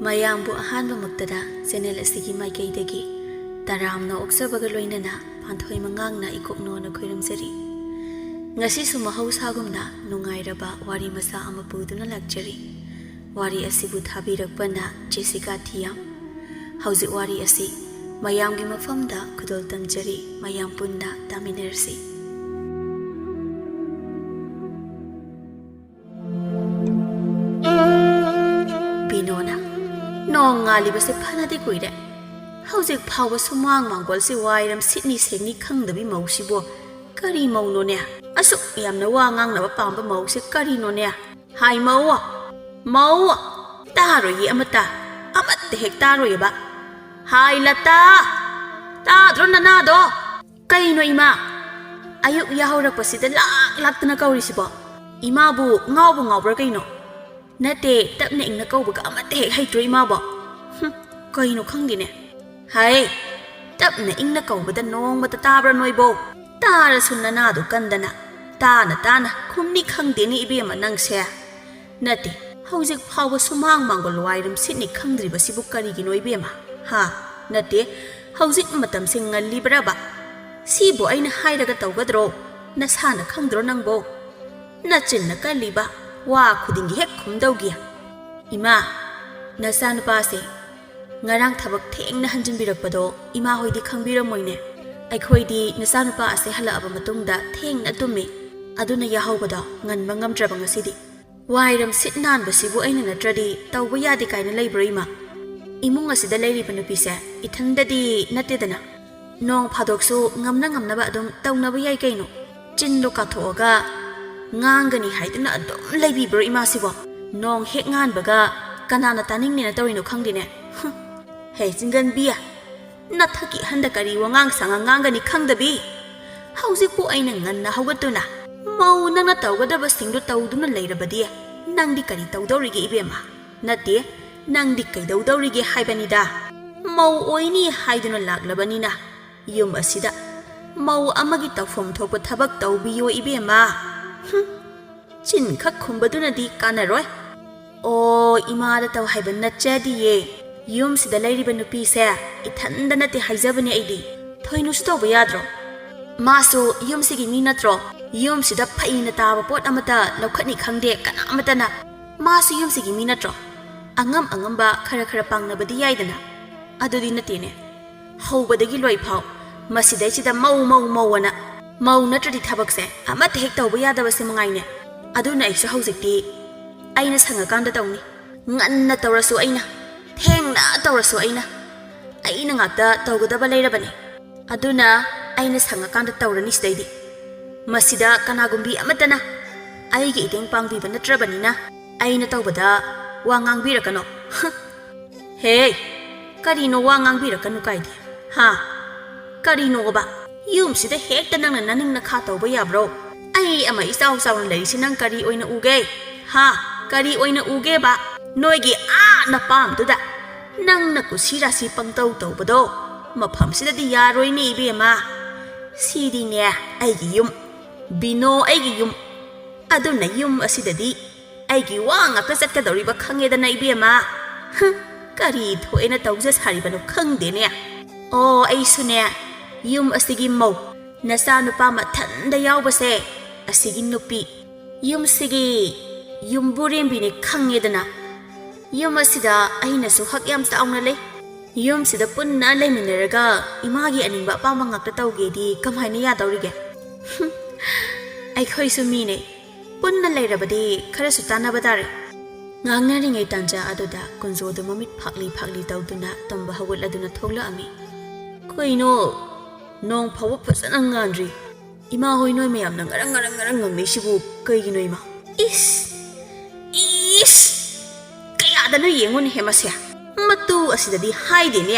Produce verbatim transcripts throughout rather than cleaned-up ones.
ꯃꯌꯥꯝꯕꯨ ꯑꯍꯥꯟꯕꯃꯛꯇꯗ ꯆꯦꯅꯦꯜ ꯑꯁꯤꯒꯤ ꯃꯥꯏꯀꯩꯗꯒꯤ ꯇꯔꯥꯝꯅ ꯑꯣꯛꯆꯕꯒ ꯂꯣꯏꯅꯅ ꯄꯥꯟꯊꯣꯏ ꯃꯉꯥꯡꯅ ꯏꯀꯣꯛꯅꯣꯅ ꯈꯣꯏꯔꯝꯖꯔꯤ꯫ ꯉꯁꯤꯁꯨ ꯃꯍꯧꯁꯥꯒꯨꯝꯅ ꯅꯨꯡꯉꯥꯏꯔꯕ ꯋꯥꯔꯤ ꯃꯆꯥ ꯑꯃ ꯄꯨꯗꯨꯅ ꯂꯥꯛꯆꯔꯤ꯫ ꯋꯥꯔꯤ ꯑꯁꯤꯕꯨ ꯊꯥꯕꯤꯔꯛꯄꯅ ꯖꯦꯁꯤꯀꯥ ꯊꯤꯌꯥꯝ꯫ ꯍꯧꯖꯤꯛ ꯋꯥꯔꯤ ꯑꯁꯤ ꯃꯌꯥꯝꯒꯤ ꯃꯐꯝꯗ ꯈꯨꯗꯣꯜ ꯇꯝꯖꯔꯤ, ꯃꯌꯥꯝ ꯄꯨꯟꯅ ꯇꯥꯃꯤꯟꯅꯔꯁꯤ꯫ ꯕꯤꯅꯣꯅ, "ꯅꯣꯡ ꯉꯥꯜꯂꯤꯕꯁꯦ ꯐꯅꯗꯤ ꯀꯨꯏꯔꯦ꯫ ꯍꯧꯖꯤꯛ ꯐꯥꯎꯕ ꯁꯨꯃꯥꯡ ꯃꯥꯡꯒꯣꯜꯁꯦ ꯋꯥꯏꯔꯝ ꯁꯤꯠꯅꯤ ꯁꯦꯡꯅꯤ ꯈꯪꯗꯕꯤ ꯃꯧꯁꯤꯕꯨ ꯀꯔꯤ ꯃꯧꯅꯣꯅꯦ? ꯑꯁꯨꯛ ꯌꯥꯝꯅ ꯋꯥ ꯉꯥꯡꯅꯕ ꯄꯥꯝꯕ ꯃꯧꯁꯦ ꯀꯔꯤꯅꯣꯅꯦ? ꯍꯥꯏ ꯃꯧ, ꯃꯧ, ꯇꯥꯔꯣꯏꯌꯦ ꯑꯃꯠꯇ, ꯑꯃꯠꯇ ꯍꯦꯛ ꯇꯥꯔꯣꯏꯌꯦꯕ꯫ ꯍꯥꯏ ꯂꯇꯥ, ꯇꯥꯗ꯭ꯔꯣ ꯅꯅꯥꯗꯣ? ꯀꯩꯅꯣ ꯏꯃꯥ? ꯑꯌꯨꯛ ꯌꯥꯍꯧꯔꯛꯄꯁꯤꯗ ꯂꯥꯛ ꯂꯥꯛꯇꯅ ꯀꯧꯔꯤꯁꯤꯕꯣ? ꯏꯃꯥꯕꯨ ꯉꯥꯎꯕ ꯉꯥꯎꯕ꯭ꯔꯥ ꯀꯩꯅꯣ? ꯅꯠꯇꯦ, ꯇꯞꯅ ꯏꯪꯅ ꯀꯧꯕꯒ ꯑꯃꯠꯇ ꯍꯦꯛ ꯍꯩꯇ꯭ꯔꯣ ꯏꯃꯥꯕꯣ? ꯍꯨꯝ, ꯀꯩꯅꯣ ꯈꯪꯗꯦꯅꯦ꯫ ꯍꯥꯏ, ꯇꯞꯅ ꯏꯪꯅ ꯀꯧꯕꯗ ꯅꯣꯡꯃꯇ ꯇꯥꯕ꯭ꯔꯥ ꯅꯣꯏꯕꯣ? ꯇꯥꯔꯁꯨ ꯅꯅꯥꯗꯣ ꯀꯟꯗꯅ ꯇꯥꯅ ꯇꯥꯅ ꯈꯨꯝꯅꯤ ꯈꯪꯗꯦꯅꯦ ꯏꯕꯦꯝꯃ ꯅꯪꯁꯦ꯫ ꯅꯠꯇꯦ, ꯍꯧꯖꯤꯛ ꯐꯥꯎꯕ ꯁꯨꯃꯥꯡ ꯃꯥꯡꯒꯣꯜ ꯋꯥꯏꯔꯝ ꯁꯤꯠꯅꯤ ꯈꯪꯗ꯭ꯔꯤꯕꯁꯤꯕꯨ ꯀꯔꯤꯒꯤꯅꯣ ꯏꯕꯦꯝꯃ? ꯍꯥ? ꯅꯠꯇꯦ, ꯍꯧꯖꯤꯛ ꯃꯇꯝꯁꯦ ꯉꯜꯂꯤꯕ꯭ꯔꯕ? ꯁꯤꯕꯨ ꯑꯩꯅ ꯍꯥꯏꯔꯒ ꯇꯧꯒꯗ꯭ꯔꯣ? ꯅꯁꯥꯅ ꯈꯪꯗ꯭ꯔꯣ ꯅꯪꯕꯣ? ꯅꯆꯤꯟꯅ ꯀꯜꯂꯤꯕ ꯋꯥ ꯈꯨꯗꯤꯡꯒꯤ ꯍꯦꯛ ꯈꯨꯝꯗꯧꯒꯤ꯫ ꯏꯃꯥ, ꯅꯆꯥꯅꯨꯄꯥꯁꯦ ꯉꯔꯥꯡ ꯊꯕꯛ ꯊꯦꯡꯅ ꯍꯟꯖꯤꯟꯕꯤꯔꯛꯄꯗꯣ ꯏꯃꯥ ꯍꯣꯏꯗꯤ ꯈꯪꯕꯤꯔꯝꯃꯣꯏꯅꯦ꯫ ꯑꯩꯈꯣꯏꯗꯤ ꯅꯆꯥꯅꯨꯄꯥ ꯑꯁꯦ ꯍꯜꯂꯛꯑꯕ ꯃꯇꯨꯡꯗ ꯊꯦꯡꯅ ꯇꯨꯝꯃꯤ, ꯑꯗꯨꯅ ꯌꯥꯍꯧꯕꯗꯣ ꯉꯟꯕ ꯉꯝꯗ꯭ꯔꯕ ꯉꯁꯤꯗꯤ꯫ ꯋꯥꯏꯔꯝ ꯁꯤꯠ ꯅꯥꯟꯕꯁꯤꯕꯨ ꯑꯩꯅ ꯅꯠꯇ꯭ꯔꯗꯤ ꯇꯧꯕ ꯌꯥꯗꯦ ꯀꯥꯏꯅ ꯂꯩꯕ꯭ꯔꯣ ꯏꯃꯥ? ꯏꯃꯨꯡ ꯑꯁꯤꯗ ꯂꯩꯔꯤꯕ ꯅꯨꯄꯤꯁꯦ ꯏꯊꯟꯗꯗꯤ ꯅꯠꯇꯦꯗꯅ꯫ ꯅꯣꯡ ꯐꯥꯗꯣꯛꯁꯨ ꯉꯝꯅ ꯉꯝꯅꯕ ꯑꯗꯨꯝ ꯇꯧꯅꯕ ꯌꯥꯏ ꯀꯩꯅꯣ꯫ ꯆꯤꯟꯗꯣ ꯀꯥꯊꯣꯛꯑꯒ ꯉꯥꯡꯒꯅꯤ ꯍꯥꯏꯗꯨꯅ ꯑꯗꯨꯝ ꯂꯩꯕꯤꯕ꯭ꯔꯣ ꯏꯃꯥꯁꯤꯕꯣ? ꯅꯣꯡ ꯍꯦꯛ ꯉꯥꯟꯕꯒ ꯀꯅꯥꯅ ꯇꯥꯅꯤꯡꯅꯤꯅ ꯇꯧꯔꯤꯅꯣ ꯈꯪꯗꯦꯅꯦ꯫ ꯍꯨꯝ꯫ ꯍꯦ ꯆꯤꯡꯒꯟꯕꯤ, ꯅꯊꯛꯀꯤ ꯑꯍꯟꯗ ꯀꯔꯤ ꯋꯥꯉꯥꯡ ꯁꯉꯥꯡ ꯉꯥꯡꯒꯅꯤ ꯈꯪꯗꯕꯤ? ꯍꯧꯖꯤꯛꯄꯨ ꯑꯩꯅ ꯉꯟꯅ ꯍꯧꯒꯠꯇꯨꯅ ꯃꯧ ꯅꯪꯅ ꯇꯧꯒꯗꯕꯁꯤꯡꯗꯨ ꯇꯧꯗꯨꯅ ꯂꯩꯔꯕꯗꯤ ꯅꯪꯗꯤ ꯀꯔꯤ ꯇꯧꯗꯧꯔꯤꯒꯦ ꯏꯕꯦꯝꯃ? ꯅꯠꯇꯦ, ꯅꯪꯗꯤ ꯀꯩꯗꯧꯗꯧꯔꯤꯒꯦ ꯍꯥꯏꯕꯅꯤꯗ꯫ ꯃꯧ ꯑꯣꯏꯅꯤ ꯍꯥꯏꯗꯨꯅ ꯂꯥꯛꯂꯕꯅꯤꯅ ꯌꯨꯝ ꯑꯁꯤꯗ ꯃꯧ ꯑꯃꯒꯤ ꯇꯧꯐꯝ ꯊꯣꯛꯄ ꯊꯕꯛ ꯇꯧꯕꯤꯌꯣ ꯏꯕꯦꯝꯃ꯫ ꯍꯨꯝ, ꯆꯤꯟꯈꯛ ꯈꯨꯝꯕꯗꯨꯅꯗꯤ ꯀꯥꯟꯅꯔꯣꯏ꯫ ꯑꯣ, ꯏꯃꯥꯗ ꯇꯧ ꯍꯥꯏꯕ ꯅꯠꯆꯗꯤꯌꯦ꯫ ꯌꯨꯝꯁꯤꯗ ꯂꯩꯔꯤꯕ ꯅꯨꯄꯤꯁꯦ ꯏꯊꯟꯗ ꯅꯠꯇꯦ ꯍꯥꯏꯖꯕꯅꯦ ꯑꯩꯗꯤ꯫ ꯊꯣꯏꯅꯨꯁꯨ ꯇꯧꯕ ꯌꯥꯗ꯭ꯔꯣ? ꯃꯥꯁꯨ ꯌꯨꯝꯁꯤꯒꯤ ꯃꯤ ꯅꯠꯇ꯭ꯔꯣ? ꯌꯨꯝꯁꯤꯗ ꯐꯩꯅ ꯇꯥꯕ ꯄꯣꯠ ꯑꯃꯠꯇ ꯂꯧꯈꯠꯅꯤ ꯈꯪꯗꯦ ꯀꯅꯥ ꯑꯃꯠꯇꯅ꯫ ꯃꯥꯁꯨ ꯌꯨꯝꯁꯤꯒꯤ ꯃꯤ ꯅꯠꯇ꯭ꯔꯣ? ꯑꯉꯝ ꯑꯉꯝꯕ ꯈꯔ ꯈꯔ ꯄꯥꯡꯅꯕꯗꯤ ꯌꯥꯏꯗꯅ꯫ ꯑꯗꯨꯗꯤ ꯅꯠꯇꯦꯅꯦ꯫ ꯍꯧꯕꯗꯒꯤ ꯂꯣꯏꯐꯥꯎ ꯃꯁꯤꯗꯩꯁꯤꯗ ꯃꯧ, ꯃꯧ, ꯃꯧ ꯑꯅ꯫ ꯃꯧ ꯅꯠꯇ꯭ꯔꯗꯤ ꯊꯕꯛꯁꯦ ꯑꯃꯠꯇ ꯍꯦꯛ ꯇꯧꯕ ꯌꯥꯗꯕꯁꯦ ꯃꯉꯥꯏꯅꯦ꯫ ꯑꯗꯨꯅ ꯑꯩꯁꯨ ꯍꯧꯖꯤꯛꯇꯤ ꯑꯩꯅ ꯁꯪꯉꯀꯥꯟꯗ ꯇꯧꯅꯤ꯫ ꯉꯟꯅ ꯇꯧꯔꯁꯨ ꯑꯩꯅ, ꯊꯦꯡꯅ ꯇꯧꯔꯁꯨ ꯑꯩꯅ, ꯑꯩꯅ ꯉꯥꯛꯇ ꯇꯧꯒꯗꯕ ꯂꯩꯔꯕꯅꯦ꯫ ꯑꯗꯨꯅ ꯑꯩꯅ ꯁꯪꯉꯀꯥꯟꯗ ꯇꯧꯔꯅꯤ ꯁꯤꯗꯩꯗꯤ꯫ ꯃꯁꯤꯗ ꯀꯅꯥꯒꯨꯝꯕꯤ ꯑꯃꯠꯇꯅ ꯑꯩꯒꯤ ꯏꯇꯦꯡ ꯄꯥꯡꯕꯤꯕ ꯅꯠꯇ꯭ꯔꯕꯅꯤꯅ ꯑꯩꯅ ꯇꯧꯕꯗ ꯋꯥ ꯉꯥꯡꯕꯤꯔꯛꯀꯅꯣ꯫ ꯍꯦ, ꯀꯔꯤꯅꯣ ꯋꯥ ꯉꯥꯡꯕꯤꯔꯛꯀꯅꯨ ꯀꯥꯏꯗꯤ? ꯍꯥ? ꯀꯔꯤꯅꯣꯕ? ꯌꯨꯝꯁꯤꯗ ꯍꯦꯛꯇ ꯅꯪꯅ ꯅꯅꯤꯡ ꯅꯈꯥ ꯇꯧꯕ ꯌꯥꯕ꯭ꯔꯣ? ꯑꯩ ꯑꯃ ꯏꯆꯥꯎ ꯆꯥꯎꯅ ꯂꯩꯔꯤꯁꯤ ꯅꯪ ꯀꯔꯤ ꯑꯣꯏꯅ ꯎꯒꯦ? ꯍꯥ? ꯀꯔꯤ ꯑꯣꯏꯅ ꯎꯒꯦꯕ? ꯅꯣꯏꯒꯤ ꯑꯥ ꯅꯄꯥꯝꯗꯨꯗ ꯅꯪꯅ ꯀꯨꯁꯤ ꯔꯥꯁꯤ ꯄꯪꯇꯧ ꯇꯧꯕꯗꯣ ꯃꯐꯝꯁꯤꯗꯗꯤ ꯌꯥꯔꯣꯏꯅꯦ ꯏꯕꯦꯝꯃ꯫ ꯁꯤꯗꯤꯅꯦ ꯑꯩꯒꯤ ꯌꯨꯝ, ꯕꯤꯅꯣ ꯑꯩꯒꯤ ꯌꯨꯝ꯫ ꯑꯗꯨꯅ ꯌꯨꯝ ꯑꯁꯤꯗꯗꯤ ꯑꯩꯒꯤ ꯋꯥ ꯉꯥꯛꯇ ꯆꯠꯀꯗꯧꯔꯤꯕ ꯈꯪꯉꯦꯗꯅ ꯏꯕꯦꯝꯃ꯫ ꯍꯨꯝ, ꯀꯔꯤ ꯊꯣꯛꯑꯦꯅ ꯇꯧꯖ ꯁꯥꯔꯤꯕꯅꯣ ꯈꯪꯗꯦꯅꯦ꯫ ꯑꯣ, ꯑꯩꯁꯨꯅꯦ, ꯌꯨꯝ ꯑꯁꯤꯒꯤ ꯃꯧ, ꯅꯆꯥꯅꯨꯄꯥ ꯃꯊꯟꯗ ꯌꯥꯎꯕꯁꯦ, ꯑꯁꯤꯒꯤ ꯅꯨꯄꯤ, ꯌꯨꯝꯁꯤꯒꯤ ꯌꯨꯝꯕꯨꯔꯦꯝꯕꯤꯅꯦ ꯈꯪꯉꯦꯗꯅ꯫ ꯌꯨꯝ ꯑꯁꯤꯗ ꯑꯩꯅꯁꯨ ꯍꯛ ꯌꯥꯝ ꯆꯥꯎꯅ ꯂꯩ꯫ ꯌꯨꯝꯁꯤꯗ ꯄꯨꯟꯅ ꯂꯩꯃꯤꯟꯅꯔꯒ ꯏꯃꯥꯒꯤ ꯑꯅꯤꯡꯕ ꯑꯄꯥꯝꯕ ꯉꯥꯛꯇ ꯇꯧꯒꯦꯗꯤ ꯀꯃꯥꯏꯅ ꯌꯥꯗꯧꯔꯤꯒꯦ? ꯍꯨꯝ, ꯑꯩꯈꯣꯏꯁꯨ ꯃꯤꯅꯦ꯫ ꯄꯨꯟꯅ ꯂꯩꯔꯕꯗꯤ ꯈꯔꯁꯨ ꯇꯥꯟꯅꯕ ꯇꯥꯔꯦ꯫ ꯉꯥꯡꯅꯔꯤꯉꯩ ꯇꯥꯟꯖꯥ ꯑꯗꯨꯗ ꯀꯨꯟꯖꯣꯗꯨ ꯃꯃꯤꯠ ꯐꯥꯛꯂꯤ ꯐꯥꯛꯂꯤ ꯇꯧꯗꯨꯅ ꯇꯨꯝꯕ ꯍꯧꯒꯠꯂꯗꯨꯅ ꯊꯣꯛꯂꯛꯑꯝꯃꯤ꯫ ꯀꯩꯅꯣ? ꯅꯣꯡ ꯐꯥꯎꯕ ꯐꯖꯅ ꯉꯥꯟꯗ꯭ꯔꯤ꯫ ꯏꯃꯥ ꯍꯣꯏ ꯅꯣꯏ ꯃꯌꯥꯝꯅ ꯉꯔꯪ ꯉꯔꯪ ꯉꯔꯪ ꯉꯪꯅꯩꯁꯤꯕꯨ ꯀꯩꯒꯤꯅꯣ ꯏꯃꯥ? ꯏꯁ! ꯏꯁ! ꯀꯌꯥꯗꯅꯣ ꯌꯦꯡꯉꯨꯅꯦꯍꯦ ꯃꯁꯦ꯫ ꯃꯇꯨ ꯑꯁꯤꯗꯗꯤ ꯍꯥꯏꯗꯦꯅꯦ꯫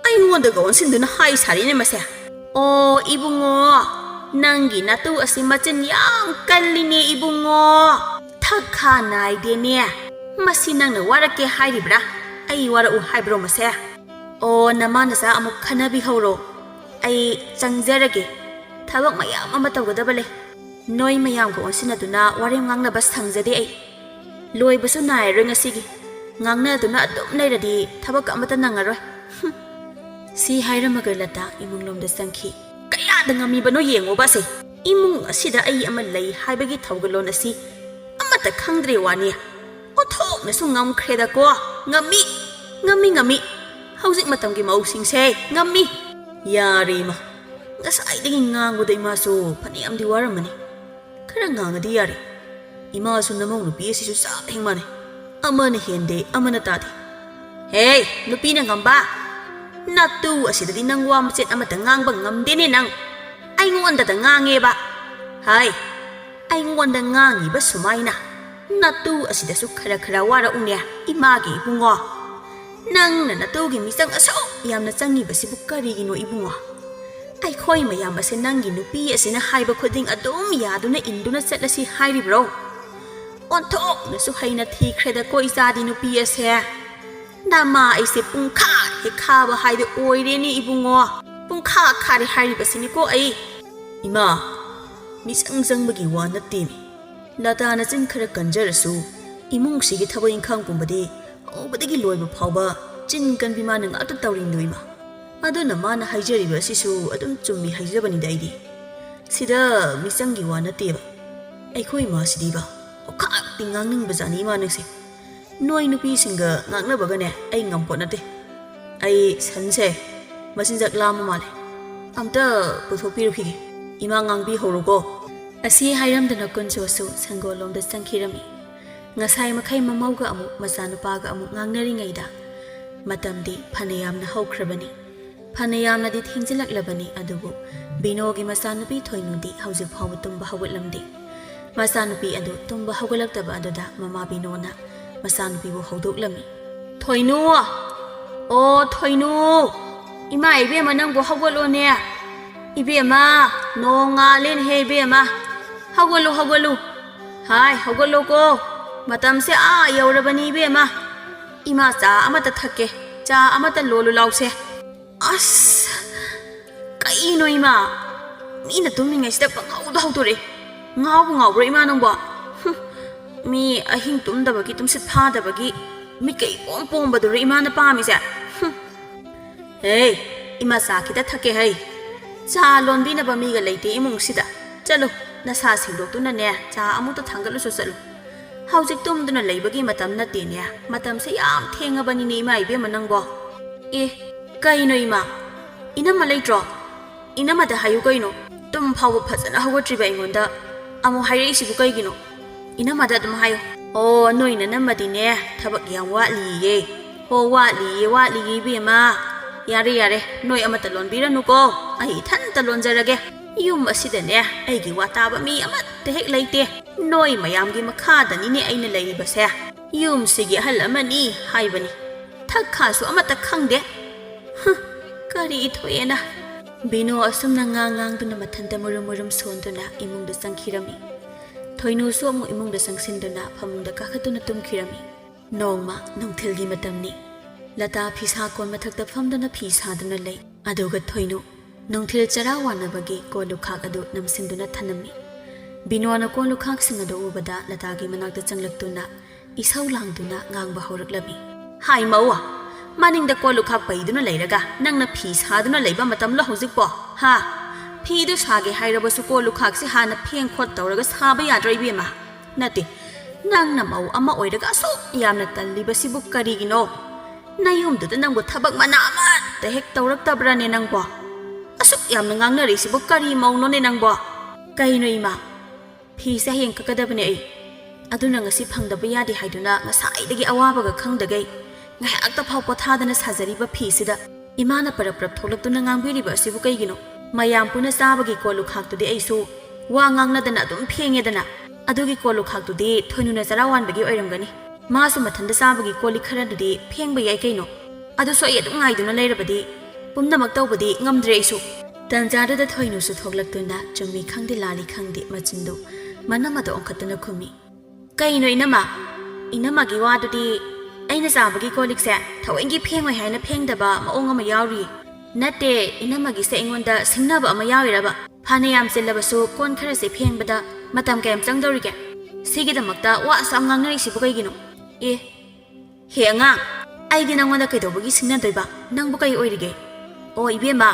ꯑꯩꯉꯣꯟꯗꯒ ꯑꯣꯟꯁꯤꯟꯗꯨꯅ ꯍꯥꯏ ꯁꯥꯔꯤꯅꯦ ꯃꯁꯦ꯫ ꯑꯣ ꯏꯕꯨꯡꯉꯣ, ꯅꯪꯒꯤ ꯅꯇꯨ ꯑꯁꯤ ꯃꯆꯤꯟ ꯌꯥꯝ ꯀꯜꯂꯤꯅꯦ ꯏꯕꯨꯡꯉꯣ꯫ ꯊꯛ ꯈꯥ ꯅꯥꯏꯗꯦꯅꯦ꯫ ꯃꯁꯤ ꯅꯪꯅ ꯋꯥꯔꯛꯀꯦ ꯍꯥꯏꯔꯤꯕ꯭ꯔꯥ? ꯑꯩ ꯋꯥꯔꯛꯎ ꯍꯥꯏꯕ꯭ꯔꯣ ꯃꯁꯦ? ꯑꯣ, ꯅꯃꯥ ꯅꯆꯥ ꯑꯃꯨꯛ ꯈꯟꯅꯕꯤꯍꯧꯔꯣ꯫ ꯑꯩ ꯆꯪꯖꯔꯒꯦ꯫ ꯊꯕꯛ ꯃꯌꯥꯝ ꯑꯃ ꯇꯧꯒꯗꯕ ꯂꯩ꯫ ꯅꯣꯏ ꯃꯌꯥꯝꯒ ꯑꯣꯟꯁꯤꯟꯅꯗꯨꯅ ꯋꯥꯔꯦꯝ ꯉꯥꯡꯅꯕ ꯁꯪꯖꯗꯦ ꯑꯩ꯫ ꯂꯣꯏꯕꯁꯨ ꯅꯥꯏꯔꯔꯣꯏ ꯉꯁꯤꯒꯤ꯫ ꯉꯥꯡꯅꯗꯨꯅ ꯑꯗꯨꯝ ꯂꯩꯔꯗꯤ ꯊꯕꯛ ꯑꯃꯠꯇ ꯅꯪꯉꯔꯣꯏ꯫ ꯍꯨꯝ꯫ ꯁꯤ ꯍꯥꯏꯔꯝꯃꯒ ꯂꯇꯥ ꯏꯃꯨꯡꯂꯣꯝꯗ ꯆꯪꯈꯤ꯫ "ꯀꯌꯥꯗ ꯉꯝꯃꯤꯕꯅꯣ ꯌꯦꯡꯉꯣꯕ ꯑꯁꯦ꯫ ꯏꯃꯨꯡ ꯑꯁꯤꯗ ꯑꯩ ꯑꯃ ꯂꯩ ꯍꯥꯏꯕꯒꯤ ꯊꯧꯒꯜꯂꯣꯟ ꯑꯁꯤ ꯑꯃꯠꯇ ꯈꯪꯗ꯭ꯔꯦ ꯋꯥꯅꯤ꯫ ꯑꯣꯟꯊꯣꯛꯅꯁꯨ ꯉꯝꯈ꯭ꯔꯦꯗꯀꯣ꯫ ꯉꯝꯃꯤ, ꯉꯝꯃꯤ, ꯉꯝꯃꯤ꯫ ꯍꯧꯖꯤꯛ ꯃꯇꯝꯒꯤ ꯃꯧꯁꯤꯡꯁꯦ ꯉꯝꯃꯤ꯫" ꯌꯥꯔꯦ ꯏꯃꯥ, ꯉꯁꯥꯏꯗꯒꯤ ꯉꯥꯡꯕꯗ ꯏꯃꯥꯁꯨ ꯐꯅꯌꯥꯝꯗꯤ ꯋꯥꯔꯝꯃꯅꯤ꯫ ꯈꯔ ꯉꯥꯡꯉꯗꯤ ꯌꯥꯔꯦ꯫ ꯏꯃꯥꯁꯨ ꯅꯃꯧ ꯅꯨꯄꯤ ꯑꯁꯤꯁꯨ ꯆꯞ ꯍꯦꯛ ꯃꯥꯟꯅꯩ꯫ ꯑꯃꯅ ꯍꯦꯟꯗꯦ, ꯑꯃꯅ ꯇꯥꯗꯦ꯫ "ꯍꯦ, ꯅꯨꯄꯤꯅ ꯉꯝꯕ! ꯅꯇꯨ ꯑꯁꯤꯗꯗꯤ ꯅꯪ ꯋꯥ ꯃꯆꯦꯠ ꯑꯃꯠꯇ ꯉꯥꯡꯕ ꯉꯝꯗꯦꯅꯦ ꯅꯪ꯫ ꯑꯩꯉꯣꯟꯗꯗ ꯉꯥꯡꯉꯦꯕ꯫ ꯍꯥꯏ, ꯑꯩꯉꯣꯟꯗ ꯉꯥꯡꯉꯤꯕ ꯁꯨꯃꯥꯏꯅ ꯅꯇꯨ ꯑꯁꯤꯗꯁꯨ ꯈꯔ ꯈꯔ ꯋꯥꯔꯛꯎꯅꯦ, ꯏꯃꯥꯒꯤ ꯏꯕꯨꯡꯉꯣ꯫ ꯅꯪꯅ ꯅꯇꯨꯒꯤ ꯃꯤꯆꯪ ꯑꯁꯨꯛ ꯌꯥꯝꯅ ꯆꯪꯉꯤꯕꯁꯤꯕꯨ ꯀꯔꯤꯒꯤꯅꯣ ꯏꯕꯨꯡꯉꯣ? ꯑꯩꯈꯣꯏ ꯃꯌꯥꯝ ꯑꯁꯦ ꯅꯪꯒꯤ ꯅꯨꯄꯤ ꯑꯁꯤꯅ ꯍꯥꯏꯕ ꯈꯨꯗꯤꯡ ꯑꯗꯨꯝ ꯌꯥꯗꯨꯅ ꯏꯟꯗꯨꯅ ꯆꯠꯂꯁꯤ ꯍꯥꯏꯔꯤꯕ꯭ꯔꯣ? ꯑꯣꯟꯊꯣꯛꯅꯁꯨ ꯍꯩꯅ ꯊꯤꯈ꯭ꯔꯦꯗꯀꯣ ꯏꯆꯥꯗꯤ ꯅꯨꯄꯤ ꯑꯁꯦ꯫ ꯅꯃꯥ ꯑꯩꯁꯦ ꯄꯨꯡꯈꯥ ꯍꯦꯛ ꯈꯥꯕ ꯍꯥꯏꯗꯣ ꯑꯣꯏꯔꯦꯅꯦ ꯏꯕꯨꯡꯉꯣ꯫ ꯄꯨꯡꯈꯥ ꯈꯥꯔꯦ ꯍꯥꯏꯔꯤꯕꯁꯤꯅꯤꯀꯣ ꯑꯩ꯫ ꯏꯃꯥ, ꯃꯤꯆꯪ ꯆꯪꯕꯒꯤ ꯋꯥ ꯅꯠꯇꯦꯃꯤ꯫ ꯂꯇꯥꯅ ꯆꯤꯟ ꯈꯔ ꯀꯟꯖꯔꯁꯨ, ꯏꯃꯨꯡꯁꯤꯒꯤ ꯊꯕꯛ ꯏꯪꯈꯥꯡ ꯄꯨꯝꯕꯗꯤ ꯍꯧꯕꯗꯒꯤ ꯂꯣꯏꯕ ꯐꯥꯎꯕ ꯆꯤꯟ ꯀꯟꯕꯤ ꯃꯥꯅ ꯉꯥꯛꯇ ꯇꯧꯔꯤꯅꯣ ꯏꯃꯥ꯫ ꯑꯗꯨꯅ ꯃꯥꯅ ꯍꯥꯏꯖꯔꯤꯕ ꯑꯁꯤꯁꯨ ꯑꯗꯨꯝ ꯆꯨꯝꯃꯤ ꯍꯥꯏꯖꯕꯅꯤꯗ ꯑꯩꯗꯤ꯫ ꯁꯤꯗ ꯃꯤꯆꯪꯒꯤ ꯋꯥ ꯅꯠꯇꯦꯕ꯫ ꯑꯩꯈꯣꯏ ꯏꯃꯥꯁꯤꯗꯤꯕ ꯑꯣꯈꯥꯛꯇꯤ ꯉꯥꯡꯅꯤꯡꯕꯖꯥꯠꯅꯤ ꯏꯃꯥ ꯅꯪꯁꯦ꯫ ꯅꯣꯏ ꯅꯨꯄꯤꯁꯤꯡꯒ ꯉꯥꯡꯅꯕꯒꯅꯦ ꯑꯩ ꯉꯝꯄꯣꯠ ꯅꯠꯇꯦ꯫ ꯑꯩ ꯁꯟꯁꯦ ꯃꯆꯤꯟꯖꯥꯛ ꯂꯥꯝꯕ ꯃꯥꯜꯂꯦ꯫ ꯑꯝꯇ ꯄꯨꯊꯣꯛꯄꯤꯔꯨꯈꯤꯒꯦ꯫ ꯏꯃꯥ ꯉꯥꯡꯕꯤꯍꯧꯔꯣꯀꯣ꯫ ꯑꯁꯤ ꯍꯥꯏꯔꯝꯗꯅ ꯀꯨꯟꯖꯣꯁꯨ ꯁꯪꯒꯣꯜꯂꯣꯝꯗ ꯆꯪꯈꯤꯔꯝꯃꯤ꯫ ꯉꯁꯥꯏ ꯃꯈꯩ ꯃꯃꯧꯒ ꯑꯃꯨꯛ ꯃꯆꯥꯅꯨꯄꯥꯒ ꯑꯃꯨꯛ ꯉꯥꯡꯅꯔꯤꯉꯩꯗ ꯃꯇꯝꯗꯤ ꯐꯅꯌꯥꯝꯅ ꯍꯧꯈ꯭ꯔꯕꯅꯤ꯫ ꯐꯅꯌꯥꯝꯅꯗꯤ ꯊꯦꯡꯖꯤꯜꯂꯛꯂꯕꯅꯤ, ꯑꯗꯨꯕꯨ ꯕꯤꯅꯣꯒꯤ ꯃꯆꯥꯅꯨꯄꯤ ꯊꯣꯏꯅꯨꯗꯤ ꯍꯧꯖꯤꯛ ꯐꯥꯎꯕ ꯇꯨꯝꯕ ꯍꯧꯒꯠꯂꯝꯗꯦ꯫ ꯃꯆꯥꯅꯨꯄꯤ ꯑꯗꯨ ꯇꯨꯝꯕ ꯍꯧꯒꯠꯂꯛꯇꯕ ꯑꯗꯨꯗ ꯃꯃꯥ ꯕꯤꯅꯣꯅ ꯃꯆꯥꯅꯨꯄꯤꯕꯨ ꯍꯧꯗꯣꯛꯂꯝꯃꯤ꯫ "ꯊꯣꯏꯅꯨ! ꯑꯣ ꯊꯣꯏꯅꯨ! ꯏꯃꯥ ꯏꯕꯦꯝꯃ ꯅꯪꯕꯨ ꯍꯧꯒꯠꯂꯣꯅꯦ꯫ ꯏꯕꯦꯝꯃ, ꯅꯣꯡ ꯉꯥꯜꯂꯦꯅꯦꯍꯦ ꯏꯕꯦꯝꯃ꯫ ꯍꯧꯒꯠꯂꯨ, ꯍꯧꯒꯠꯂꯨ꯫ ꯍꯥꯏ, ꯍꯧꯒꯠꯂꯣꯀꯣ꯫ ꯃꯇꯝꯁꯦ ꯑꯥ ꯌꯧꯔꯕꯅꯤ ꯏꯕꯦꯝꯃ꯫ ꯏꯃꯥ ꯆꯥ ꯑꯃꯇ ꯊꯛꯀꯦ꯫ ꯆꯥ ꯑꯃꯇ ꯂꯣꯜꯂꯨ ꯂꯥꯎꯁꯦ꯫" ꯑꯁ! ꯀꯩꯅꯣ ꯏꯃꯥ? ꯃꯤꯅ ꯇꯨꯝꯃꯤꯉꯩꯁꯤꯗ ꯄꯪꯍꯧꯗ ꯍꯧꯗꯣꯔꯛꯑꯦ꯫ ꯉꯥꯎꯕꯨ ꯉꯥꯎꯕ꯭ꯔꯣ ꯏꯃꯥ ꯅꯪꯕꯣ? ꯍꯨꯝ꯫ ꯃꯤ ꯑꯍꯤꯡ ꯇꯨꯝꯗꯕꯒꯤ, ꯇꯨꯝꯁꯤꯠ ꯐꯥꯗꯕꯒꯤ ꯃꯤꯠꯀ ꯏꯄꯣꯝ ꯄꯣꯝꯕꯗꯨꯔꯣ ꯏꯃꯥꯅ ꯄꯥꯝꯃꯤꯁꯦ? ꯍꯨꯝ꯫ ꯍꯦ, ꯏꯃꯥ, ꯆꯥ ꯈꯤꯇ ꯊꯛꯀꯦ ꯍꯩ꯫ ꯆꯥ ꯂꯣꯟꯕꯤꯅꯕ ꯃꯤꯒ ꯂꯩꯇꯦ ꯏꯃꯨꯡꯁꯤꯗ꯫ ꯆꯠꯂꯨ, ꯅꯁꯥ ꯁꯦꯡꯗꯣꯛꯇꯨꯅꯅꯦ, ꯆꯥ ꯑꯃꯨꯛꯇ ꯊꯥꯡꯒꯠꯂꯨꯁꯨ ꯆꯠꯂꯨ꯫ ꯍꯧꯖꯤꯛ ꯇꯨꯝꯗꯨꯅ ꯂꯩꯕꯒꯤ ꯃꯇꯝ ꯅꯠꯇꯦꯅꯦ꯫ ꯃꯇꯝꯁꯦ ꯌꯥꯝ ꯊꯦꯡꯉꯕꯅꯤꯅꯦ, ꯏꯃꯥ ꯏꯕꯦꯝꯃ ꯅꯪꯕꯣ꯫ ꯑꯦ, ꯀꯩꯅꯣ ꯏꯃꯥ? ꯏꯅꯝꯃ ꯂꯩꯇ꯭ꯔꯣ? ꯏꯅꯝꯃꯗ ꯍꯥꯏꯌꯨ ꯀꯩꯅꯣ꯫ ꯇꯨꯝ ꯐꯥꯎꯕ ꯐꯖꯅ ꯍꯧꯒꯠꯇ꯭ꯔꯤꯕ ꯑꯩꯉꯣꯟꯗ ꯑꯃꯨꯛ ꯍꯥꯏꯔꯛꯏꯁꯤꯕꯨ ꯀꯩꯒꯤꯅꯣ? ꯏꯅꯝꯃꯗ ꯑꯗꯨꯝ ꯍꯥꯏꯌꯨ꯫ ꯑꯣ, ꯅꯣꯏ ꯅꯅꯝꯃꯗꯤꯅꯦ, ꯊꯕꯛ ꯌꯥꯝ ꯋꯥꯠꯂꯤꯌꯦ꯫ ꯍꯣ, ꯋꯥꯠꯂꯤꯌꯦ, ꯋꯥꯠꯂꯤꯌꯦ, ꯏꯕꯦꯝꯃ꯫ ꯌꯥꯔꯦ, ꯌꯥꯔꯦ, ꯅꯣꯏ ꯑꯃꯠꯇ ꯂꯣꯟꯕꯤꯔꯅꯨꯀꯣ꯫ ꯑꯩ ꯏꯊꯟꯇ ꯂꯣꯟꯖꯔꯒꯦ꯫ ꯌꯨꯝ ꯑꯁꯤꯗꯅꯦ, ꯑꯩꯒꯤ ꯋꯥ ꯇꯥꯕ ꯃꯤ ꯑꯃꯠꯇ ꯍꯦꯛ ꯂꯩꯇꯦ꯫ ꯅꯣꯏ ꯃꯌꯥꯝꯒꯤ ꯃꯈꯥꯗꯅꯤꯅꯦ ꯑꯩꯅ ꯂꯩꯔꯤꯕꯁꯦ꯫ ꯌꯨꯝꯁꯤꯒꯤ ꯑꯍꯜ ꯑꯃꯅꯤ ꯍꯥꯏꯕꯅꯤ꯫ ꯊꯛ ꯈꯥꯁꯨ ꯑꯃꯠꯇ ꯈꯪꯗꯦ꯫ ꯍꯨꯝ, ꯀꯔꯤ ꯊꯣꯛꯑꯦꯅ? ꯕꯤꯅꯣ ꯑꯁꯨꯝꯅ ꯉꯥꯡ ꯉꯥꯡꯗꯨꯅ ꯃꯊꯟꯇ ꯃꯨꯔꯨꯝ ꯃꯨꯔꯨꯝ ꯁꯣꯟꯗꯨꯅ ꯏꯃꯨꯡꯗ ꯆꯪꯈꯤꯔꯝꯃꯤ꯫ ꯊꯣꯏꯅꯨꯁꯨ ꯑꯃꯨꯛ ꯏꯃꯨꯡꯗ ꯆꯪꯁꯤꯟꯗꯨꯅ ꯐꯃꯨꯡꯗ ꯀꯥꯈꯠꯇꯨꯅ ꯇꯨꯝꯈꯤꯔꯝꯃꯤ꯫ ꯅꯣꯡꯃ ꯅꯨꯡꯊꯤꯜꯒꯤ ꯃꯇꯝꯅꯤ꯫ ꯂꯇꯥ ꯐꯤꯁꯥ ꯀꯣꯟ ꯃꯊꯛꯇ ꯐꯝꯗꯨꯅ ꯐꯤ ꯁꯥꯗꯨꯅ ꯂꯩ꯫ ꯑꯗꯨꯒ ꯊꯣꯏꯅꯨ ꯅꯨꯡꯊꯤꯜ ꯆꯔꯥ ꯋꯥꯟꯅꯕꯒꯤ ꯀꯣꯜ ꯂꯨꯈꯥꯛ ꯑꯗꯨ ꯅꯝꯁꯤꯟꯗꯨꯅ ꯊꯅꯝꯃꯤ꯫ ꯕꯤꯅꯣꯅ ꯀꯣꯜ ꯂꯨꯈꯥꯛꯁꯤꯡ ꯑꯗꯨ ꯎꯕꯗ ꯂꯇꯥꯒꯤ ꯃꯅꯥꯛꯇ ꯆꯪꯂꯛꯇꯨꯅ ꯏꯁꯧ ꯂꯥꯡꯗꯨꯅ ꯉꯥꯡꯕ ꯍꯧꯔꯛꯂꯝꯃꯤ꯫ ꯍꯥꯏ ꯃꯧ, ꯃꯅꯤꯡꯗ ꯀꯣꯜ ꯂꯨꯈꯥꯛ ꯄꯩꯗꯨꯅ ꯂꯩꯔꯒ ꯅꯪꯅ ꯐꯤ ꯁꯥꯗꯨꯅ ꯂꯩꯕ ꯃꯇꯝꯂꯣ ꯍꯧꯖꯤꯛꯄꯣ? ꯍꯥ? ꯐꯤꯗꯨ ꯁꯥꯒꯦ ꯍꯥꯏꯔꯕꯁꯨ ꯀꯣꯜ ꯂꯨꯈꯥꯛꯁꯤ ꯍꯥꯟꯅ ꯐꯦꯡ ꯈꯣꯠ ꯇꯧꯔꯒ ꯁꯥꯕ ꯌꯥꯗ꯭ꯔꯣ ꯏꯕꯦꯝꯃ? ꯅꯠꯇꯦ, ꯅꯪꯅ ꯃꯧ ꯑꯃ ꯑꯣꯏꯔꯒ ꯑꯁꯨꯛ ꯌꯥꯝꯅ ꯇꯜꯂꯤꯕꯁꯤꯕꯨ ꯀꯔꯤꯒꯤꯅꯣ? ꯅꯌꯨꯝꯗꯨꯗ ꯅꯪꯕꯨ ꯊꯕꯛ ꯃꯅꯥ ꯑꯃꯠꯇ ꯍꯦꯛ ꯇꯧꯔꯛꯇꯕ꯭ꯔꯥꯅꯦ ꯅꯪꯕꯣ? ꯑꯁꯨꯛ ꯌꯥꯝꯅ ꯉꯥꯡꯅꯔꯤꯁꯤꯕꯨ ꯀꯔꯤ ꯃꯧꯅꯣꯅꯦ ꯅꯪꯕꯣ? ꯀꯩꯅꯣ ꯏꯃꯥ? ꯐꯤꯁꯦ ꯍꯌꯦꯡ ꯀꯛꯀꯗꯕꯅꯦ ꯑꯩ꯫ ꯑꯗꯨꯅ ꯉꯁꯤ ꯐꯪꯗꯕ ꯌꯥꯗꯦ ꯍꯥꯏꯗꯨꯅ ꯉꯁꯥꯏꯗꯒꯤ ꯑꯋꯥꯕꯒ ꯈꯪꯗꯒꯩ ꯉꯥꯏꯍꯥꯛꯇ ꯐꯥꯎ ꯄꯣꯊꯥꯗꯅ ꯁꯥꯖꯔꯤꯕ ꯐꯤꯁꯤꯗ ꯏꯃꯥꯅ ꯄꯔꯞ ꯄꯔꯞ ꯊꯣꯛꯂꯛꯇꯨꯅ ꯉꯥꯡꯕꯤꯔꯤꯕ ꯑꯁꯤꯕꯨ ꯀꯩꯒꯤꯅꯣ? ꯃꯌꯥꯝ ꯄꯨꯟꯅ ꯆꯥꯕꯒꯤ ꯀꯣꯜ ꯂꯨꯈꯥꯛꯇꯨꯗꯤ ꯑꯩꯁꯨ ꯋꯥ ꯉꯥꯡꯅꯗꯅ ꯑꯗꯨꯝ ꯐꯦꯡꯉꯦꯗꯅ꯫ ꯑꯗꯨꯒꯤ ꯀꯣꯜ ꯂꯨꯈꯥꯛꯇꯨꯗꯤ ꯊꯣꯏꯅꯨꯅ ꯆꯔꯥ ꯋꯥꯟꯕꯒꯤ ꯑꯣꯏꯔꯝꯒꯅꯤ꯫ ꯃꯥꯁꯨ ꯃꯊꯟꯇ ꯆꯥꯕꯒꯤ ꯀꯣꯜ ꯂꯤꯛ ꯈꯔꯗꯨꯗꯤ ꯐꯦꯡꯕ ꯌꯥꯏ ꯀꯩꯅꯣ꯫ ꯑꯗꯨꯁꯨ ꯑꯩ ꯑꯗꯨꯝ ꯉꯥꯏꯗꯨꯅ ꯂꯩꯔꯕꯗꯤ ꯄꯨꯝꯅꯃꯛ ꯇꯧꯕꯗꯤ ꯉꯝꯗ꯭ꯔꯦ ꯑꯩꯁꯨ꯫ ꯇꯟꯖꯥꯗꯨꯗ ꯊꯣꯏꯅꯨꯁꯨ ꯊꯣꯛꯂꯛꯇꯨꯅ ꯆꯨꯝꯃꯤ ꯈꯪꯗꯦ ꯂꯥꯜꯂꯤ ꯈꯪꯗꯦ ꯃꯆꯤꯟꯗꯨ ꯃꯅꯝ ꯑꯗꯨ ꯑꯣꯟꯈꯠꯇꯨꯅ ꯈꯨꯝꯃꯤ꯫ ꯀꯩꯅꯣ ꯏꯅꯝꯃ? ꯏꯅꯝꯃꯒꯤ ꯋꯥꯗꯨꯗꯤ ꯑꯩꯅ ꯆꯥꯕꯒꯤ ꯀꯣꯜ ꯂꯤꯛꯁꯦ ꯊꯑꯣꯏꯒꯤ ꯐꯦꯡꯉꯣꯏ ꯍꯥꯏꯅ ꯐꯦꯡꯗꯕ ꯃꯑꯣꯡ ꯑꯃ ꯌꯥꯎꯔꯤꯌꯦ꯫ ꯅꯠꯇꯦ, ꯏꯅꯝꯃꯒꯤꯁꯦ ꯑꯩꯉꯣꯟꯗ ꯁꯤꯡꯅꯕ ꯑꯃ ꯌꯥꯎꯔꯤꯔꯕ? ꯐꯅ ꯌꯥꯝ ꯆꯤꯜꯂꯕꯁꯨ ꯀꯣꯟ ꯈꯔꯁꯦ ꯐꯦꯡꯕꯗ ꯃꯇꯝ ꯀꯌꯥꯝ ꯆꯪꯗꯧꯔꯤꯒꯦ? ꯁꯤꯒꯤꯗꯃꯛꯇ ꯋꯥ ꯑꯁꯨꯛ ꯌꯥꯝ ꯉꯥꯡꯅꯔꯤꯁꯤꯕꯨ ꯀꯩꯒꯤꯅꯣ? ꯑꯦ, ꯍꯦ ꯑꯉꯥꯡ, ꯑꯩꯗꯤ ꯅꯪꯉꯣꯟꯗ ꯀꯩꯗꯧꯕꯒꯤ ꯁꯤꯡꯅꯗꯣꯏꯕ? ꯅꯪꯕꯨ ꯀꯩ ꯑꯣꯏꯔꯤꯒꯦ? ꯑꯣ ꯏꯕꯦꯝꯃ,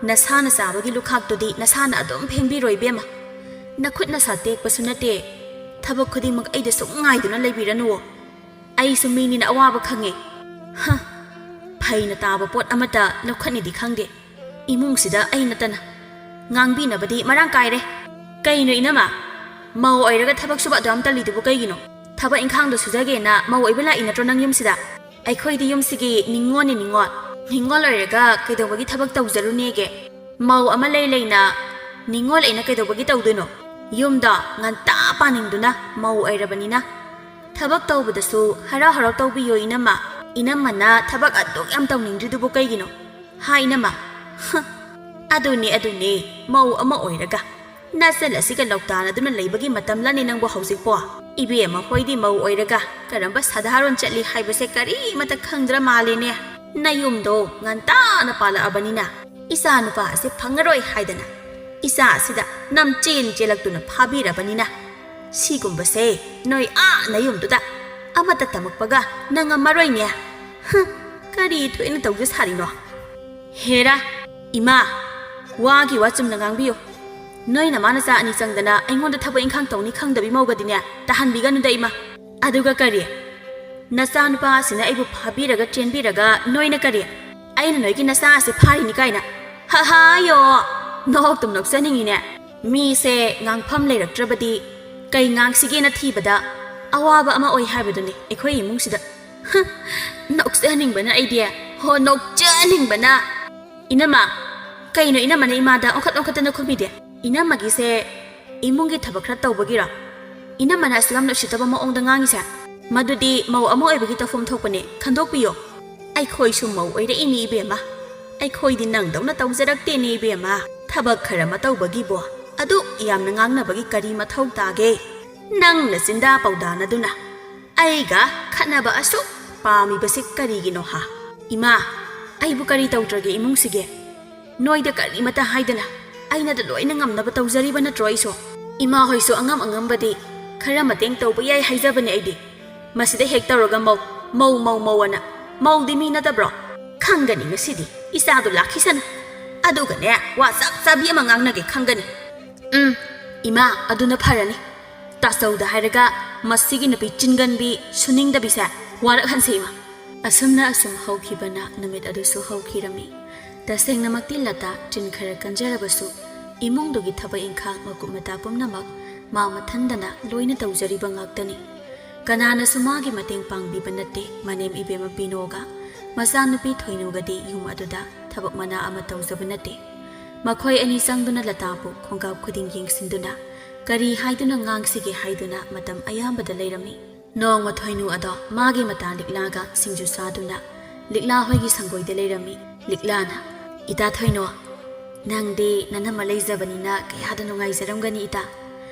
ꯅꯁꯥꯅ ꯆꯥꯕꯒꯤ ꯂꯨꯈꯥꯛꯇꯨꯗꯤ ꯅꯁꯥꯅ ꯑꯗꯨꯝ ꯐꯦꯡꯕꯤꯔꯣ ꯏꯕꯦꯝꯃ꯫ ꯅꯈꯨꯠ ꯅꯁꯥ ꯇꯦꯛꯄꯁꯨ ꯅꯠꯇꯦ꯫ ꯊꯕꯛ ꯈꯨꯗꯤꯡꯃꯛ ꯑꯩꯗ ꯁꯨꯝ ꯉꯥꯏꯗꯨꯅ ꯂꯩꯕꯤꯔꯅꯨꯋꯣ꯫ ꯑꯩꯁꯨ ꯃꯤꯅꯤꯅ ꯑꯋꯥꯕ ꯈꯪꯉꯦ꯫ ꯍ, ꯐꯩꯅ ꯇꯥꯕ ꯄꯣꯠ ꯑꯃꯠꯇ ꯂꯧꯈꯠꯅꯤꯗꯤ ꯈꯪꯗꯦ꯫ ꯏꯃꯨꯡꯁꯤꯗ ꯑꯩ ꯅꯠꯇꯅ ꯉꯥꯡꯕꯤꯅꯕꯗꯤ ꯃꯔꯥꯡ ꯀꯥꯏꯔꯦ꯫ ꯀꯩꯅꯣ ꯏꯅꯝꯃ? ꯃꯧ ꯑꯣꯏꯔꯒ ꯊꯕꯛ ꯁꯨꯕ ꯑꯗꯨꯌꯥꯝ ꯇꯜꯂꯤꯗꯨꯕꯨ ꯀꯩꯒꯤꯅꯣ? ꯊꯕꯛ ꯏꯪꯈꯥꯡꯗꯣ ꯁꯨꯖꯒꯦꯅ ꯃꯧ ꯑꯣꯏꯕ ꯂꯥꯛꯏ ꯅꯠꯇ꯭ꯔꯣ ꯅꯪ ꯌꯨꯝꯁꯤꯗ? ꯑꯩꯈꯣꯏꯗꯤ ꯌꯨꯝꯁꯤꯒꯤ ꯅꯤꯉꯣꯜꯅꯤ ꯅꯤꯉꯣꯜ꯫ ꯅꯤꯉꯣꯜ ꯑꯣꯏꯔꯒ ꯀꯩꯗꯧꯕꯒꯤ ꯊꯕꯛ ꯇꯧꯖꯔꯨꯅꯦꯒꯦ? ꯃꯧ ꯑꯃ ꯂꯩ ꯂꯩꯅ ꯅꯤꯉꯣꯜ ꯑꯩꯅ ꯀꯩꯗꯧꯕꯒꯤ ꯇꯧꯗꯣꯏꯅꯣ? ꯌꯨꯝꯗ ꯉꯟꯇꯥ ꯄꯥꯅꯤꯡꯗꯨꯅ ꯃꯧ ꯑꯣꯏꯔꯕꯅꯤꯅ꯫ ꯊꯕꯛ ꯇꯧꯕꯗꯁꯨ ꯍꯔꯥꯎ ꯍꯔꯥꯎ ꯇꯧꯕꯤꯌꯣ ꯏꯅꯝꯃ꯫ ꯏꯅꯝꯃꯅ ꯊꯕꯛ ꯑꯗꯨꯛ ꯌꯥꯝ ꯇꯧꯅꯤꯡꯗ꯭ꯔꯤꯗꯨꯕꯨ ꯀꯩꯒꯤꯅꯣ? ꯍꯥ ꯏꯅꯝꯃ? ꯍ, ꯑꯗꯨꯅꯦ, ꯑꯗꯨꯅꯦ, ꯃꯧ ꯑꯃ ꯑꯣꯏꯔꯒ ꯅꯆꯜ ꯑꯁꯤꯒ ꯂꯧꯇꯥꯅꯗꯨꯅ ꯂꯩꯕꯒꯤ ꯃꯇꯝꯂꯅꯦ ꯅꯪꯕꯨ ꯍꯧꯖꯤꯛꯄꯣ? ꯏꯕꯦꯝꯃ ꯍꯣꯏꯗꯤ ꯃꯧ ꯑꯣꯏꯔꯒ ꯀꯔꯝꯕ ꯁꯥꯙꯥꯔꯣꯟ ꯆꯠꯂꯤ ꯍꯥꯏꯕꯁꯦ ꯀꯔꯤꯃꯠꯇ ꯈꯪꯗ꯭ꯔ ꯃꯥꯜꯂꯦꯅꯦ꯫ ꯅꯌꯨꯝꯗꯣ ꯉꯟꯇꯥꯅ ꯄꯥꯜꯂꯛꯑꯕꯅꯤꯅ ꯏꯆꯥ ꯅꯨꯄꯥ ꯑꯁꯤ ꯐꯪꯉꯔꯣꯏ ꯍꯥꯏꯗꯅ ꯏꯆꯥ ꯑꯁꯤꯗ ꯅꯝꯆꯦꯟ ꯆꯦꯜꯂꯛꯇꯨꯅ ꯐꯥꯕꯤꯔꯕꯅꯤꯅ ꯁꯤꯒꯨꯝꯕꯁꯦ ꯅꯣꯏ ꯑꯥ ꯅꯌꯨꯝꯗꯨꯗ ꯑꯃꯠꯇ ꯇꯝꯃꯛꯄꯒ ꯅꯪꯉꯝꯃꯔꯣꯏꯅꯦ꯫ ꯍ, ꯀꯔꯤ ꯊꯣꯛꯏꯅ ꯇꯧꯖ ꯁꯥꯔꯤꯅꯣ? ꯍꯦꯔꯥ, ꯏꯃꯥ, ꯋꯥꯒꯤ ꯋꯥ ꯆꯨꯝꯅ ꯉꯥꯡꯕꯤꯌꯨ꯫ ꯅꯣꯏ ꯅꯃꯥ ꯅꯆꯥ ꯑꯅꯤ ꯆꯪꯗꯅ ꯑꯩꯉꯣꯟꯗ ꯊꯕꯛ ꯏꯪꯈꯥꯡ ꯇꯧꯅꯤ ꯈꯪꯗꯕꯤ ꯃꯧꯒꯗꯤꯅꯦ ꯇꯥꯍꯟꯕꯤꯒꯅꯨꯗ ꯏꯃꯥ꯫ ꯑꯗꯨꯒ ꯀꯔꯤ? ꯅꯆꯥꯅꯨꯄꯥ ꯑꯁꯤꯅ ꯑꯩꯕꯨ ꯐꯥꯕꯤꯔꯒ ꯆꯦꯟꯕꯤꯔꯒ ꯅꯣꯏꯅ ꯀꯔꯤ? ꯑꯩꯅ ꯅꯣꯏꯒꯤ ꯅꯆꯥ ꯑꯁꯤ ꯐꯥꯔꯤꯅꯤ ꯀꯥꯏꯅ? ꯍꯍꯥꯌꯣ! ꯅꯣꯛꯇꯨꯝ ꯅꯣꯛꯆꯅꯤꯡꯉꯤꯅꯦ꯫ ꯃꯤꯁꯦ ꯉꯥꯡꯐꯝ ꯂꯩꯔꯛꯇ꯭ꯔꯕꯗꯤ ꯀꯩ ꯉꯥꯡꯁꯤꯒꯦꯅ ꯊꯤꯕꯗ ꯑꯋꯥꯕ ꯑꯃ ꯑꯣꯏ ꯍꯥꯏꯕꯗꯨꯅꯤ ꯑꯩꯈꯣꯏ ꯏꯃꯨꯡꯁꯤꯗ꯫ ꯍ, ꯅꯣꯛꯆꯅꯤꯡꯕꯅ ꯑꯩꯗꯤ꯫ ꯍꯣ, ꯅꯣꯛꯆꯅꯤꯡꯕꯅ꯫ ꯏꯅꯝꯃ, ꯀꯩꯅꯣ ꯏꯅꯝꯃꯅ ꯏꯃꯥꯗ ꯑꯣꯟꯈꯠ ꯑꯣꯟꯈꯠꯇꯅ ꯈꯨꯝꯃꯤꯗꯤ? ꯏꯅꯝꯃꯒꯤꯁꯦ ꯏꯃꯨꯡꯒꯤ ꯊꯕꯛ ꯈꯔ ꯇꯧꯕꯒꯤꯔꯣ? ꯏꯅꯝꯃꯅ ꯑꯁꯨꯛ ꯌꯥꯝꯅ ꯎꯁꯤꯠꯇꯕ ꯃꯑꯣꯡꯗ ꯉꯥꯡꯉꯤꯁꯦ? ꯃꯗꯨꯗꯤ ꯃꯧ ꯑꯃ ꯑꯣꯏꯕꯒꯤ ꯇꯧꯐꯝ ꯊꯣꯛꯄꯅꯦ, ꯈꯟꯗꯣꯛꯄꯤꯌꯣ꯫ ꯑꯩꯈꯣꯏꯁꯨ ꯃꯧ ꯑꯣꯏꯔꯛꯏꯅꯤ ꯏꯕꯦꯝꯃ꯫ ꯑꯩꯈꯣꯏꯗꯤ ꯅꯪꯗꯧꯅ ꯇꯧꯖꯔꯛꯇꯦꯅꯦ ꯏꯕꯦꯝꯃ꯫ ꯊꯕꯛ ꯈꯔ ꯑꯃ ꯇꯧꯕꯒꯤꯕꯣ ꯑꯗꯨꯛ ꯌꯥꯝꯅ ꯉꯥꯡꯅꯕꯒꯤ ꯀꯔꯤ ꯃꯊꯧ ꯇꯥꯒꯦ? ꯅꯪꯅ ꯆꯤꯟꯗꯥ ꯄꯧꯗꯥꯅꯗꯨꯅ ꯑꯩꯒ ꯈꯠꯅꯕ ꯑꯁꯨꯛ ꯄꯥꯝꯃꯤꯕꯁꯤ ꯀꯔꯤꯒꯤꯅꯣ ꯍꯥ? ꯏꯃꯥ, ꯑꯩꯕꯨ ꯀꯔꯤ ꯇꯧꯗ꯭ꯔꯒꯦ ꯏꯃꯨꯡꯁꯤꯒꯤ? ꯅꯣꯏꯗ ꯀꯔꯤꯃꯇ ꯍꯥꯏꯗꯅ ꯑꯩꯅꯗ ꯂꯣꯏꯅ ꯉꯝꯅꯕ ꯇꯧꯖꯔꯤꯕ ꯅꯠꯇ꯭ꯔꯣ ꯑꯩꯁꯨ? ꯏꯃꯥ ꯍꯣꯏꯁꯨ ꯑꯉꯝ ꯑꯉꯝꯕꯗꯤ ꯈꯔ ꯃꯇꯦꯡ ꯇꯧꯕ ꯌꯥꯏ ꯍꯥꯏꯖꯕꯅꯦ ꯑꯩꯗꯤ꯫ ꯃꯁꯤꯗ ꯍꯦꯛ ꯇꯧꯔꯒ ꯃꯧ, ꯃꯧ, ꯃꯧ, ꯃꯧ ꯑꯅ꯫ ꯃꯧꯗꯤ ꯃꯤ ꯅꯠꯇꯕ꯭ꯔꯣ? ꯈꯪꯒꯅꯤ ꯉꯁꯤꯗꯤ ꯏꯆꯥꯗꯣ ꯂꯥꯛꯈꯤꯁꯅꯨ꯫ ꯑꯗꯨꯒꯅꯦ, ꯋꯥ ꯆꯞ ꯆꯥꯕꯤ ꯑꯃ ꯉꯥꯡꯅꯒꯦ ꯈꯪꯒꯅꯤ꯫ ꯎꯝ, ꯏꯃꯥ, ꯑꯗꯨꯅ ꯐꯔꯅꯤ꯫ ꯇꯥꯆꯧꯗ ꯍꯥꯏꯔꯒ ꯃꯁꯤꯒꯤ ꯅꯨꯄꯤ ꯆꯤꯟꯒꯟꯕꯤ ꯁꯨꯅꯤꯡꯗꯕꯤꯁꯦ ꯋꯥꯔꯛꯍꯟꯁꯦ, ꯏꯃꯥ꯫ ꯑꯁꯨꯝꯅ ꯑꯁꯨꯝ ꯍꯧꯈꯤꯕꯅ ꯅꯨꯃꯤꯠ ꯑꯗꯨꯁꯨ ꯍꯧꯈꯤꯔꯝꯃꯤ꯫ ꯇꯁꯦꯡꯅꯃꯛꯇꯤ ꯂꯇꯥ ꯆꯤꯟ ꯈꯔ ꯀꯟꯖꯔꯕꯁꯨ ꯏꯃꯨꯡꯗꯨꯒꯤ ꯊꯕꯛ ꯏꯪꯈꯥꯡ ꯃꯀꯨꯞ ꯃꯇꯥ ꯄꯨꯝꯅꯃꯛ ꯃꯥ ꯃꯊꯟꯗꯅ ꯂꯣꯏꯅ ꯇꯧꯖꯔꯤꯕ ꯉꯥꯛꯇꯅꯤ꯫ ꯀꯅꯥꯅꯁꯨ ꯃꯥꯒꯤ ꯃꯇꯦꯡ ꯄꯥꯡꯕꯤꯕ ꯅꯠꯇꯦ꯫ ꯃꯅꯦꯝ ꯏꯕꯦꯝꯃ ꯕꯤꯅꯣꯒ ꯃꯆꯥꯅꯨꯄꯤ ꯊꯣꯏꯅꯨꯒꯗꯤ ꯌꯨꯝ ꯑꯗꯨꯗ ꯊꯕꯛ ꯃꯅꯥ ꯑꯃ ꯇꯧꯖꯕ ꯅꯠꯇꯦ꯫ ꯃꯈꯣꯏ ꯑꯅꯤ ꯆꯪꯗꯨꯅ ꯂꯇꯥꯕꯨ ꯈꯣꯡꯀꯥꯞ ꯈꯨꯗꯤꯡ ꯌꯦꯡꯁꯤꯟꯗꯨꯅ ꯀꯔꯤ ꯍꯥꯏꯗꯨꯅ ꯉꯥꯡꯁꯤꯒꯦ ꯍꯥꯏꯗꯨꯅ ꯃꯇꯝ ꯑꯌꯥꯝꯕꯗ ꯂꯩꯔꯝꯃꯤ꯫ ꯅꯣꯡꯃ ꯊꯣꯏꯅꯨ ꯑꯗꯣ ꯃꯥꯒꯤ ꯃꯇꯥ ꯂꯤꯛꯂꯥꯒ ꯁꯤꯡꯖꯨ ꯆꯥꯗꯨꯅ ꯂꯤꯛꯂꯥ ꯍꯣꯏꯒꯤ ꯁꯪꯒꯣꯏꯗ ꯂꯩꯔꯝꯃꯤ꯫ ꯂꯤꯛꯂꯥꯅ, "ꯏꯇꯥ ꯊꯣꯏꯅꯨ, ꯅꯪꯗꯤ ꯅꯅꯝꯃ ꯂꯩꯖꯕꯅꯤꯅ ꯀꯌꯥꯗ ꯅꯨꯡꯉꯥꯏꯖꯔꯝꯒꯅꯤ ꯏꯇꯥ꯫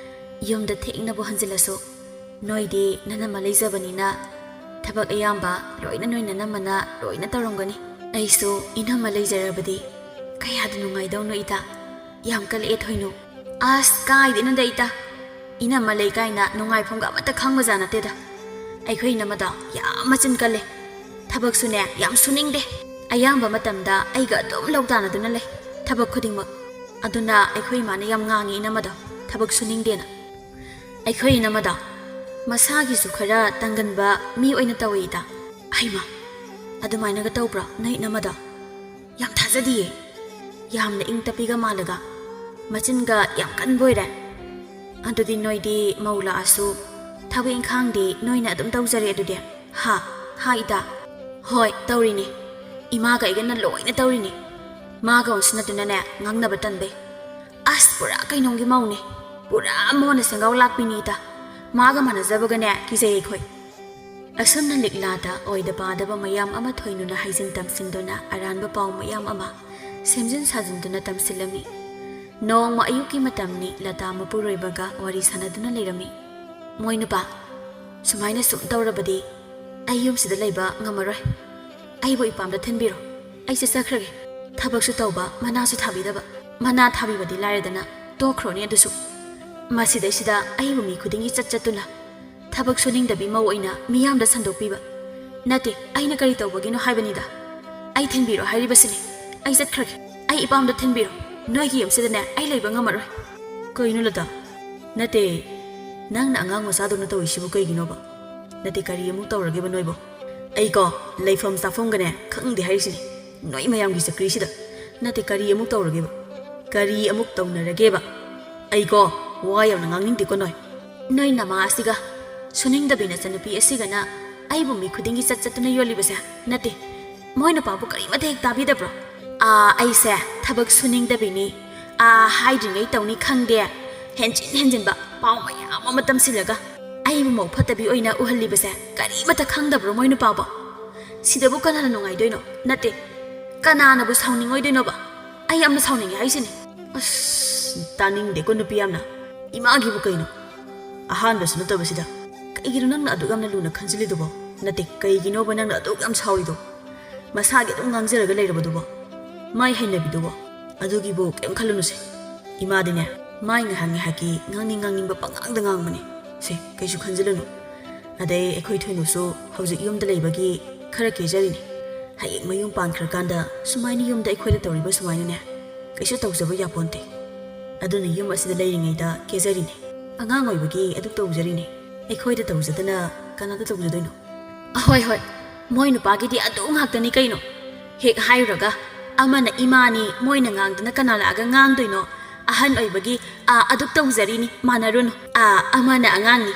ꯌꯨꯝꯗ ꯊꯦꯡꯅꯕꯨ ꯍꯟꯖꯤꯜꯂꯁꯨ ꯅꯣꯏꯗꯤ ꯅꯅꯝꯃ ꯂꯩꯖꯕꯅꯤꯅ ꯊꯕꯛ ꯑꯌꯥꯝꯕ ꯂꯣꯏꯅ ꯅꯣꯏ ꯅꯅꯝꯃꯅ ꯂꯣꯏꯅ ꯇꯧꯔꯝꯒꯅꯤ꯫ ꯑꯩꯁꯨ ꯏꯅꯝꯃ ꯂꯩꯖꯔꯕꯗꯤ ꯀꯌꯥꯗ ꯅꯨꯡꯉꯥꯏꯗꯧꯅꯣ ꯏꯇꯥ꯫ ꯌꯥꯝ ꯀꯜꯂꯛꯑꯦ ꯊꯣꯏꯅꯨ꯫ ꯑꯁ, ꯀꯥꯏꯗꯩꯅꯣꯗ ꯏꯇꯥ꯫ ꯏꯅꯝꯃ ꯂꯩ ꯀꯥꯏꯅ ꯅꯨꯡꯉꯥꯏꯐꯝꯒ ꯑꯃꯠꯇ ꯈꯪꯕꯖꯥꯠ ꯅꯠꯇꯦꯗ꯫ ꯑꯩꯈꯣꯏ ꯏꯅꯝꯃꯗꯣ ꯌꯥꯝ ꯃꯆꯤꯟ ꯀꯜꯂꯦ꯫ ꯊꯕꯛꯁꯨꯅꯦ ꯌꯥꯝ ꯁꯨꯅꯤꯡꯗꯦ꯫ ꯑꯌꯥꯝꯕ ꯃꯇꯝꯗ ꯑꯩꯒ ꯑꯗꯨꯝ ꯂꯧ ꯇꯥꯟꯅꯗꯨꯅ ꯂꯩ ꯊꯕꯛ ꯈꯨꯗꯤꯡꯃꯛ꯫ ꯑꯗꯨꯅ ꯑꯩꯈꯣꯏ ꯏꯃꯥꯅ ꯌꯥꯝ ꯉꯥꯡꯉꯤ ꯏꯅꯝꯃꯗꯣ ꯊꯕꯛ ꯁꯨꯅꯤꯡꯗꯦꯅ꯫ ꯑꯩꯈꯣꯏ ꯏꯅꯝꯃꯗꯣ ꯃꯁꯥꯒꯤꯁꯨ ꯈꯔ ꯇꯪꯒꯟꯕ ꯃꯤ ꯑꯣꯏꯅ ꯇꯧꯏ ꯏꯇꯥ꯫ ꯍꯩꯃꯥ, ꯑꯗꯨꯃꯥꯏꯅꯒ ꯇꯧꯕ꯭ꯔꯣ ꯅꯣꯏ ꯏꯅꯝꯃꯗꯣ? ꯌꯥꯝ ꯊꯥꯖꯗꯤꯌꯦ꯫ ꯌꯥꯝꯅ ꯏꯪ ꯇꯞꯄꯤꯒ ꯃꯥꯜꯂꯒ ꯃꯆꯤꯟꯒ ꯌꯥꯝ ꯀꯟꯕ ꯑꯣꯏꯔꯦ꯫ ꯑꯗꯨꯗꯤ ꯅꯣꯏꯗꯤ ꯃꯧ ꯂꯥꯛꯑꯁꯨ ꯊꯕꯛ ꯏꯪꯈꯥꯡꯗꯤ ꯅꯣꯏꯅ ꯑꯗꯨꯝ ꯇꯧꯖꯔꯦ ꯑꯗꯨꯗꯤ? ꯍꯥ? ꯍꯥ ꯏꯇꯥ? ꯍꯣꯏ, ꯇꯧꯔꯤꯅꯦ꯫ ꯏꯃꯥꯒ ꯑꯩꯒꯅ ꯂꯣꯏꯅ ꯇꯧꯔꯤꯅꯦ꯫ ꯃꯥꯒ ꯑꯣꯟꯁꯤꯟꯅꯗꯨꯅꯅꯦ ꯉꯥꯡꯅꯕ ꯇꯟꯕꯩ꯫ ꯑꯁ, ꯄꯨꯔꯥ ꯀꯩꯅꯣꯝꯒꯤ ꯃꯧꯅꯦ꯫ ꯄꯨꯔꯥ ꯃꯣꯟꯅ ꯁꯦꯡꯒꯥꯎ ꯂꯥꯛꯄꯤꯅꯤ ꯏꯇꯥ꯫ ꯃꯥꯒ ꯃꯥꯟꯅꯖꯕꯒꯅꯦ ꯀꯤꯖꯩ ꯑꯩꯈꯣꯏ꯫ ꯑꯁꯨꯝꯅ ꯂꯤꯛꯂꯥꯗ ꯑꯣꯏꯗ ꯄꯥꯗꯕ ꯃꯌꯥꯝ ꯑꯃ ꯊꯣꯏꯅꯨꯅ ꯍꯥꯏꯖꯤꯟ ꯇꯝꯁꯤꯟꯗꯨꯅ ꯑꯔꯥꯟꯕ ꯄꯥꯎ ꯃꯌꯥꯝ ꯑꯃ ꯁꯦꯝꯖꯤꯟ ꯁꯥꯖꯤꯟꯗꯨꯅ ꯇꯝꯁꯤꯜꯂꯝꯃꯤ꯫ ꯅꯣꯡꯃ ꯑꯌꯨꯛꯀꯤ ꯃꯇꯝꯅꯤ, ꯂꯇꯥ ꯃꯄꯨꯔꯣꯏꯕꯒ ꯋꯥꯔꯤ ꯁꯥꯟꯅꯗꯨꯅ ꯂꯩꯔꯝꯃꯤ꯫ "ꯃꯣꯏ ꯅꯨꯄꯥ, ꯁꯨꯃꯥꯏꯅ ꯁꯨꯝ ꯇꯧꯔꯕꯗꯤ ꯑꯩ ꯌꯨꯝꯁꯤꯗ ꯂꯩꯕ ꯉꯝꯃꯔꯣꯏ꯫ ꯑꯩꯕꯨ ꯏꯄꯥꯝꯗ ꯊꯤꯟꯕꯤꯔꯣ꯫ ꯑꯩ ꯆꯠꯆꯈ꯭ꯔꯒꯦ꯫ ꯊꯕꯛꯁꯨ ꯇꯧꯕ, ꯃꯅꯥꯁꯨ ꯊꯥꯕꯤꯗꯕ꯫ ꯃꯅꯥ ꯊꯥꯕꯤꯕꯗꯤ ꯂꯥꯏꯔꯗꯅ, ꯇꯣꯛꯈ꯭ꯔꯣꯅꯦ ꯑꯗꯨꯁꯨ꯫" ꯃꯁꯤꯗꯩꯁꯤꯗ ꯑꯩꯕꯨ ꯃꯤ ꯈꯨꯗꯤꯡꯒꯤ ꯆꯠ ꯆꯠꯇꯨꯅ ꯊꯕꯛ ꯁꯨꯅꯤꯡꯗꯕꯤ ꯃꯧ ꯑꯣꯏꯅ ꯃꯤꯌꯥꯝꯗ ꯁꯟꯗꯣꯛꯄꯤꯕ꯫ ꯅꯠꯇꯦ, ꯑꯩꯅ ꯀꯔꯤ ꯇꯧꯕꯒꯤꯅꯣ ꯍꯥꯏꯕꯅꯤꯗ꯫ ꯑꯩ ꯊꯤꯟꯕꯤꯔꯣ ꯍꯥꯏꯔꯤꯕꯁꯤꯅꯤ꯫ ꯑꯩ ꯆꯠꯈ꯭ꯔꯒꯦ꯫ ꯑꯩ ꯏꯄꯥꯝꯗ ꯊꯤꯟꯕꯤꯔꯣ꯫ ꯅꯣꯏꯒꯤ ꯌꯨꯝꯁꯤꯗꯅꯦ ꯑꯩ ꯂꯩꯕ ꯉꯝꯃꯔꯣꯏ꯫ ꯀꯩꯅꯣ ꯂꯇꯥ? ꯅꯠꯇꯦ, ꯅꯪꯅ ꯑꯉꯥꯡ ꯃꯆꯥꯗꯧꯅ ꯇꯧꯔꯤꯁꯤꯕꯨ ꯀꯩꯒꯤꯅꯣꯕ? ꯅꯠꯇꯦ, ꯀꯔꯤ ꯑꯃꯨꯛ ꯇꯧꯔꯒꯦꯕ ꯅꯣꯏꯕꯣ? ꯑꯩꯀꯣ, ꯂꯩꯐꯝ ꯆꯥꯐꯝꯒꯅꯦ ꯈꯪꯗꯦ ꯍꯥꯏꯔꯤꯁꯤꯅꯤ꯫ ꯅꯣꯏ ꯃꯌꯥꯝꯒꯤ ꯆꯀ꯭ꯔꯤꯁꯤꯗ꯫ ꯅꯠꯇꯦ, ꯀꯔꯤ ꯑꯃꯨꯛ ꯇꯧꯔꯒꯦꯕ? ꯀꯔꯤ ꯑꯃꯨꯛ ꯇꯧꯅꯔꯒꯦꯕ? ꯑꯩꯀꯣ, ꯋꯥ ꯌꯥꯝꯅ ꯉꯥꯡꯅꯤꯡꯗꯦꯀꯣ ꯅꯣꯏ꯫ ꯅꯣꯏ ꯅꯃꯥ ꯑꯁꯤꯒ ꯁꯨꯅꯤꯡꯗꯕꯤ ꯅꯆꯟꯅꯨꯄꯤ ꯑꯁꯤꯒꯅ ꯑꯩꯕꯨ ꯃꯤ ꯈꯨꯗꯤꯡꯒꯤ ꯆꯠ ꯆꯠꯇꯨꯅ ꯌꯣꯜꯂꯤꯕꯁꯦ꯫ ꯅꯠꯇꯦ, ꯃꯣꯏ ꯅꯨꯄꯥꯕꯨ ꯀꯔꯤꯃꯠꯇ ꯍꯦꯛ ꯇꯥꯕꯤꯗꯕ꯭ꯔꯣ? ꯑꯥ, ꯑꯩꯁꯦ ꯊꯕꯛ ꯁꯨꯅꯤꯡꯗꯕꯤꯅꯤ, ꯑꯥ, ꯍꯥꯏꯗ꯭ꯔꯤꯉꯩ ꯇꯧꯅꯤ ꯈꯪꯗꯦ, ꯍꯦꯟꯖꯤꯟ ꯍꯦꯟꯖꯤꯟꯕ ꯄꯥꯎ ꯃꯌꯥꯝ ꯑꯃ ꯇꯝꯁꯤꯜꯂꯒ ꯑꯩꯕꯨ ꯃꯧ ꯐꯠꯇꯕꯤ ꯑꯣꯏꯅ ꯎꯍꯜꯂꯤꯕꯁꯦ ꯀꯔꯤꯃꯠꯇ ꯈꯪꯗꯕ꯭ꯔꯣ ꯃꯣꯏ ꯅꯨꯄꯥꯕꯣ? ꯁꯤꯗꯕꯨ ꯀꯅꯥꯅ ꯅꯨꯡꯉꯥꯏꯗꯣꯏꯅꯣ? ꯅꯠꯇꯦ, ꯀꯅꯥꯅꯕꯨ ꯁꯥꯎꯅꯤꯡꯉꯣꯏꯗꯣꯏꯅꯣꯕ? ꯑꯩ ꯌꯥꯝꯅ ꯁꯥꯎꯅꯤꯡꯉꯦ ꯍꯥꯏꯁꯤꯅꯤ꯫ ꯑꯁ, ꯇꯥꯅꯤꯡꯗꯦꯀꯣ ꯅꯨꯄꯤ ꯌꯥꯝꯅ꯫ ꯏꯃꯥꯒꯤꯕꯨ ꯀꯩꯅꯣ? ꯑꯍꯥꯟꯕꯁꯨ ꯅꯠꯇꯕꯁꯤꯗ꯫ ꯀꯩꯒꯤꯅꯣ ꯅꯪꯅ ꯑꯗꯨꯛ ꯌꯥꯝꯅ ꯂꯨꯅ ꯈꯟꯖꯤꯜꯂꯤꯗꯨꯕꯣ? ꯅꯠꯇꯦ, ꯀꯩꯒꯤꯅꯣꯕ ꯅꯪꯅ ꯑꯗꯨꯛ ꯌꯥꯝ ꯁꯥꯎꯔꯤꯗꯣ? ꯃꯁꯥꯒꯤ ꯑꯗꯨꯝ ꯉꯥꯡꯖꯔꯒ ꯂꯩꯔꯕꯗꯨꯕꯣ? ꯃꯥꯏ ꯍꯩꯅꯕꯤꯗꯨꯕꯣ? ꯑꯗꯨꯒꯤꯕꯨ ꯀꯩꯝ ꯈꯜꯂꯨꯅꯨꯁꯦ꯫ ꯏꯃꯥꯗꯤꯅꯦ, ꯃꯥꯏ ꯉꯥꯏꯍꯥꯛ ꯉꯥꯏꯍꯥꯛꯀꯤ ꯉꯥꯡꯅꯤꯡ ꯉꯥꯡꯅꯤꯡꯕ ꯄꯪꯉꯥꯡꯗ ꯉꯥꯡꯕꯅꯦ꯫ ꯁꯦ, ꯀꯩꯁꯨ ꯈꯟꯖꯤꯜꯂꯨꯅꯨ꯫ ꯑꯗꯩ ꯑꯩꯈꯣꯏ ꯊꯣꯏꯅꯨꯁꯨ ꯍꯧꯖꯤꯛ ꯌꯨꯝꯗ ꯂꯩꯕꯒꯤ ꯈꯔ ꯀꯦꯖꯔꯤꯅꯤ꯫ ꯍꯌꯦꯡ ꯃꯌꯨꯝ ꯄꯥꯟꯈ꯭ꯔꯀꯥꯟꯗ ꯁꯨꯃꯥꯏꯅ ꯌꯨꯝꯗ ꯑꯩꯈꯣꯏꯗ ꯇꯧꯔꯤꯕ ꯁꯨꯃꯥꯏꯅꯅꯦ, ꯀꯩꯁꯨ ꯇꯧꯖꯕ ꯌꯥꯄꯣꯟꯇꯦ꯫ ꯑꯗꯨꯅ ꯌꯨꯝ ꯑꯁꯤꯗ ꯂꯩꯔꯤꯉꯩꯗ ꯀꯦꯖꯔꯤꯅꯦ꯫ ꯑꯉꯥꯡ ꯑꯣꯏꯕꯒꯤ ꯑꯗꯨ ꯇꯧꯖꯔꯤꯅꯦ꯫ ꯑꯩꯈꯣꯏꯗ ꯇꯧꯖꯗꯅ ꯀꯅꯥꯗ ꯇꯧꯖꯗꯣꯏꯅꯣ? ꯑꯍꯣꯏ, ꯍꯣꯏ, ꯃꯣꯏ ꯅꯨꯄꯥꯒꯤꯗꯤ ꯑꯗꯨ ꯉꯥꯛꯇꯅꯤ ꯀꯩꯅꯣ꯫ ꯍꯦꯛ ꯍꯥꯏꯔꯨꯔꯒ ꯑꯃꯅ ꯏꯃꯥꯅꯤ, ꯃꯣꯏꯅ ꯉꯥꯡꯗꯅ ꯀꯅꯥ ꯂꯥꯛꯑꯒ ꯉꯥꯡꯗꯣꯏꯅꯣ? ꯑꯍꯟ ꯑꯣꯏꯕꯒꯤ, ꯑꯥ, ꯑꯗꯨꯛ ꯇꯧꯖꯔꯤꯅꯤ, ꯃꯥꯟꯅꯔꯨꯅꯨ꯫ ꯑꯥ, ꯑꯃꯅ ꯑꯉꯥꯡꯅꯤ,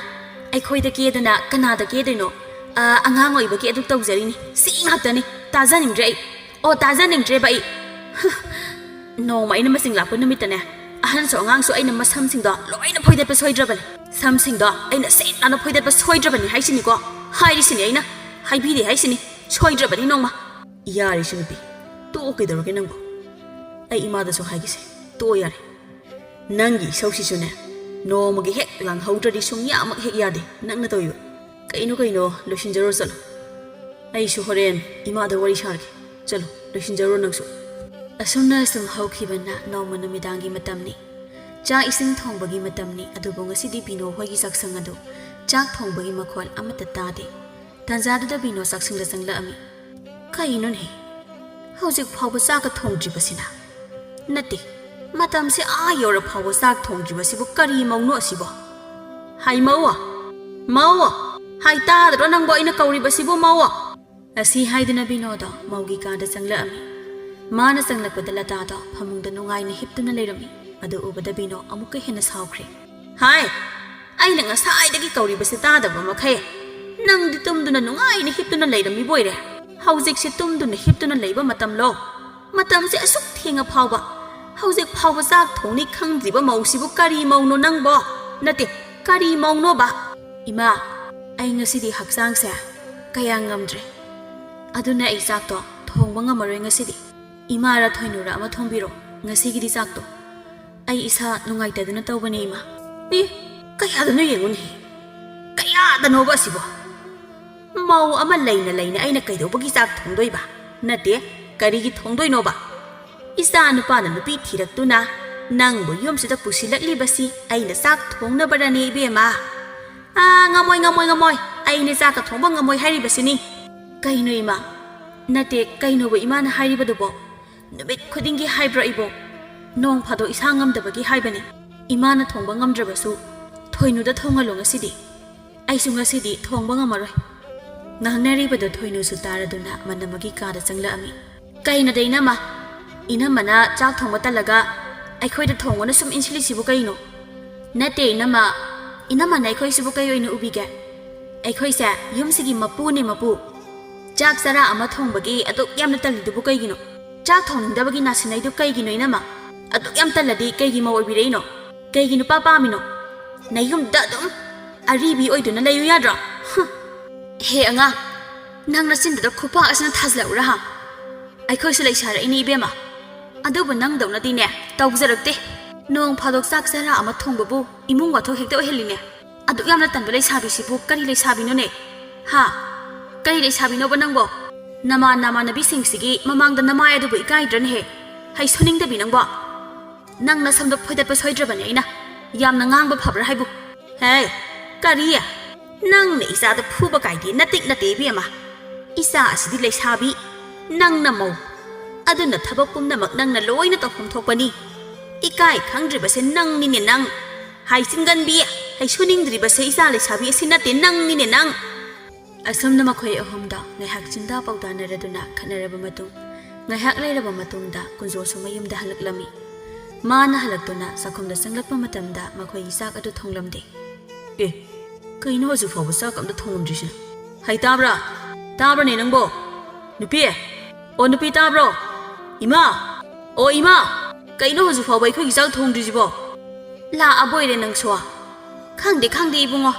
ꯑꯩꯈꯣꯏꯗ ꯀꯦꯗꯅ ꯀꯅꯥꯗ ꯀꯦꯗꯣꯏꯅꯣ? ꯑꯥ, ꯑꯉꯥꯡ ꯑꯣꯏꯕꯒꯤ ꯑꯗꯨꯛ ꯇꯧꯖꯔꯤꯅꯤ, ꯁꯤ ꯉꯥꯛꯇꯅꯤ꯫ ꯇꯥꯖꯅꯤꯡꯗ꯭ꯔꯦ ꯑꯩ꯫ ꯑꯣ, ꯇꯥꯖꯅꯤꯡꯗ꯭ꯔꯦꯕ ꯑꯩ꯫ ꯍ, ꯅꯣꯡꯃ ꯑꯩꯅ ꯃꯁꯤꯡ ꯂꯥꯛꯄ ꯅꯨꯃꯤꯠꯇꯅꯦ, ꯑꯍꯟꯁꯨ ꯑꯉꯥꯡꯁꯨ ꯑꯩꯅ ꯃꯁꯝꯁꯤꯡꯗꯣ ꯂꯣꯏꯅ ꯐꯣꯏꯗꯠꯄ ꯁꯣꯏꯗ꯭ꯔꯕꯅꯤ꯫ ꯁꯝꯁꯤꯡꯗꯣ ꯑꯩꯅ ꯁꯤꯠ ꯅꯥꯟꯅ ꯐꯣꯏꯗꯠꯄ ꯁꯣꯏꯗ꯭ꯔꯕꯅꯤ ꯍꯥꯏꯁꯤꯅꯤꯀꯣ꯫ ꯍꯥꯏꯔꯤꯁꯤꯅꯤ ꯑꯩꯅ, ꯍꯥꯏꯕꯤꯔꯤ ꯍꯥꯏꯁꯤꯅꯤ, ꯁꯣꯏꯗ꯭ꯔꯕꯅꯤ ꯅꯣꯡꯃ꯫ ꯌꯥꯔꯦ ꯏꯆꯟꯅꯨꯄꯤ, ꯇꯣꯛꯑꯣ, ꯀꯩꯗꯧꯔꯒꯦ ꯅꯪꯕꯨ? ꯑꯩ ꯏꯃꯥꯗꯁꯨ ꯍꯥꯏꯒꯦꯁꯦ, ꯇꯣꯛꯑꯣ ꯌꯥꯔꯦ꯫ ꯅꯪꯒꯤ ꯏꯁꯧꯁꯤꯁꯨꯅꯦ, ꯅꯣꯡꯃꯒꯤ ꯍꯦꯛ ꯂꯥꯡꯍꯧꯗ꯭ꯔꯗꯤ ꯁꯨꯡꯌꯥꯃꯛ ꯍꯦꯛ ꯌꯥꯗꯦ ꯅꯪꯅ ꯇꯧꯔꯤꯕ꯫ ꯀꯩꯅꯣ ꯀꯩꯅꯣ, ꯂꯣꯏꯁꯤꯟꯖꯔꯣ ꯆꯠꯂꯣ꯫ ꯑꯩꯁꯨ ꯍꯣꯔꯦꯟ ꯏꯃꯥꯗ ꯋꯥꯔꯤ ꯁꯥꯔꯒꯦ꯫ ꯆꯠꯂꯣ, ꯂꯣꯏꯁꯤꯟꯖꯔꯣ ꯅꯪꯁꯨ꯫ ꯑꯁꯨꯝꯅ ꯁꯨꯝ ꯍꯧꯈꯤꯕꯅ ꯅꯣꯡꯃ ꯅꯨꯃꯤꯗꯥꯡꯒꯤ ꯃꯇꯝꯅꯤ꯫ ꯆꯥꯛ ꯏꯁꯤꯡ ꯊꯣꯡꯕꯒꯤ ꯃꯇꯝꯅꯤ, ꯑꯗꯨꯕꯨ ꯉꯁꯤꯗꯤ ꯕꯤꯅꯣ ꯍꯣꯏꯒꯤ ꯆꯥꯛꯁꯪ ꯑꯗꯨ ꯆꯥꯛ ꯊꯣꯡꯕꯒꯤ ꯃꯈꯣꯜ ꯑꯃꯠꯇ ꯇꯥꯗꯦ꯫ ꯇꯥꯟꯖꯥꯗꯨꯗ ꯕꯤꯅꯣ ꯆꯥꯛꯁꯪꯗ ꯆꯪꯂꯛꯑꯝꯃꯤ꯫ "ꯀꯩꯅꯣꯅꯦ? ꯍꯧꯖꯤꯛ ꯐꯥꯎꯕ ꯆꯥꯛꯀ ꯊꯣꯡꯗ꯭ꯔꯤꯕꯁꯤꯅ? ꯅꯠꯇꯦ, ꯃꯇꯝꯁꯦ ꯑꯥ ꯌꯧꯔ ꯐꯥꯎꯕ ꯆꯥꯛ ꯊꯣꯡꯗ꯭ꯔꯤꯕꯁꯤꯕꯨ ꯀꯔꯤ ꯃꯧꯅꯣ ꯑꯁꯤꯕꯣ? ꯍꯥꯏ ꯃꯧ! ꯃꯧ! ꯍꯥꯏ ꯇꯥꯗ꯭ꯔꯣ ꯅꯪꯕꯣ ꯑꯩꯅ ꯀꯧꯔꯤꯕꯁꯤꯕꯨ ꯃꯧ?" ꯑꯁꯤ ꯍꯥꯏꯗꯨꯅ ꯕꯤꯅꯣꯗꯣ ꯃꯧꯒꯤ ꯀꯥꯗ ꯆꯪꯂꯛꯑꯝꯃꯤ꯫ ꯃꯥꯅ ꯆꯪꯂꯛꯄꯗ ꯂꯇꯥꯗꯣ ꯐꯃꯨꯡꯗ ꯅꯨꯡꯉꯥꯏꯅ ꯍꯤꯞꯇꯨꯅ ꯂꯩꯔꯝꯃꯤ꯫ ꯑꯗꯨ ꯎꯕꯗ ꯕꯤꯅꯣ ꯑꯃꯨꯛꯀ ꯍꯦꯟꯅ ꯁꯥꯎꯈ꯭ꯔꯦ꯫ "ꯍꯥꯏ! ꯑꯩꯅ ꯉꯁꯥꯏꯗꯒꯤ ꯀꯧꯔꯤꯕꯁꯤ ꯇꯥꯗꯕ ꯃꯈꯩ ꯅꯪꯗꯤ ꯇꯨꯝꯗꯨꯅ ꯅꯨꯡꯉꯥꯏꯅ ꯍꯤꯞꯇꯨꯅ ꯂꯩꯔꯝꯃꯤꯕ ꯑꯣꯏꯔꯦ꯫ ꯍꯧꯖꯤꯛꯁꯤ ꯇꯨꯝꯗꯨꯅ ꯍꯤꯞꯇꯨꯅ ꯂꯩꯕ ꯃꯇꯝꯂꯣ? ꯃꯇꯝꯁꯦ ꯑꯁꯨꯛ ꯊꯦꯡꯉ ꯐꯥꯎꯕ ꯍꯧꯖꯤꯛ ꯐꯥꯎꯕ ꯆꯥꯛ ꯊꯣꯡꯅꯤ ꯈꯪꯗ꯭ꯔꯤꯕ ꯃꯧꯁꯤꯕꯨ ꯀꯔꯤ ꯃꯧꯅꯣ ꯅꯪꯕꯣ? ꯅꯠꯇꯦ, ꯀꯔꯤ ꯃꯧꯅꯣꯕ?" "ꯏꯃꯥ, ꯑꯩ ꯉꯁꯤꯗꯤ ꯍꯛꯆꯥꯡꯁꯦ ꯀꯌꯥ ꯉꯝꯗ꯭ꯔꯦ꯫ ꯑꯗꯨꯅ ꯑꯩ ꯆꯥꯛꯇꯣ ꯊꯣꯡꯕ ꯉꯝꯃꯔꯣꯏ ꯉꯁꯤꯗꯤ꯫ ꯏꯃꯥꯔ ꯊꯣꯏꯅꯨꯔ ꯑꯃ ꯊꯣꯡꯕꯤꯔꯣ ꯉꯁꯤꯒꯤꯗꯤ ꯆꯥꯛꯇꯣ꯫ ꯑꯩ ꯏꯁꯥ ꯅꯨꯡꯉꯥꯏꯇꯗꯅ ꯇꯧꯕꯅꯦ, ꯏꯃꯥ꯫" "ꯑꯦ, ꯀꯌꯥꯗꯅꯣ ꯌꯦꯡꯉꯨꯅꯦ꯫ ꯀꯌꯥꯗꯅꯣꯕ ꯑꯁꯤꯕꯣ? ꯃꯧ ꯑꯃ ꯂꯩꯅ ꯂꯩꯅ ꯑꯩꯅ ꯀꯩꯗꯧꯕꯒꯤ ꯆꯥꯛ ꯊꯣꯡꯗꯣꯏꯕ? ꯅꯠꯇꯦ, ꯀꯔꯤꯒꯤ ꯊꯣꯡꯗꯣꯏꯅꯣꯕ? ꯏꯆꯥ ꯅꯨꯄꯥꯅ ꯅꯨꯄꯤ ꯊꯤꯔꯛꯇꯨꯅ ꯅꯪꯕꯨ ꯌꯨꯝꯁꯤꯗ ꯄꯨꯁꯤꯜꯂꯛꯂꯤꯕꯁꯤ ꯑꯩꯅ ꯆꯥꯛ ꯊꯣꯡꯅꯕꯔꯅꯦ, ꯏꯕꯦꯝꯃ?" "ꯑꯥ, ꯉꯝꯃꯣꯏ, ꯉꯝꯃꯣꯏ, ꯉꯝꯃꯣꯏ꯫ ꯑꯩꯅꯦ ꯆꯥꯛꯀ ꯊꯣꯡꯕ ꯉꯝꯃꯣꯏ ꯍꯥꯏꯔꯤꯕꯁꯤꯅꯤ꯫" "ꯀꯩꯅꯣ, ꯏꯃꯥ? ꯅꯠꯇꯦ, ꯀꯩꯅꯣꯕ ꯏꯃꯥꯅ ꯍꯥꯏꯔꯤꯕꯗꯨꯕꯣ? ꯅꯨꯃꯤꯠ ꯈꯨꯗꯤꯡꯒꯤ ꯍꯥꯏꯕ꯭ꯔꯣ ꯑꯩꯕꯣ? ꯅꯣꯡ ꯐꯥꯗꯣꯛ ꯏꯁꯥ ꯉꯝꯗꯕꯒꯤ ꯍꯥꯏꯕꯅꯤ꯫ ꯏꯃꯥꯅ ꯊꯣꯡꯕ ꯉꯝꯗ꯭ꯔꯕꯁꯨ ꯊꯣꯏꯅꯨꯗ ꯊꯣꯡꯍꯜꯂꯣ ꯉꯁꯤꯗꯤ꯫ ꯑꯩꯁꯨ ꯉꯁꯤꯗꯤ ꯊꯣꯡꯕ ꯉꯝꯃꯔꯣꯏ꯫" ꯉꯥꯡꯅꯔꯤꯕꯗꯣ ꯊꯣꯏꯅꯨꯁꯨ ꯇꯥꯔꯗꯨꯅ ꯃꯅꯝ ꯑꯃꯒꯤ ꯀꯥꯗ ꯆꯪꯂꯛꯑꯝꯃꯤ꯫ "ꯀꯩꯅꯣꯗ ꯏꯅꯝꯃ? ꯏꯅꯝꯃꯅ ꯆꯥꯛ ꯊꯣꯡꯕ ꯇꯜꯂꯒ ꯑꯩꯈꯣꯏꯗ ꯊꯣꯡꯉꯣꯅ ꯁꯨꯝ ꯏꯟꯁꯤꯜꯂꯤꯁꯤꯕꯨ ꯀꯩꯅꯣ?" "ꯅꯠꯇꯦ ꯏꯅꯝꯃ, ꯏꯅꯝꯃꯅ ꯑꯩꯈꯣꯏꯁꯤꯕꯨ ꯀꯩ ꯑꯣꯏꯅ ꯎꯕꯤꯒꯦ? ꯑꯩꯈꯣꯏꯁꯦ ꯌꯨꯝꯁꯤꯒꯤ ꯃꯄꯨꯅꯦ, ꯃꯄꯨ꯫ ꯆꯥꯛ ꯆꯔꯥ ꯑꯃ ꯊꯣꯡꯕꯒꯤ ꯑꯗꯨꯛ ꯌꯥꯝꯅ ꯇꯜꯂꯤꯗꯨꯕꯨ ꯀꯩꯒꯤꯅꯣ? ꯆꯥꯛ ꯊꯣꯡꯅꯤꯡꯗꯕꯒꯤ ꯅꯥꯁꯤꯟꯅꯩꯗꯨ ꯀꯩꯒꯤꯅꯣ ꯏꯅꯝꯃ? ꯑꯗꯨꯛ ꯌꯥꯝ ꯇꯜꯂꯗꯤ ꯀꯩꯒꯤ ꯃꯧ ꯑꯣꯏꯕꯤꯔꯛꯏꯅꯣ? ꯀꯩꯒꯤ ꯅꯨꯄꯥ ꯄꯥꯝꯃꯤꯅꯣ? ꯅꯌꯨꯝꯗ ꯑꯗꯨꯝ ꯑꯔꯤꯕꯤ ꯑꯣꯏꯗꯨꯅ ꯂꯩꯌꯨ ꯌꯥꯗ꯭ꯔꯣ?" "ꯍꯨꯝ꯫ ꯍꯦ ꯑꯉꯥꯡ, ꯅꯪ ꯅꯆꯤꯟꯗꯨꯗ ꯈꯨꯄꯥꯛ ꯑꯁꯤꯅ ꯊꯥꯖꯤꯜꯂꯛꯎꯔꯥ ꯍꯥ? ꯑꯩꯈꯣꯏꯁꯨ ꯂꯩꯁꯥꯔꯛꯏꯅꯤ ꯏꯕꯦꯝꯃ꯫ ꯑꯗꯨꯕꯨ ꯅꯪꯗꯧꯅꯗꯤꯅꯦ ꯇꯧꯖꯔꯛꯇꯦ꯫ ꯅꯣꯡ ꯐꯥꯗꯣꯛ ꯆꯥꯛ ꯆꯔꯥ ꯑꯃ ꯊꯣꯡꯕꯕꯨ ꯏꯃꯨꯡ ꯋꯥꯊꯣꯛ ꯍꯦꯛꯇ ꯑꯣꯏꯍꯜꯂꯤꯅꯦ꯫ ꯑꯗꯨꯛ ꯌꯥꯝꯅ ꯇꯟꯕ ꯂꯩꯁꯥꯕꯤꯁꯤꯕꯨ ꯀꯔꯤ ꯂꯩꯁꯥꯕꯤꯅꯣꯅꯦ? ꯍꯥ? ꯀꯔꯤ ꯂꯩꯁꯥꯕꯤꯅꯣꯕ ꯅꯪꯕꯣ? ꯅꯃꯥꯟ ꯅꯃꯥꯟꯅꯕꯤꯁꯤꯡꯁꯤꯒꯤ ꯃꯃꯥꯡꯗ ꯅꯃꯥꯏ ꯑꯗꯨꯕꯨ ꯏꯀꯥꯏꯗ꯭ꯔꯅꯦꯍꯦ? ꯍꯩ ꯁꯨꯅꯤꯡꯗꯕꯤ ꯅꯪꯕꯣ!" ꯅꯪ ꯅꯁꯝꯗꯣ ꯐꯣꯏꯗꯠꯄ ꯁꯣꯏꯗ꯭ꯔꯕꯅꯦ ꯑꯩꯅ꯫ ꯌꯥꯝꯅ ꯉꯥꯡꯕ ꯐꯕ꯭ꯔꯥ ꯍꯥꯏꯕꯨ? ꯍꯦ, ꯀꯔꯤ? ꯅꯪꯅ ꯏꯆꯥꯗ ꯐꯨꯕ ꯀꯥꯏꯗꯤ ꯅꯇꯤꯛ ꯅꯠꯇꯦ ꯏꯕꯦꯝꯃ꯫ ꯏꯆꯥ ꯑꯁꯤꯗꯤ ꯂꯩꯁꯥꯕꯤ, ꯅꯪꯅ ꯃꯧ꯫ ꯑꯗꯨꯅ ꯊꯕꯛ ꯄꯨꯝꯅꯃꯛ ꯅꯪꯅ ꯂꯣꯏꯅ ꯇꯧꯐꯝ ꯊꯣꯛꯄꯅꯤ꯫ ꯏꯀꯥꯏ ꯈꯪꯗ꯭ꯔꯤꯕꯁꯦ ꯅꯪꯅꯤꯅꯦ ꯅꯪ꯫ ꯍꯥꯏ ꯆꯤꯟꯒꯟꯕꯤ, ꯍꯩ ꯁꯨꯅꯤꯡꯗ꯭ꯔꯤꯕꯁꯦ ꯏꯆꯥ ꯂꯩꯁꯥꯕꯤ ꯑꯁꯤ ꯅꯠꯇꯦ, ꯅꯪꯅꯤꯅꯦ ꯅꯪ꯫ ꯑꯁꯨꯝꯅ ꯃꯈꯣꯏ ꯑꯍꯨꯝꯗꯣ ꯉꯥꯏꯍꯥꯛ ꯆꯤꯟꯗꯥ ꯄꯥꯎꯗꯥꯅꯔꯗꯨꯅ ꯈꯠꯅꯔꯕ ꯃꯇꯨꯡ, ꯉꯥꯏꯍꯥꯛ ꯂꯩꯔꯕ ꯃꯇꯨꯡꯗ ꯀꯨꯟꯖꯣꯁꯨ ꯃꯌꯨꯝꯗ ꯍꯜꯂꯛꯂꯝꯃꯤ꯫ ꯃꯥꯅ ꯍꯜꯂꯛꯇꯨꯅ ꯆꯥꯛꯈꯨꯝꯗ ꯆꯪꯂꯛꯄ ꯃꯇꯝꯗ ꯃꯈꯣꯏꯒꯤ ꯆꯥꯛ ꯑꯗꯨ ꯊꯣꯡꯂꯝꯗꯦ꯫ ꯑꯦ, ꯀꯩꯅꯣ ꯍꯧꯖꯤꯛ ꯐꯥꯎꯕ ꯆꯥꯛ ꯑꯝꯇ ꯊꯣꯡꯉꯝꯗ꯭ꯔꯤꯁꯤꯅ? ꯍꯩ ꯇꯥꯕ꯭ꯔꯥ? ꯇꯥꯕ꯭ꯔꯅꯦ ꯅꯪꯕꯣ? ꯅꯨꯄꯤ? ꯑꯣ ꯅꯨꯄꯤ ꯇꯥꯕ꯭ꯔꯣ? ꯏꯃꯥ! ꯑꯣ ꯏꯃꯥ! ꯀꯩꯅꯣ ꯍꯧꯖꯤꯛ ꯐꯥꯎꯕ ꯑꯩꯈꯣꯏꯒꯤ ꯆꯥꯛ ꯊꯣꯡꯗ꯭ꯔꯤꯁꯤꯕꯣ? ꯂꯥꯛꯑꯕꯣꯏꯔꯦ ꯅꯪꯁꯨ꯫ ꯈꯪꯗꯦ, ꯈꯪꯗꯦ ꯏꯕꯨꯡꯉꯣ꯫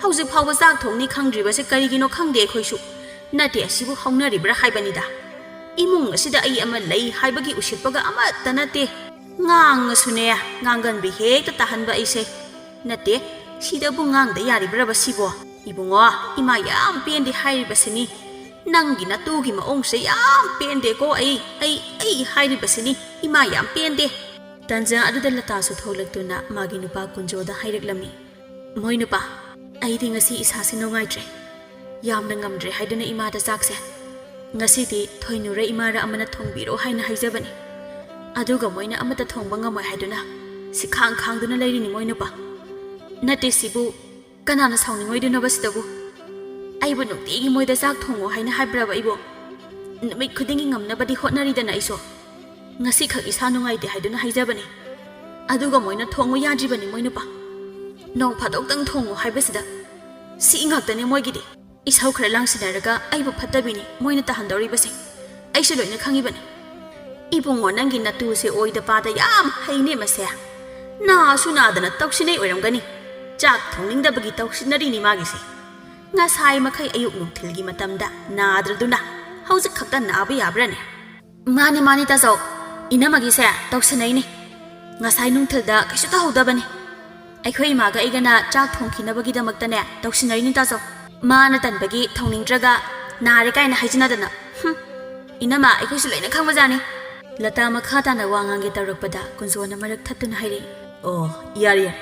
ꯍꯧꯖꯤꯛ ꯐꯥꯎꯕ ꯆꯥꯛ ꯊꯣꯡꯅꯤ ꯈꯪꯗ꯭ꯔꯤꯕꯁꯦ ꯀꯔꯤꯒꯤꯅꯣ ꯈꯪꯗꯦ ꯑꯩꯈꯣꯏꯁꯨ꯫ ꯅꯠꯇꯦ, ꯑꯁꯤꯕꯨ ꯍꯧꯅꯔꯤꯕ꯭ꯔꯥ ꯍꯥꯏꯕꯅꯤꯗ꯫ ꯏꯃꯨꯡ ꯑꯁꯤꯗ ꯑꯩ ꯑꯃ ꯂꯩ ꯍꯥꯏꯕꯒꯤ ꯎꯁꯤꯠꯄꯒ ꯑꯃꯠꯇ ꯅꯠꯇꯦ꯫ ꯉꯥꯡꯉꯁꯨꯅꯦ, ꯉꯥꯡꯒꯟꯕꯤ ꯍꯦꯛꯇ ꯇꯥꯍꯟꯕ ꯑꯩꯁꯦ꯫ ꯅꯠꯇꯦ, ꯁꯤꯗꯕꯨ ꯉꯥꯡꯗ ꯌꯥꯔꯤꯕ꯭ꯔꯕ ꯁꯤꯕꯣ? ꯏꯕꯨꯡꯉꯣ, ꯏꯃꯥ ꯌꯥꯝ ꯄꯦꯟꯗꯦ ꯍꯥꯏꯔꯤꯕꯁꯤꯅꯤ꯫ ꯅꯪꯒꯤ ꯅꯇꯨꯒꯤ ꯃꯑꯣꯡꯁꯦ ꯌꯥꯝ ꯄꯦꯟꯗꯦꯀꯣ꯫ ꯑꯩ, ꯑꯩ, ꯑꯩ ꯍꯥꯏꯔꯤꯕꯁꯤꯅꯤ, ꯏꯃꯥ ꯌꯥꯝ ꯄꯦꯟꯗꯦ꯫ ꯇꯟꯖꯥ ꯑꯗꯨꯗ ꯂꯇꯥꯁꯨ ꯊꯣꯛꯂꯛꯇꯨꯅ ꯃꯥꯒꯤ ꯅꯨꯄꯥ ꯀꯨꯟꯖꯣꯗ ꯍꯥꯏꯔꯛꯂꯝꯃꯤ꯫ ꯃꯣꯏ ꯅꯨꯄꯥ, ꯑꯩꯗꯤ ꯉꯁꯤ ꯏꯁꯥꯁꯦ ꯅꯨꯡꯉꯥꯏꯇ꯭ꯔꯦ꯫ ꯌꯥꯝꯅ ꯉꯝꯗ꯭ꯔꯦ ꯍꯥꯏꯗꯨꯅ ꯏꯃꯥꯗ ꯆꯥꯛꯁꯦ ꯉꯁꯤꯗꯤ ꯊꯣꯏꯅꯨꯔ ꯏꯃꯥꯔ ꯑꯃꯅ ꯊꯣꯡꯕꯤꯔꯣ ꯍꯥꯏꯅ ꯍꯥꯏꯖꯕꯅꯤ꯫ ꯑꯗꯨꯒ ꯃꯣꯏꯅ ꯑꯃꯠꯇ ꯊꯣꯡꯕ ꯉꯝꯃꯣꯏ ꯍꯥꯏꯗꯨꯅ ꯁꯤꯈꯥꯡ ꯈꯥꯡꯗꯨꯅ ꯂꯩꯔꯤꯅꯤ ꯃꯣꯏ ꯅꯨꯄꯥ꯫ ꯅꯠꯇꯦ ꯁꯤꯕꯨ, ꯀꯅꯥꯅ ꯁꯥꯎꯅꯤꯡꯉꯣꯏꯗꯣꯏꯅꯣꯕ ꯁꯤꯗꯕꯨ? ꯑꯩꯕꯨ ꯅꯨꯡꯇꯤꯒꯤ ꯃꯣꯏꯗ ꯆꯥꯛ ꯊꯣꯡꯉꯣ ꯍꯥꯏꯅ ꯍꯥꯏꯕ꯭ꯔꯕ ꯑꯩꯕꯨ? ꯅꯨꯃꯤꯠ ꯈꯨꯗꯤꯡꯒꯤ ꯉꯝꯅꯕꯗꯤ ꯍꯣꯠꯅꯔꯤꯗꯅ ꯑꯩꯁꯨ꯫ ꯉꯁꯤꯈꯛ ꯏꯁꯥ ꯅꯨꯡꯉꯥꯏꯇꯦ ꯍꯥꯏꯗꯨꯅ ꯍꯥꯏꯖꯕꯅꯤ꯫ ꯑꯗꯨꯒ ꯃꯣꯏꯅ ꯊꯣꯡꯉꯨ ꯌꯥꯗ꯭ꯔꯤꯕꯅꯤ ꯃꯣꯏ ꯅꯨꯄꯥ꯫ ꯅꯣꯡ ꯐꯥꯗꯣꯛꯇꯪ ꯊꯣꯡꯉꯨ ꯍꯥꯏꯕꯁꯤꯗ ꯁꯤ ꯉꯥꯛꯇꯅꯤ ꯃꯣꯏꯒꯤꯗꯤ꯫ ꯏꯁꯧ ꯈꯔ ꯂꯥꯡꯁꯤꯟꯅꯔꯒ ꯑꯩꯕꯨ ꯐꯠꯇꯕꯤꯅꯤ ꯃꯣꯏꯅ ꯇꯥꯍꯟꯗꯧꯔꯤꯕꯁꯦ꯫ ꯑꯩꯁꯨ ꯂꯣꯏꯅ ꯈꯪꯉꯤꯕꯅꯤ꯫ ꯏꯕꯨꯡꯉꯣ, ꯅꯪꯒꯤ ꯅꯇꯨꯁꯦ ꯑꯣꯏꯗ ꯄꯥꯗ ꯌꯥꯝ ꯍꯩꯅꯦ ꯃꯁꯦ꯫ ꯅꯥꯁꯨ ꯅꯥꯗꯅ ꯇꯧꯁꯤꯟꯅꯩ ꯑꯣꯏꯔꯝꯒꯅꯤ꯫ ꯆꯥꯛ ꯊꯣꯡꯅꯤꯡꯗꯕꯒꯤ ꯇꯧꯁꯤꯟꯅꯔꯤꯅꯤ ꯃꯥꯒꯤꯁꯦ꯫ ꯉꯁꯥꯏ ꯃꯈꯩ ꯑꯌꯨꯛ ꯅꯨꯡꯊꯤꯜꯒꯤ ꯃꯇꯝꯗ ꯅꯥꯗ꯭ꯔꯗꯨꯅ ꯍꯧꯖꯤꯛ ꯈꯛꯇ ꯅꯥꯕ ꯌꯥꯕ꯭ꯔꯅꯦ? ꯃꯥꯅꯤ, ꯃꯥꯅꯤ, ꯇꯥꯖꯧ꯫ ꯏꯅꯝꯃꯒꯤꯁꯦ ꯇꯧꯁꯤꯟꯅꯩꯅꯤ꯫ ꯉꯁꯥꯏ ꯅꯨꯡꯊꯤꯜꯗ ꯀꯩꯁꯨ ꯇꯧꯍꯧꯗꯕꯅꯤ꯫ ꯑꯩꯈꯣꯏ ꯏꯃꯥꯒ ꯑꯩꯒꯅ ꯆꯥꯛ ꯊꯣꯡꯈꯤꯅꯕꯒꯤꯗꯃꯛꯇꯅꯦ ꯇꯧꯁꯤꯟꯅꯔꯤꯅꯤ, ꯇꯥꯖꯧ꯫ ꯃꯥꯅ ꯇꯟꯕꯒꯤ ꯊꯣꯡꯅꯤꯡꯗ꯭ꯔꯒ ꯅꯥꯔꯦ ꯀꯥꯏꯅ ꯍꯥꯏꯖꯤꯟꯅꯗꯅ꯫ ꯍꯨꯝ꯫ ꯏꯅꯝꯃ, ꯑꯩꯈꯣꯏꯁꯨ ꯂꯣꯏꯅ ꯈꯪꯕꯖꯥꯠꯅꯤ꯫ ꯂꯇꯥ ꯃꯈꯥ ꯇꯥꯅ ꯋꯥ ꯉꯥꯡꯒꯦ ꯇꯧꯔꯛꯄꯗ ꯀꯨꯟꯖꯣꯅ ꯃꯔꯛ ꯊꯠꯇꯨꯅ ꯍꯥꯏꯔꯛꯏ, "ꯑꯣ, ꯌꯥꯔꯦ, ꯌꯥꯔꯦ꯫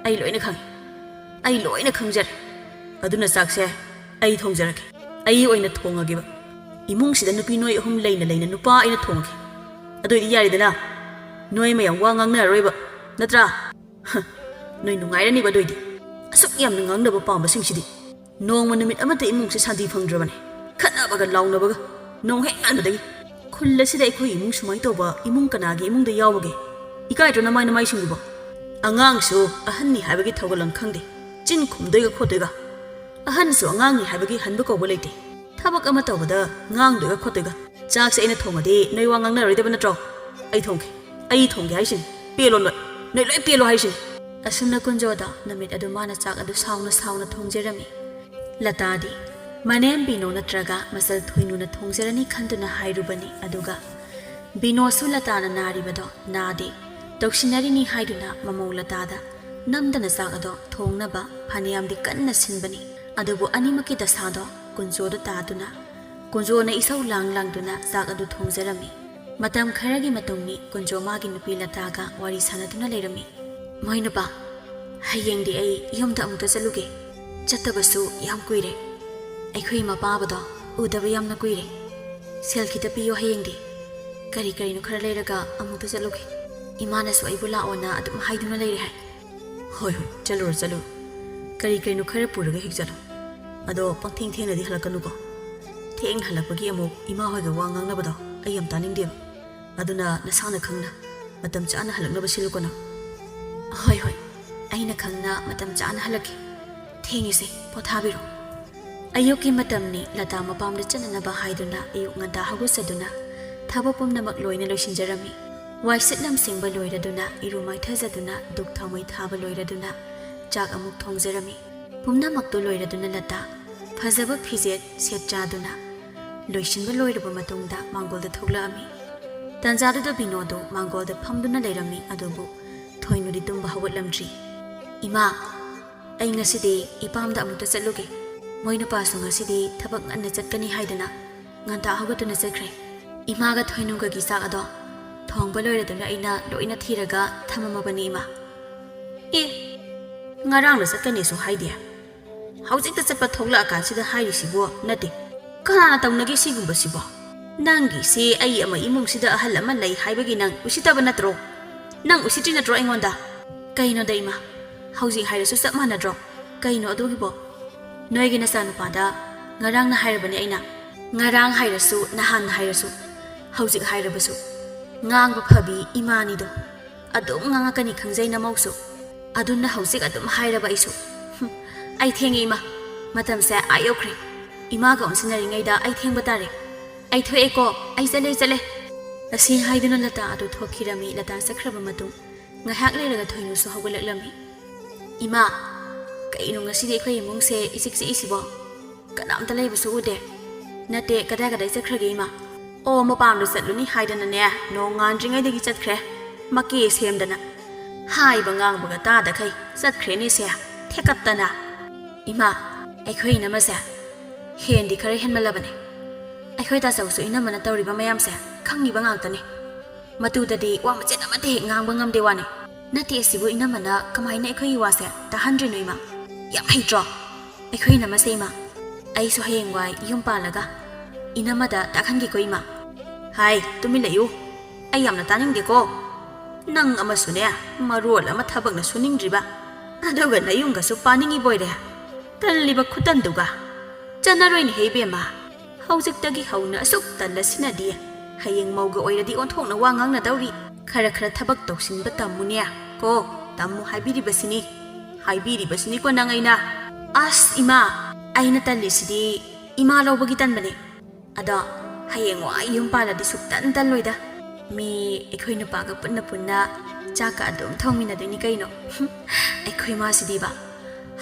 ꯑꯩ ꯂꯣꯏꯅ ꯈꯪꯉꯦ꯫ ꯑꯩ ꯂꯣꯏꯅ ꯈꯪꯖꯔꯦ꯫ ꯑꯗꯨꯅ ꯆꯥꯛꯁꯦ ꯑꯩ ꯊꯣꯡꯖꯔꯒꯦ꯫ ꯑꯩ ꯑꯣꯏꯅ ꯊꯣꯡꯉꯒꯦꯕ꯫ ꯏꯃꯨꯡꯁꯤꯗ ꯅꯨꯄꯤ ꯅꯣꯏ ꯑꯍꯨꯝ ꯂꯩꯅ ꯂꯩꯅ ꯅꯨꯄꯥ ꯑꯩꯅ ꯊꯣꯡꯉꯒꯦ꯫ ꯑꯗꯨ ꯑꯣꯏꯗꯤ ꯌꯥꯔꯦꯗꯅ? ꯅꯣꯏ ꯃꯌꯥꯝ ꯋꯥ ꯉꯥꯡꯅꯔꯔꯣꯏꯕ, ꯅꯠꯇ꯭ꯔꯥ?" "ꯍ, ꯅꯣꯏ ꯅꯨꯡꯉꯥꯏꯔꯅꯤꯕ ꯑꯗꯨ ꯑꯣꯏꯗꯤ꯫ ꯑꯁꯨꯛ ꯌꯥꯝꯅ ꯉꯥꯡꯅꯕ ꯄꯥꯝꯕꯁꯤꯡꯁꯤꯗꯤ꯫ ꯅꯣꯡꯃ ꯅꯨꯃꯤꯠ ꯑꯃꯠꯇ ꯏꯃꯨꯡꯁꯦ ꯁꯥꯟꯇꯤ ꯐꯪꯗ꯭ꯔꯕꯅꯦ꯫ ꯈꯠꯅꯕꯒ ꯂꯥꯎꯅꯕꯒ ꯅꯣꯡ ꯍꯦꯛ ꯉꯥꯟꯕꯗꯒꯤ꯫ ꯈꯨꯜ ꯑꯁꯤꯗ ꯑꯩꯈꯣꯏ ꯏꯃꯨꯡ ꯁꯨꯃꯥꯏꯅ ꯇꯧꯕ ꯏꯃꯨꯡ ꯀꯅꯥꯒꯤ ꯏꯃꯨꯡꯗ ꯌꯥꯎꯕꯒꯦ? ꯏꯀꯥꯏꯗ꯭ꯔꯣ ꯅꯃꯥꯏ ꯅꯃꯥꯏꯁꯤꯡꯗꯨꯕꯣ? ꯑꯉꯥꯡꯁꯨ ꯑꯍꯟꯅꯤ ꯍꯥꯏꯕꯒꯤ ꯊꯧꯒꯜꯂꯪ ꯈꯪꯗꯦ꯫ ꯆꯤꯟ ꯈꯨꯝꯗꯣꯏꯒ ꯈꯣꯠꯇꯣꯏꯒ꯫ ꯑꯍꯟꯁꯨ ꯑꯉꯥꯡꯅꯤ ꯍꯥꯏꯕꯒꯤ ꯍꯟꯕ ꯀꯧꯕ ꯂꯩꯇꯦ꯫ ꯊꯕꯛ ꯑꯃ ꯇꯧꯕꯗ ꯉꯥꯡꯗꯣꯏꯒ ꯈꯣꯠꯇꯣꯏꯒ꯫ ꯆꯥꯛꯁꯦ ꯑꯩꯅ ꯊꯣꯡꯉꯗꯤ ꯅꯣꯏ ꯋꯥ ꯉꯥꯡꯅꯔꯣꯏꯗꯕ ꯅꯠꯇ꯭ꯔꯣ? ꯑꯩ ꯊꯣꯡꯒꯦ, ꯑꯩ ꯊꯣꯡꯒꯦ ꯍꯥꯏꯁꯤꯅꯤ꯫ ꯄꯦꯜꯂꯣ ꯅꯣꯏ, ꯅꯣꯏ ꯂꯣꯏ ꯄꯦꯜꯂꯣ ꯍꯥꯏꯁꯤꯅꯤ꯫" ꯑꯁꯨꯝꯅ ꯀꯨꯟꯖꯣꯗ ꯅꯨꯃꯤꯠ ꯑꯗꯨ ꯃꯥꯅ ꯆꯥꯛ ꯑꯗꯨ ꯁꯥꯎꯅ ꯁꯥꯎꯅ ꯊꯣꯡꯖꯔꯝꯃꯤ꯫ ꯂꯇꯥꯗꯤ ꯃꯅꯦꯝ ꯕꯤꯅꯣ ꯅꯠꯇ꯭ꯔꯒ ꯃꯆꯜ ꯊꯣꯏꯅꯨꯅ ꯊꯣꯡꯖꯔꯅꯤ ꯈꯟꯗꯨꯅ ꯍꯥꯏꯔꯨꯕꯅꯤ꯫ ꯑꯗꯨꯒ ꯕꯤꯅꯣꯁꯨ ꯂꯇꯥꯅ ꯅꯥꯔꯤꯕꯗꯣ ꯅꯥꯗꯦ, ꯇꯧꯁꯤꯟꯅꯔꯤꯅꯤ ꯍꯥꯏꯗꯨꯅ ꯃꯃꯧ ꯂꯇꯥꯗ ꯅꯝꯗꯅ ꯆꯥꯛ ꯑꯗꯣ ꯊꯣꯡꯅꯕ ꯐꯅꯌꯥꯝꯗꯤ ꯀꯟꯅ ꯁꯤꯟꯕꯅꯤ꯫ ꯑꯗꯨꯕꯨ ꯑꯅꯤꯃꯛꯀꯤ ꯗꯁꯥꯗꯣ ꯀꯨꯟꯖꯣꯗ ꯇꯥꯗꯨꯅ ꯀꯨꯟꯖꯣꯅ ꯏꯁꯧ ꯂꯥꯡ ꯂꯥꯡꯗꯨꯅ ꯆꯥꯛ ꯑꯗꯨ ꯊꯣꯡꯖꯔꯝꯃꯤ꯫ ꯃꯇꯝ ꯈꯔꯒꯤ ꯃꯇꯨꯡꯅꯤ ꯀꯨꯟꯖꯣ ꯃꯥꯒꯤ ꯅꯨꯄꯤ ꯂꯇꯥꯒ ꯋꯥꯔꯤ ꯁꯥꯟꯅꯗꯨꯅ ꯂꯩꯔꯝꯃꯤ꯫ "ꯃꯣꯏ ꯅꯨꯄꯥ, ꯍꯌꯦꯡꯗꯤ ꯑꯩ ꯌꯨꯝꯗ ꯑꯃꯨꯛꯇ ꯆꯠꯂꯨꯒꯦ꯫ ꯆꯠꯇꯕꯁꯨ ꯌꯥꯝ ꯀꯨꯏꯔꯦ꯫ ꯑꯩꯈꯣꯏ ꯏꯃꯥ ꯄꯥꯕꯗꯣ ꯎꯗꯕ ꯌꯥꯝꯅ ꯀꯨꯏꯔꯦ꯫ ꯁꯦꯜ ꯈꯤꯇ ꯄꯤꯌꯣ ꯍꯌꯦꯡꯗꯤ꯫ ꯀꯔꯤ ꯀꯔꯤꯅꯣ ꯈꯔ ꯂꯩꯔꯒ ꯑꯃꯨꯛꯇ ꯆꯠꯂꯨꯒꯦ꯫ ꯏꯃꯥꯅꯁꯨ ꯑꯩꯕꯨ ꯂꯥꯛꯑꯣꯅ ꯑꯗꯨꯝ ꯍꯥꯏꯗꯨꯅ ꯂꯩꯔꯦ ꯍꯥꯏ꯫" "ꯍꯣꯏ, ꯍꯣꯏ, ꯆꯠꯂꯨꯔꯣ, ꯆꯠꯂꯨꯔꯣ꯫ ꯀꯔꯤ ꯀꯔꯤꯅꯣ ꯈꯔ ꯄꯨꯔꯒ ꯍꯦꯛ ꯆꯠꯂꯣ꯫ ꯑꯗꯣ ꯄꯪꯊꯦꯡ ꯊꯦꯡꯅꯗꯤ ꯍꯜꯂꯛꯀꯅꯨꯀꯣ꯫ ꯊꯦꯡꯅ ꯍꯜꯂꯛꯄꯒꯤ ꯑꯃꯨꯛ ꯏꯃꯥ ꯍꯣꯏꯒ ꯋꯥ ꯉꯥꯡꯅꯕꯗꯣ ꯑꯩ ꯌꯥꯝ ꯇꯥꯅꯤꯡꯗꯦꯕ꯫ ꯑꯗꯨꯅ ꯅꯁꯥꯅ ꯈꯪꯅ ꯃꯇꯝ ꯆꯥꯅ ꯍꯜꯂꯛꯅꯕ ꯁꯤꯜꯂꯨꯀꯣ ꯅꯪ꯫" "ꯍꯣꯏ, ꯍꯣꯏ, ꯑꯩꯅ ꯈꯪꯅ ꯃꯇꯝ ꯆꯥꯅ ꯍꯜꯂꯛꯀꯦ꯫ ꯊꯦꯡꯉꯤꯁꯦ, ꯄꯣꯊꯥꯕꯤꯔꯣ꯫" ꯑꯌꯨꯛꯀꯤ ꯃꯇꯝꯅꯤ꯫ ꯂꯇꯥ ꯃꯄꯥꯝꯗ ꯆꯠꯅꯅꯕ ꯍꯥꯏꯗꯨꯅ ꯑꯌꯨꯛ ꯉꯟꯇꯥ ꯍꯧꯒꯠꯆꯗꯨꯅ ꯊꯕꯛ ꯄꯨꯝꯅꯃꯛ ꯂꯣꯏꯅ ꯂꯣꯏꯁꯤꯟꯖꯔꯝꯃꯤ꯫ ꯋꯥꯏꯁꯤꯠ ꯂꯝꯁꯦꯡꯕ ꯂꯣꯏꯔꯗꯨꯅ, ꯏꯔꯨ ꯃꯥꯏꯊꯖꯗꯨꯅ, ꯙꯨꯛ ꯊꯥꯎꯃꯩ ꯊꯥꯕ ꯂꯣꯏꯔꯗꯨꯅ, ꯆꯥꯛ ꯑꯃꯨꯛ ꯊꯣꯡꯖꯔꯝꯃꯤ꯫ ꯄꯨꯝꯅꯃꯛꯇꯨ ꯂꯣꯏꯔꯗꯨꯅ ꯂꯇꯥ ꯐꯖꯕ ꯐꯤꯖꯦꯠ ꯁꯦꯠ ꯆꯥꯗꯨꯅ ꯂꯣꯏꯁꯤꯟꯕ ꯂꯣꯏꯔꯕ ꯃꯇꯨꯡꯗ ꯃꯥꯡꯒꯣꯜꯗ ꯊꯣꯛꯂꯛꯑꯝꯃꯤ꯫ ꯇꯥꯟꯖꯥꯗꯨꯗ ꯕꯤꯅꯣꯗꯨ ꯃꯥꯡꯒꯣꯜꯗ ꯐꯝꯗꯨꯅ ꯂꯩꯔꯝꯃꯤ, ꯑꯗꯨꯕꯨ ꯊꯣꯏꯅꯨꯗꯤ ꯇꯨꯝꯕ ꯍꯧꯒꯠꯂꯝꯗ꯭ꯔꯤ꯫ "ꯏꯃꯥ, ꯑꯩ ꯉꯁꯤꯗꯤ ꯏꯄꯥꯝꯗ ꯑꯃꯨꯛꯇ ꯆꯠꯂꯨꯒꯦ꯫ ꯃꯣꯏ ꯅꯨꯄꯥꯁꯨ ꯉꯁꯤꯗꯤ ꯊꯕꯛ ꯉꯟꯅ ꯆꯠꯀꯅꯤ ꯍꯥꯏꯗꯅ ꯉꯟꯇꯥ ꯍꯧꯒꯠꯇꯨꯅ ꯆꯠꯈ꯭ꯔꯦ꯫ ꯏꯃꯥꯒ ꯊꯣꯏꯅꯨꯒꯒꯤ ꯆꯥꯛ ꯑꯗꯣ ꯊꯣꯡꯕ ꯂꯣꯏꯔꯗꯨꯅ ꯑꯩꯅ ꯂꯣꯏꯅ ꯊꯤꯔꯒ ꯊꯝꯃꯝꯃꯕꯅꯤ, ꯏꯃꯥ꯫ ꯑꯦ, ꯉꯔꯥꯡꯗ ꯆꯠꯀꯅꯤꯁꯨ ꯍꯥꯏꯗꯦ꯫ ꯍꯧꯖꯤꯛꯇ ꯆꯠꯄ ꯊꯣꯛꯂꯛꯑꯀꯥꯟꯁꯤꯗ ꯍꯥꯏꯔꯤꯁꯤꯕꯣ? ꯅꯠꯇꯦ, ꯀꯅꯥꯅ ꯇꯧꯅꯒꯦ ꯁꯤꯒꯨꯝꯕꯁꯤꯕꯣ? ꯅꯪꯒꯤꯁꯦ ꯑꯩ ꯑꯃ ꯏꯃꯨꯡꯁꯤꯗ ꯑꯍꯜ ꯑꯃ ꯂꯩ ꯍꯥꯏꯕꯒꯤ ꯅꯪ ꯎꯁꯤꯠꯇꯕ ꯅꯠꯇ꯭ꯔꯣ? ꯅꯪ ꯎꯁꯤꯠꯇ꯭ꯔꯤ ꯅꯠꯇ꯭ꯔꯣ ꯑꯩꯉꯣꯟꯗ? ꯀꯩꯅꯣꯗ ꯏꯃꯥ, ꯍꯧꯖꯤꯛ ꯍꯥꯏꯔꯁꯨ ꯆꯞ ꯃꯥꯟꯅꯗ꯭ꯔꯣ? ꯀꯩꯅꯣ ꯑꯗꯨꯒꯤꯕꯣ? ꯅꯣꯏꯒꯤ ꯅꯆꯥꯅꯨꯄꯥꯗ ꯉꯔꯥꯡꯅ ꯍꯥꯏꯔꯕꯅꯦ ꯑꯩꯅ꯫ ꯉꯔꯥꯡ ꯍꯥꯏꯔꯁꯨ, ꯅꯍꯥꯟ ꯍꯥꯏꯔꯁꯨ, ꯍꯧꯖꯤꯛ ꯍꯥꯏꯔꯕꯁꯨ, ꯉꯥꯡꯕ ꯐꯕꯤ ꯏꯃꯥꯅꯤꯗꯣ꯫ ꯑꯗꯨꯝ ꯉꯥꯡꯉꯛꯀꯅꯤ ꯈꯪꯖꯩ ꯅꯃꯧꯁꯨ꯫ ꯑꯗꯨꯅ ꯍꯧꯖꯤꯛ ꯑꯗꯨꯝ ꯍꯥꯏꯔꯕ ꯑꯩꯁꯨ꯫ ꯍꯨꯝ, ꯑꯩ ꯊꯦꯡꯉꯦ ꯏꯃꯥ꯫ ꯃꯇꯝꯁꯦ ꯑꯥ ꯌꯧꯈ꯭ꯔꯦ꯫ ꯏꯃꯥꯒ ꯑꯣꯟꯁꯤꯟꯅꯔꯤꯉꯩꯗ ꯑꯩ ꯊꯦꯡꯕ ꯇꯥꯔꯦ꯫ ꯑꯩ ꯊꯣꯛꯑꯦꯀꯣ, ꯑꯩ ꯆꯠꯂꯦ, ꯆꯠꯂꯦ꯫ ꯑꯁꯤ ꯍꯥꯏꯗꯨꯅ ꯂꯇꯥ ꯑꯗꯨ ꯊꯣꯛꯈꯤꯔꯝꯃꯤ꯫ ꯂꯇꯥ ꯆꯠꯈ꯭ꯔꯕ ꯃꯇꯨꯡ ꯉꯥꯏꯍꯥꯛ ꯂꯩꯔꯒ ꯊꯣꯏꯅꯨꯁꯨ ꯍꯧꯒꯠꯂꯛꯂꯝꯃꯤ꯫ ꯏꯃꯥ, ꯀꯩꯅꯣ ꯉꯁꯤꯗꯤ ꯑꯩꯈꯣꯏ ꯏꯃꯨꯡꯁꯦ ꯏꯆꯤꯛ ꯆꯤꯛꯏꯁꯤꯕꯣ? ꯀꯅꯥꯝꯇ ꯂꯩꯕꯁꯨ ꯎꯗꯦ꯫ ꯅꯠꯇꯦ, ꯀꯗꯥꯏ ꯀꯗꯥꯏ ꯆꯠꯈ꯭ꯔꯒꯦ ꯏꯃꯥ? ꯑꯣ, ꯃꯄꯥꯟꯗ ꯆꯠꯂꯨꯅꯤ ꯍꯥꯏꯗꯅꯅꯦ, ꯅꯣꯡ ꯉꯥꯟꯗ꯭ꯔꯤꯉꯩꯗꯒꯤ ꯆꯠꯈ꯭ꯔꯦ꯫ ꯃꯀꯦ ꯁꯦꯝꯗꯅ꯫ ꯍꯥꯏꯕ ꯉꯥꯡꯕꯒ ꯇꯥꯗꯈꯩ ꯆꯠꯈ꯭ꯔꯦꯅꯦ ꯁꯦ, ꯊꯦꯀꯠꯇꯅ꯫ ꯏꯃꯥ, ꯑꯩꯈꯣꯏ ꯏꯅꯝꯃꯁꯦ ꯍꯦꯟꯗꯤ ꯈꯔ ꯍꯦꯟꯃꯜꯂꯕꯅꯦ꯫ ꯑꯩꯈꯣꯏ ꯇꯥꯆꯧꯁꯨ ꯏꯅꯝꯃꯅ ꯇꯧꯔꯤꯕ ꯃꯌꯥꯝꯁꯦ ꯈꯪꯉꯤꯕ ꯉꯥꯛꯇꯅꯤ꯫ ꯃꯇꯨꯗꯗꯤ ꯋꯥ ꯃꯆꯦꯠ ꯑꯃꯠꯇ ꯍꯦꯛ ꯉꯥꯡꯕ ꯉꯝꯗꯦ ꯋꯥꯅꯤ꯫ ꯅꯠꯇꯦ, ꯑꯁꯤꯕꯨ ꯏꯅꯝꯃꯅ ꯀꯃꯥꯏꯅ ꯑꯩꯈꯣꯏꯒꯤ ꯋꯥꯁꯦ ꯇꯥꯍꯟꯗ꯭ꯔꯤꯅꯣ ꯏꯃꯥ? ꯌꯥꯝ ꯍꯩꯇ꯭ꯔꯣ? ꯑꯩꯈꯣꯏ ꯏꯅꯝꯃꯁꯦ ꯏꯃꯥ, ꯑꯩꯁꯨ ꯍꯌꯦꯡꯋꯥꯏ ꯌꯨꯝ ꯄꯥꯜꯂꯒ ꯏꯅꯝꯃꯗ ꯇꯥꯛꯍꯟꯒꯦꯀꯣ ꯏꯃꯥ꯫ ꯍꯥꯏ, ꯇꯨꯃꯤꯟ ꯂꯩꯌꯨ꯫ ꯑꯩ ꯌꯥꯝꯅ ꯇꯥꯅꯤꯡꯗꯦꯀꯣ꯫ ꯅꯪ ꯑꯃꯁꯨꯅꯦ, ꯃꯔꯣꯜ ꯑꯃ ꯊꯕꯛꯅ ꯁꯨꯅꯤꯡꯗ꯭ꯔꯤꯕ꯫ ꯑꯗꯨꯒ ꯅꯌꯨꯝꯒꯁꯨ ꯄꯥꯅꯤꯡꯉꯤꯕꯣꯏꯔꯦ꯫ ꯇꯜꯂꯤꯕ ꯈꯨꯇꯟꯗꯨꯒ꯫ ꯆꯠꯅꯔꯣꯏꯅꯦꯍꯦ ꯏꯕꯦꯝꯃ꯫ ꯍꯧꯖꯤꯛꯇꯒꯤ ꯍꯧꯅ ꯑꯁꯨꯛ ꯇꯜꯂꯁꯤꯅꯗꯤ ꯍꯌꯦꯡ ꯃꯧꯒ ꯑꯣꯏꯔꯗꯤ ꯑꯣꯟꯊꯣꯛꯅ ꯋꯥ ꯉꯥꯡꯅꯗꯧꯔꯤ꯫ ꯈꯔ ꯈꯔ ꯊꯕꯛ ꯇꯧꯁꯤꯟꯕ ꯇꯝꯃꯨꯅꯦ ꯀꯣ꯫ ꯇꯝꯃꯨ ꯍꯥꯏꯕꯤꯔꯤꯕꯁꯤꯅꯤ꯫ ꯍꯥꯏꯕꯤꯔꯤꯕꯁꯤꯅꯤꯀꯣ ꯅꯪ ꯑꯩꯅ꯫ ꯑꯁ ꯏꯃꯥ, ꯑꯩꯅ ꯇꯜꯂꯤꯁꯤꯗꯤ ꯏꯃꯥ ꯂꯧꯕꯒꯤ ꯇꯟꯕꯅꯦ꯫ ꯑꯗꯣ ꯍꯌꯦꯡ ꯋꯥꯏ ꯌꯨꯝ ꯄꯥꯜꯂꯗꯤ ꯁꯨꯛꯇꯟ ꯇꯜꯂꯣꯏꯗ꯫ ꯃꯤ ꯑꯩꯈꯣꯏ ꯅꯨꯄꯥꯒ ꯄꯨꯟꯅ ꯄꯨꯟꯅ ꯆꯥꯛꯀ ꯑꯗꯨꯝ ꯊꯣꯡꯃꯤꯟꯅꯗꯣꯏꯅꯤ ꯀꯩꯅꯣ꯫ ꯑꯩꯈꯣꯏ ꯃꯥꯁꯤꯗꯤꯕ꯫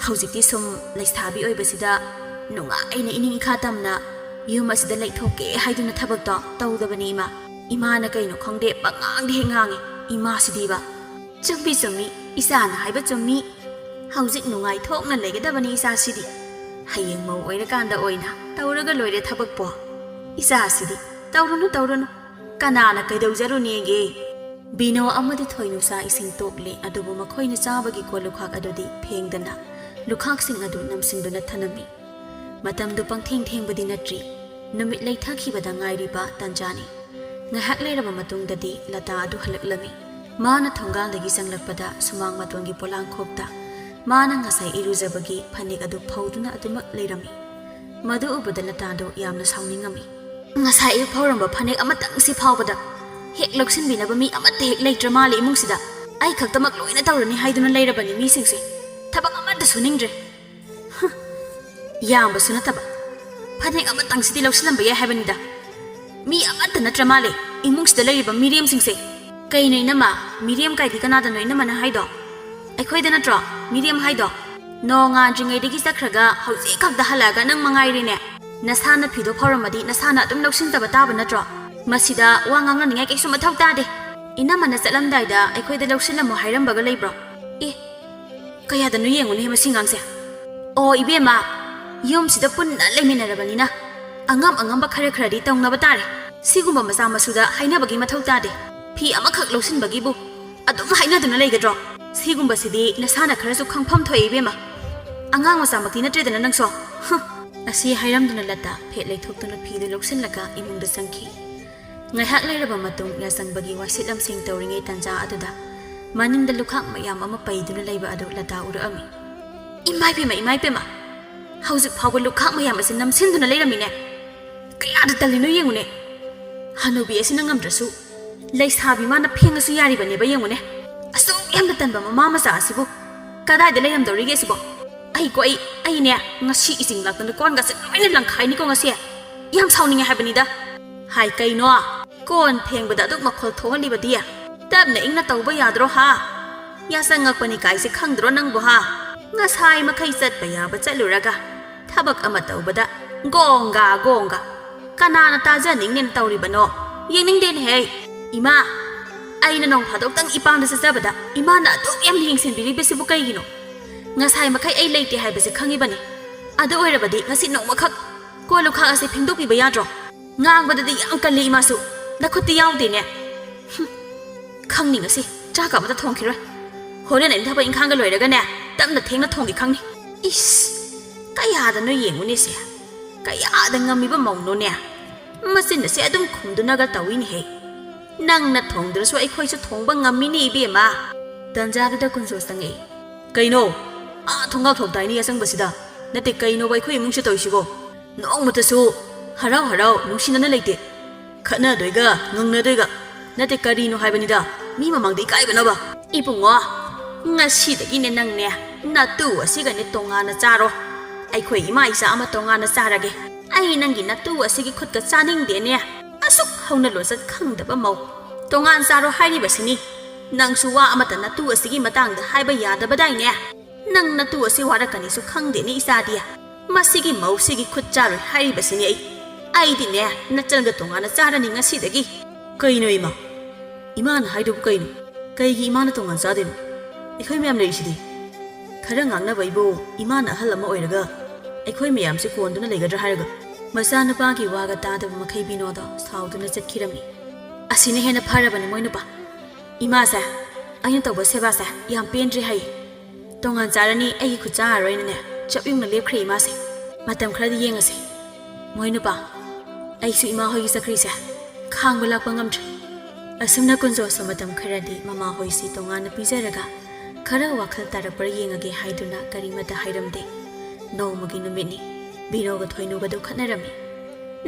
ꯍꯧꯖꯤꯛꯇꯤ ꯁꯨꯝ ꯂꯩꯁꯥꯕꯤ ꯑꯣꯏꯕꯁꯤꯗ ꯅꯨꯡꯉꯥꯏꯅ ꯏꯅꯤꯡ ꯏꯈꯥ ꯇꯝꯅ ꯌꯨꯝ ꯑꯁꯤꯗ ꯂꯩꯊꯣꯛꯀꯦ ꯍꯥꯏꯗꯨꯅ ꯊꯕꯛꯇꯣ ꯇꯧꯗꯕꯅꯤ ꯏꯃꯥ꯫ ꯏꯃꯥꯅ ꯀꯩꯅꯣ ꯈꯪꯗꯦ ꯄꯉꯥꯡꯗ ꯍꯦꯛ ꯉꯥꯡꯉꯤ ꯏꯃꯥꯁꯤꯗꯤꯕ꯫ ꯆꯨꯝꯃꯤ ꯆꯨꯝꯃꯤ, ꯏꯆꯥꯅ ꯍꯥꯏꯕ ꯆꯨꯝꯃꯤ꯫ ꯍꯧꯖꯤꯛ ꯅꯨꯡꯉꯥꯏꯊꯣꯛꯅ ꯂꯩꯒꯗꯕꯅꯤ ꯏꯆꯥꯁꯤꯗꯤ꯫ ꯍꯌꯦꯡ ꯃꯧ ꯑꯣꯏꯔꯀꯥꯟꯗ ꯑꯣꯏꯅ ꯇꯧꯔꯒ ꯂꯣꯏꯔꯦ ꯊꯕꯛꯄꯣ꯫ ꯏꯆꯥꯁꯤꯗꯤ꯫ "ꯇꯧꯔꯨꯅꯨ, ꯇꯧꯔꯨꯅꯨ꯫ ꯀꯅꯥꯅ ꯀꯩꯗꯧꯖꯔꯨꯅꯦꯒꯦ?" ꯕꯤꯅꯣ ꯑꯃꯗꯤ ꯊꯣꯏꯅꯨꯁꯥ ꯏꯁꯤꯡ ꯇꯣꯛꯂꯦ, ꯑꯗꯨꯕꯨ ꯃꯈꯣꯏꯅ ꯆꯥꯕꯒꯤ ꯀꯣꯜ ꯂꯨꯈꯥꯛ ꯑꯗꯨꯗꯤ ꯐꯦꯡꯗꯅ ꯂꯨꯈꯥꯛꯁꯤꯡ ꯑꯗꯨ ꯅꯝꯁꯤꯟꯗꯨꯅ ꯊꯅꯝꯃꯤ꯫ ꯃꯇꯝꯗꯨ ꯄꯪꯊꯦꯡ ꯊꯦꯡꯕꯗꯤ ꯅꯠꯇ꯭ꯔꯤ, ꯅꯨꯃꯤꯠ ꯂꯩꯊꯈꯤꯕꯗ ꯉꯥꯏꯔꯤꯕ ꯇꯥꯟꯖꯥꯅꯤ꯫ ꯉꯥꯏꯍꯥꯛ ꯂꯩꯔꯕ ꯃꯇꯨꯡꯗꯗꯤ ꯂꯇꯥ ꯑꯗꯨ ꯍꯜꯂꯛꯂꯝꯃꯤ꯫ ꯃꯥꯅ ꯊꯣꯡꯒꯥꯜꯗꯒꯤ ꯆꯪꯂꯛꯄꯗ ꯁꯨꯃꯥꯡ ꯃꯇꯣꯟꯒꯤ ꯄꯣꯂꯥꯡꯈꯣꯛꯇ ꯃꯥꯅ ꯉꯁꯥꯏ ꯏꯔꯨꯖꯕꯒꯤ ꯐꯅꯦꯛ ꯑꯗꯨ ꯐꯧꯗꯨꯅ ꯑꯗꯨꯃꯛ ꯂꯩꯔꯝꯃꯤ꯫ ꯃꯗꯨ ꯎꯕꯗ ꯂꯇꯥꯗꯨ ꯌꯥꯝꯅ ꯁꯥꯎꯅꯤꯡꯉꯝꯃꯤ꯫ "ꯉꯁꯥꯏ ꯑꯌꯨꯛ ꯐꯧꯔꯝꯕ ꯐꯅꯦꯛ ꯑꯃꯇꯪꯁꯤ ꯐꯥꯎꯕꯗ ꯍꯦꯛ ꯂꯧꯁꯤꯟꯕꯤꯅꯕ ꯃꯤ ꯑꯃꯠꯇ ꯍꯦꯛ ꯂꯩꯇ꯭ꯔ ꯃꯥꯜꯂꯦ ꯏꯃꯨꯡꯁꯤꯗ꯫ ꯑꯩ ꯈꯛꯇꯃꯛ ꯂꯣꯏꯅ ꯇꯧꯔꯅꯤ ꯍꯥꯏꯗꯨꯅ ꯂꯩꯔꯕꯅꯤ ꯃꯤꯁꯤꯡꯁꯦ꯫ ꯊꯕꯛ ꯑꯃꯠꯇ ꯁꯨꯅꯤꯡꯗ꯭ꯔꯦ꯫ ꯍ, ꯌꯥꯝꯕꯁꯨ ꯅꯠꯇꯕ꯫ ꯐꯅꯦꯛ ꯑꯃꯇꯪꯁꯤꯗꯤ ꯂꯧꯁꯤꯜꯂꯝꯕ ꯌꯥꯏ ꯍꯥꯏꯕꯅꯤꯗ꯫ ꯃꯤ ꯑꯃꯠꯇ ꯅꯠꯇ꯭ꯔ ꯃꯥꯜꯂꯦ ꯏꯃꯨꯡꯁꯤꯗ ꯂꯩꯔꯤꯕ ꯃꯤꯔꯦꯝꯁꯤꯡꯁꯦ꯫ ꯀꯩꯅꯣ ꯏꯅꯝꯃ, ꯃꯤꯔꯦꯝ ꯀꯥꯏꯗꯤ ꯀꯅꯥꯗꯅꯣ ꯏꯅꯝꯃꯅ ꯍꯥꯏꯗꯣ? ꯑꯩꯈꯣꯏꯗ ꯅꯠꯇ꯭ꯔꯣ ꯃꯤꯔꯦꯝ ꯍꯥꯏꯗꯣ? ꯅꯣꯡꯉꯥꯟꯗ꯭ꯔꯤꯉꯩꯗꯒꯤ ꯆꯠꯈ꯭ꯔꯒ ꯍꯧꯖꯤꯛ ꯈꯛꯇ ꯍꯜꯂꯛꯑꯒ ꯅꯪ ꯃꯉꯥꯏꯔꯦꯅꯦ꯫ ꯅꯁꯥꯅ ꯐꯤꯗꯣ ꯐꯧꯔꯝꯃꯗꯤ ꯅꯁꯥꯅ ꯑꯗꯨꯝ ꯂꯧꯁꯤꯟꯖꯕ ꯇꯥꯕ ꯅꯠꯇ꯭ꯔꯣ? ꯃꯁꯤꯗ ꯋꯥ ꯉꯥꯡꯅꯅꯤꯡꯉꯥꯏ ꯀꯩꯁꯨ ꯃꯊꯧ ꯇꯥꯗꯦ꯫ ꯏꯅꯝꯃꯅ ꯆꯠꯂꯝꯗꯥꯏꯗ ꯑꯩꯈꯣꯏꯗ ꯂꯧꯁꯤꯜꯂꯝꯃꯣ ꯍꯥꯏꯔꯝꯕꯒ ꯂꯩꯕ꯭ꯔꯣ? ꯑꯦ, ꯀꯌꯥꯗꯅꯣ ꯌꯦꯡꯉꯨꯅꯦ ꯃꯁꯤ ꯑꯉꯥꯡꯁꯦ꯫ ꯑꯣ ꯏꯕꯦꯝꯃ, ꯌꯨꯝꯁꯤꯗ ꯄꯨꯟꯅ ꯂꯩꯃꯤꯟꯅꯔꯕꯅꯤꯅ ꯑꯉꯝ ꯑꯉꯝꯕ ꯈꯔ ꯈꯔꯗꯤ ꯇꯧꯅꯕ ꯇꯥꯔꯦ꯫ ꯁꯤꯒꯨꯝꯕ ꯃꯆꯥ ꯃꯁꯨꯗ ꯍꯥꯏꯅꯕꯒꯤ ꯃꯊꯧ ꯇꯥꯗꯦ꯫ ꯐꯤ ꯑꯃꯈꯛ ꯂꯧꯁꯤꯟꯕꯒꯤꯕꯨ ꯑꯗꯨꯝ ꯍꯥꯏꯅꯗꯨꯅ ꯂꯩꯒꯗ꯭ꯔꯣ? ꯁꯤꯒꯨꯝꯕꯁꯤꯗꯤ ꯅꯁꯥꯅ ꯈꯔꯁꯨ ꯈꯪꯐꯝ ꯊꯣꯛꯑꯦ ꯏꯕꯦꯝꯃ꯫ ꯑꯉꯥꯡ ꯃꯆꯥꯃꯛꯇꯤ ꯅꯠꯇ꯭ꯔꯦꯗꯅ ꯅꯪꯁꯨ꯫ ꯍꯨꯝ꯫ ꯑꯁꯤ ꯍꯥꯏꯔꯝꯗꯨꯅ ꯂꯇꯥ ꯐꯦꯠ ꯂꯩꯊꯣꯛꯇꯨꯅ ꯐꯤꯗꯨ ꯂꯧꯁꯤꯜꯂꯒ ꯏꯃꯨꯡꯗ ꯆꯪꯈꯤ꯫ ꯉꯥꯏꯍꯥꯛ ꯂꯩꯔꯕ ꯃꯇꯨꯡ ꯌꯥꯆꯪꯕꯒꯤ ꯋꯥꯏꯁꯤꯠ ꯂꯝꯁꯤꯡ ꯇꯧꯔꯤꯉꯩ ꯇꯥꯟꯖꯥ ꯑꯗꯨꯗ ꯃꯅꯤꯡꯗ ꯂꯨꯈꯥꯛ ꯃꯌꯥꯝ ꯑꯃ ꯄꯩꯗꯨꯅ ꯂꯩꯕ ꯑꯗꯨ ꯂꯇꯥ ꯎꯔꯛꯑꯝꯃꯤ꯫ "ꯏꯃꯥꯏ ꯄꯦꯝꯃ, ꯏꯃꯥꯏ ꯄꯦꯝꯃ! ꯍꯧꯖꯤꯛ ꯐꯥꯎꯕ ꯂꯨꯈꯥꯛ ꯃꯌꯥꯝ ꯑꯁꯤ ꯅꯝꯁꯤꯟꯗꯨꯅ ꯂꯩꯔꯝꯃꯤꯅꯦ꯫ ꯀꯌꯥꯗ ꯇꯜꯂꯤꯅꯣ ꯌꯦꯡꯉꯨꯅꯦ꯫ ꯍꯅꯨꯕꯤ ꯑꯁꯤꯅ ꯉꯝꯗ꯭ꯔꯁꯨ ꯂꯩꯁꯥꯕꯤ ꯃꯥꯅ ꯐꯦꯡꯉꯁꯨ ꯌꯥꯔꯤꯕꯅꯦꯕ ꯌꯦꯡꯉꯨꯅꯦ꯫ ꯑꯁꯨꯛ ꯌꯥꯝꯅ ꯇꯟꯕ ꯃꯃꯥ ꯃꯆꯥ ꯑꯁꯤꯕꯨ ꯀꯗꯥꯏꯗ ꯂꯩꯔꯝꯗꯧꯔꯤꯒꯦ ꯑꯁꯤꯕꯣ? ꯑꯩꯀꯣ ꯑꯩ, ꯑꯩꯅꯦ ꯉꯁꯤ ꯏꯁꯤꯡ ꯂꯥꯛꯇꯅ ꯀꯣꯟꯒꯁꯦ ꯂꯣꯏꯅ ꯂꯪꯈꯥꯏꯅꯤꯀꯣ ꯉꯁꯤ꯫ ꯌꯥꯝ ꯁꯥꯎꯅꯤꯡꯉꯦ ꯍꯥꯏꯕꯅꯤꯗ꯫ ꯍꯥꯏ ꯀꯩꯅꯣ? ꯀꯣꯟ ꯐꯦꯡꯕꯗ ꯑꯗꯨꯛ ꯃꯈꯣꯜ ꯊꯣꯛꯍꯜꯂꯤꯕꯗꯤ? ꯇꯞꯅ ꯏꯪꯅ ꯇꯧꯕ ꯌꯥꯗ꯭ꯔꯣ ꯍꯥ? ꯌꯥꯆꯪꯉꯛꯄꯅꯤ ꯀꯥꯏꯁꯦ ꯈꯪꯗ꯭ꯔꯣ ꯅꯪꯕꯨ ꯍꯥ? ꯉꯁꯥꯏ ꯃꯈꯩ ꯆꯠꯄ ꯌꯥꯕ ꯆꯠꯂꯨꯔꯒ ꯊꯕꯛ ꯑꯃ ꯇꯧꯕꯗ ꯒꯣꯡꯒꯥ ꯒꯣꯡꯒꯥ꯫ ꯀꯅꯥꯅ ꯇꯥꯖꯅꯤꯡꯅꯦꯅ ꯇꯧꯔꯤꯕꯅꯣ? ꯌꯦꯡꯅꯤꯡꯗꯦꯅꯦꯍꯦ꯫ ꯏꯃꯥ, ꯑꯩꯅ ꯅꯣꯡ ꯐꯥꯗꯣꯛꯇꯪ ꯏꯄꯥꯝꯗ ꯆꯠꯆꯕꯗ ꯏꯃꯥꯅ ꯑꯗꯨꯛ ꯌꯥꯝꯅ ꯌꯦꯡꯁꯤꯟꯕꯤꯔꯤꯕꯁꯤꯕꯨ ꯀꯩꯒꯤꯅꯣ? ꯉꯁꯥꯏ ꯃꯈꯩ ꯑꯩ ꯂꯩꯇꯦ ꯍꯥꯏꯕꯁꯦ ꯈꯪꯉꯤꯕꯅꯤ꯫ ꯑꯗꯨ ꯑꯣꯏꯔꯕꯗꯤ ꯉꯁꯤ ꯅꯣꯡꯃꯈꯛ ꯀꯣꯜ ꯂꯨꯈꯥꯛ ꯑꯁꯤ ꯐꯦꯡꯗꯣꯛꯄꯤꯕ ꯌꯥꯗ꯭ꯔꯣ? ꯉꯥꯡꯕꯗꯗꯤ ꯌꯥꯝ ꯀꯜꯂꯤ ꯏꯃꯥꯁꯨ꯫ ꯅꯈꯨꯠꯇꯤ ꯌꯥꯎꯗꯦꯅꯦ꯫ ꯍꯨꯝ, ꯈꯪꯅꯤ ꯉꯁꯤ꯫ ꯆꯥꯛꯀ ꯑꯃꯇ ꯊꯣꯡꯈꯤꯔꯣꯏ꯫ ꯍꯣꯔꯦꯟ ꯑꯩꯅ ꯊꯕꯛ ꯏꯪꯈꯥꯡꯒ ꯂꯣꯏꯔꯒꯅꯦ, ꯇꯞꯅ ꯊꯦꯡꯅ ꯊꯣꯡꯒꯦ ꯈꯪꯅꯤ꯫ ꯏꯁ, ꯀꯌꯥꯗꯅꯣ ꯌꯦꯡꯉꯨꯅꯦꯁꯦ꯫ ꯀꯌꯥꯗ ꯉꯝꯃꯤꯕ ꯃꯧꯅꯣꯅꯦ꯫ ꯃꯆꯤꯟ ꯑꯁꯦ ꯑꯗꯨꯝ ꯈꯨꯝꯗꯨꯅꯒ ꯇꯧꯏꯅꯦꯍꯦ꯫ ꯅꯪꯅ ꯊꯣꯡꯗ꯭ꯔꯁꯨ ꯑꯩꯈꯣꯏꯁꯨ ꯊꯣꯡꯕ ꯉꯝꯃꯤꯅꯦ ꯏꯕꯦꯝꯃ꯫ ꯇꯟꯖꯥꯗꯨꯗ ꯀꯨꯟꯖꯣ ꯆꯪꯉꯛꯏ꯫ ꯀꯩꯅꯣ? ꯑꯥ ꯊꯣꯡꯒꯥꯜ ꯊꯣꯛꯇꯥꯏꯅꯦ ꯑꯆꯪꯕꯁꯤꯗ꯫ ꯅꯠꯇꯦ, ꯀꯩꯅꯣꯕ ꯑꯩꯈꯣꯏ ꯏꯃꯨꯡꯁꯦ ꯇꯧꯔꯤꯁꯤꯕꯣ? ꯅꯣꯡꯃꯇꯁꯨ ꯍꯔꯥꯎ ꯍꯔꯥꯎ ꯅꯨꯡꯁꯤꯅꯅ ꯂꯩꯇꯦ꯫ ꯈꯠꯅꯗꯣꯏꯒ ꯉꯪꯅꯗꯣꯏꯒ꯫ ꯅꯠꯇꯦ, ꯀꯔꯤꯅꯣ ꯍꯥꯏꯕꯅꯤꯗ, ꯃꯤ ꯃꯃꯥꯡꯗ ꯏꯀꯥꯏꯕꯅꯕ꯫ ꯏꯕꯨꯡꯉꯣ, ꯉꯁꯤꯗꯒꯤꯅꯦ ꯅꯪꯅꯦ ꯅꯇꯨ ꯑꯁꯤꯒꯅꯦ ꯇꯣꯉꯥꯟꯅ ꯆꯥꯔꯣ꯫ ꯑꯩꯈꯣꯏ ꯏꯃꯥ ꯏꯆꯥ ꯑꯃ ꯇꯣꯉꯥꯟꯅ ꯆꯥꯔꯒꯦ꯫ ꯑꯩ ꯅꯪꯒꯤ ꯅꯇꯨ ꯑꯁꯤꯒꯤ ꯈꯨꯠꯀ ꯆꯥꯅꯤꯡꯗꯦꯅꯦ꯫ ꯑꯁꯨꯛ ꯍꯧꯅ ꯂꯣꯟꯆꯠ ꯈꯪꯗꯕ ꯃꯧ꯫ ꯇꯣꯉꯥꯟ ꯆꯥꯔꯣ ꯍꯥꯏꯔꯤꯕꯁꯤꯅꯤ꯫ ꯅꯪꯁꯨ ꯋꯥ ꯑꯃꯠꯇ ꯅꯇꯨ ꯑꯁꯤꯒꯤ ꯃꯇꯥꯡꯗ ꯍꯥꯏꯕ ꯌꯥꯗꯕꯗꯥꯏꯅꯦ? ꯅꯪ ꯅꯇꯨ ꯑꯁꯤ ꯋꯥꯔꯛꯀꯅꯤꯁꯨ ꯈꯪꯗꯦꯅꯦ ꯏꯆꯥꯗꯤ꯫ ꯃꯁꯤꯒꯤ ꯃꯧꯁꯤꯒꯤ ꯈꯨꯠ ꯆꯥꯔꯣꯏ ꯍꯥꯏꯔꯤꯕꯁꯤꯅꯤ ꯑꯩ꯫ ꯑꯩꯗꯤꯅꯦ ꯅꯆꯜꯒ ꯇꯣꯉꯥꯟꯅ ꯆꯥꯔꯅꯤ ꯉꯁꯤꯗꯒꯤ꯫ ꯀꯩꯅꯣ ꯏꯃꯥ? ꯏꯃꯥꯅ ꯍꯥꯏꯗꯨꯕꯨ ꯀꯩꯅꯣ? ꯀꯩꯒꯤ ꯏꯃꯥꯅ ꯇꯣꯉꯥꯟ ꯆꯥꯗꯣꯏꯅꯣ? ꯑꯩꯈꯣꯏ ꯃꯌꯥꯝ ꯂꯩꯔꯤꯁꯤꯗꯤ꯫ ꯈꯔ ꯉꯥꯡꯅꯕꯩꯕꯨ ꯏꯃꯥꯅ ꯑꯍꯜ ꯑꯃ ꯑꯣꯏꯔꯒ ꯑꯩꯈꯣꯏ ꯃꯌꯥꯝꯁꯦ ꯀꯣꯟꯗꯨꯅ ꯂꯩꯒꯗ꯭ꯔꯥ ꯍꯥꯏꯔꯒ꯫ ꯃꯆꯥꯅꯨꯄꯥꯒꯤ ꯋꯥꯒ ꯇꯥꯗꯕ ꯃꯈꯩ ꯕꯤꯅꯣꯗ ꯁꯥꯎꯗꯨꯅ ꯆꯠꯈꯤꯔꯝꯃꯤ꯫ ꯑꯁꯤꯅ ꯍꯦꯟꯅ ꯐꯔꯕꯅꯤ ꯃꯣꯏ ꯅꯨꯄꯥ꯫ ꯏꯃꯥꯁꯦ, ꯑꯩꯅ ꯇꯧꯕ ꯁꯦꯕꯥꯁꯦ ꯌꯥꯝ ꯄꯦꯟꯗ꯭ꯔꯦ ꯍꯥꯏꯌꯦ꯫ ꯇꯣꯉꯥꯟ ꯆꯥꯔꯅꯤ, ꯑꯩꯒꯤ ꯈꯨꯠ ꯆꯥꯔꯔꯣꯏꯅꯅꯦ ꯆꯞ ꯌꯨꯡꯅ ꯂꯦꯞꯈ꯭ꯔꯦ ꯏꯃꯥꯁꯦ꯫ ꯃꯇꯝ ꯈꯔꯗꯤ ꯌꯦꯡꯉꯁꯦ꯫ ꯃꯣꯏ ꯅꯨꯄꯥ, ꯑꯩꯁꯨ ꯏꯃꯥ ꯍꯣꯏꯒꯤ ꯆꯀ꯭ꯔꯤꯁꯦ ꯈꯥꯡꯕ ꯂꯥꯛꯄ ꯉꯝꯗ꯭ꯔꯦ꯫ ꯑꯁꯨꯝꯅ ꯀꯨꯟꯖꯣꯁꯨ ꯃꯇꯝ ꯈꯔꯗꯤ ꯃꯃꯥ ꯍꯣꯏꯁꯤ ꯇꯣꯉꯥꯟꯅ ꯄꯤꯖꯔꯒ ꯈꯔ ꯋꯥꯈꯜ ꯇꯥꯔꯛꯄ꯭ꯔꯥ ꯌꯦꯡꯉꯒꯦ ꯍꯥꯏꯗꯨꯅ ꯀꯔꯤꯃꯇ ꯍꯥꯏꯔꯝꯗꯦ꯫ ꯅꯣꯡꯃꯒꯤ ꯅꯨꯃꯤꯠꯅꯤ꯫ ꯕꯤꯅꯣꯒ ꯊꯣꯏꯅꯨꯒꯗꯨ ꯈꯠꯅꯔꯝꯃꯤ꯫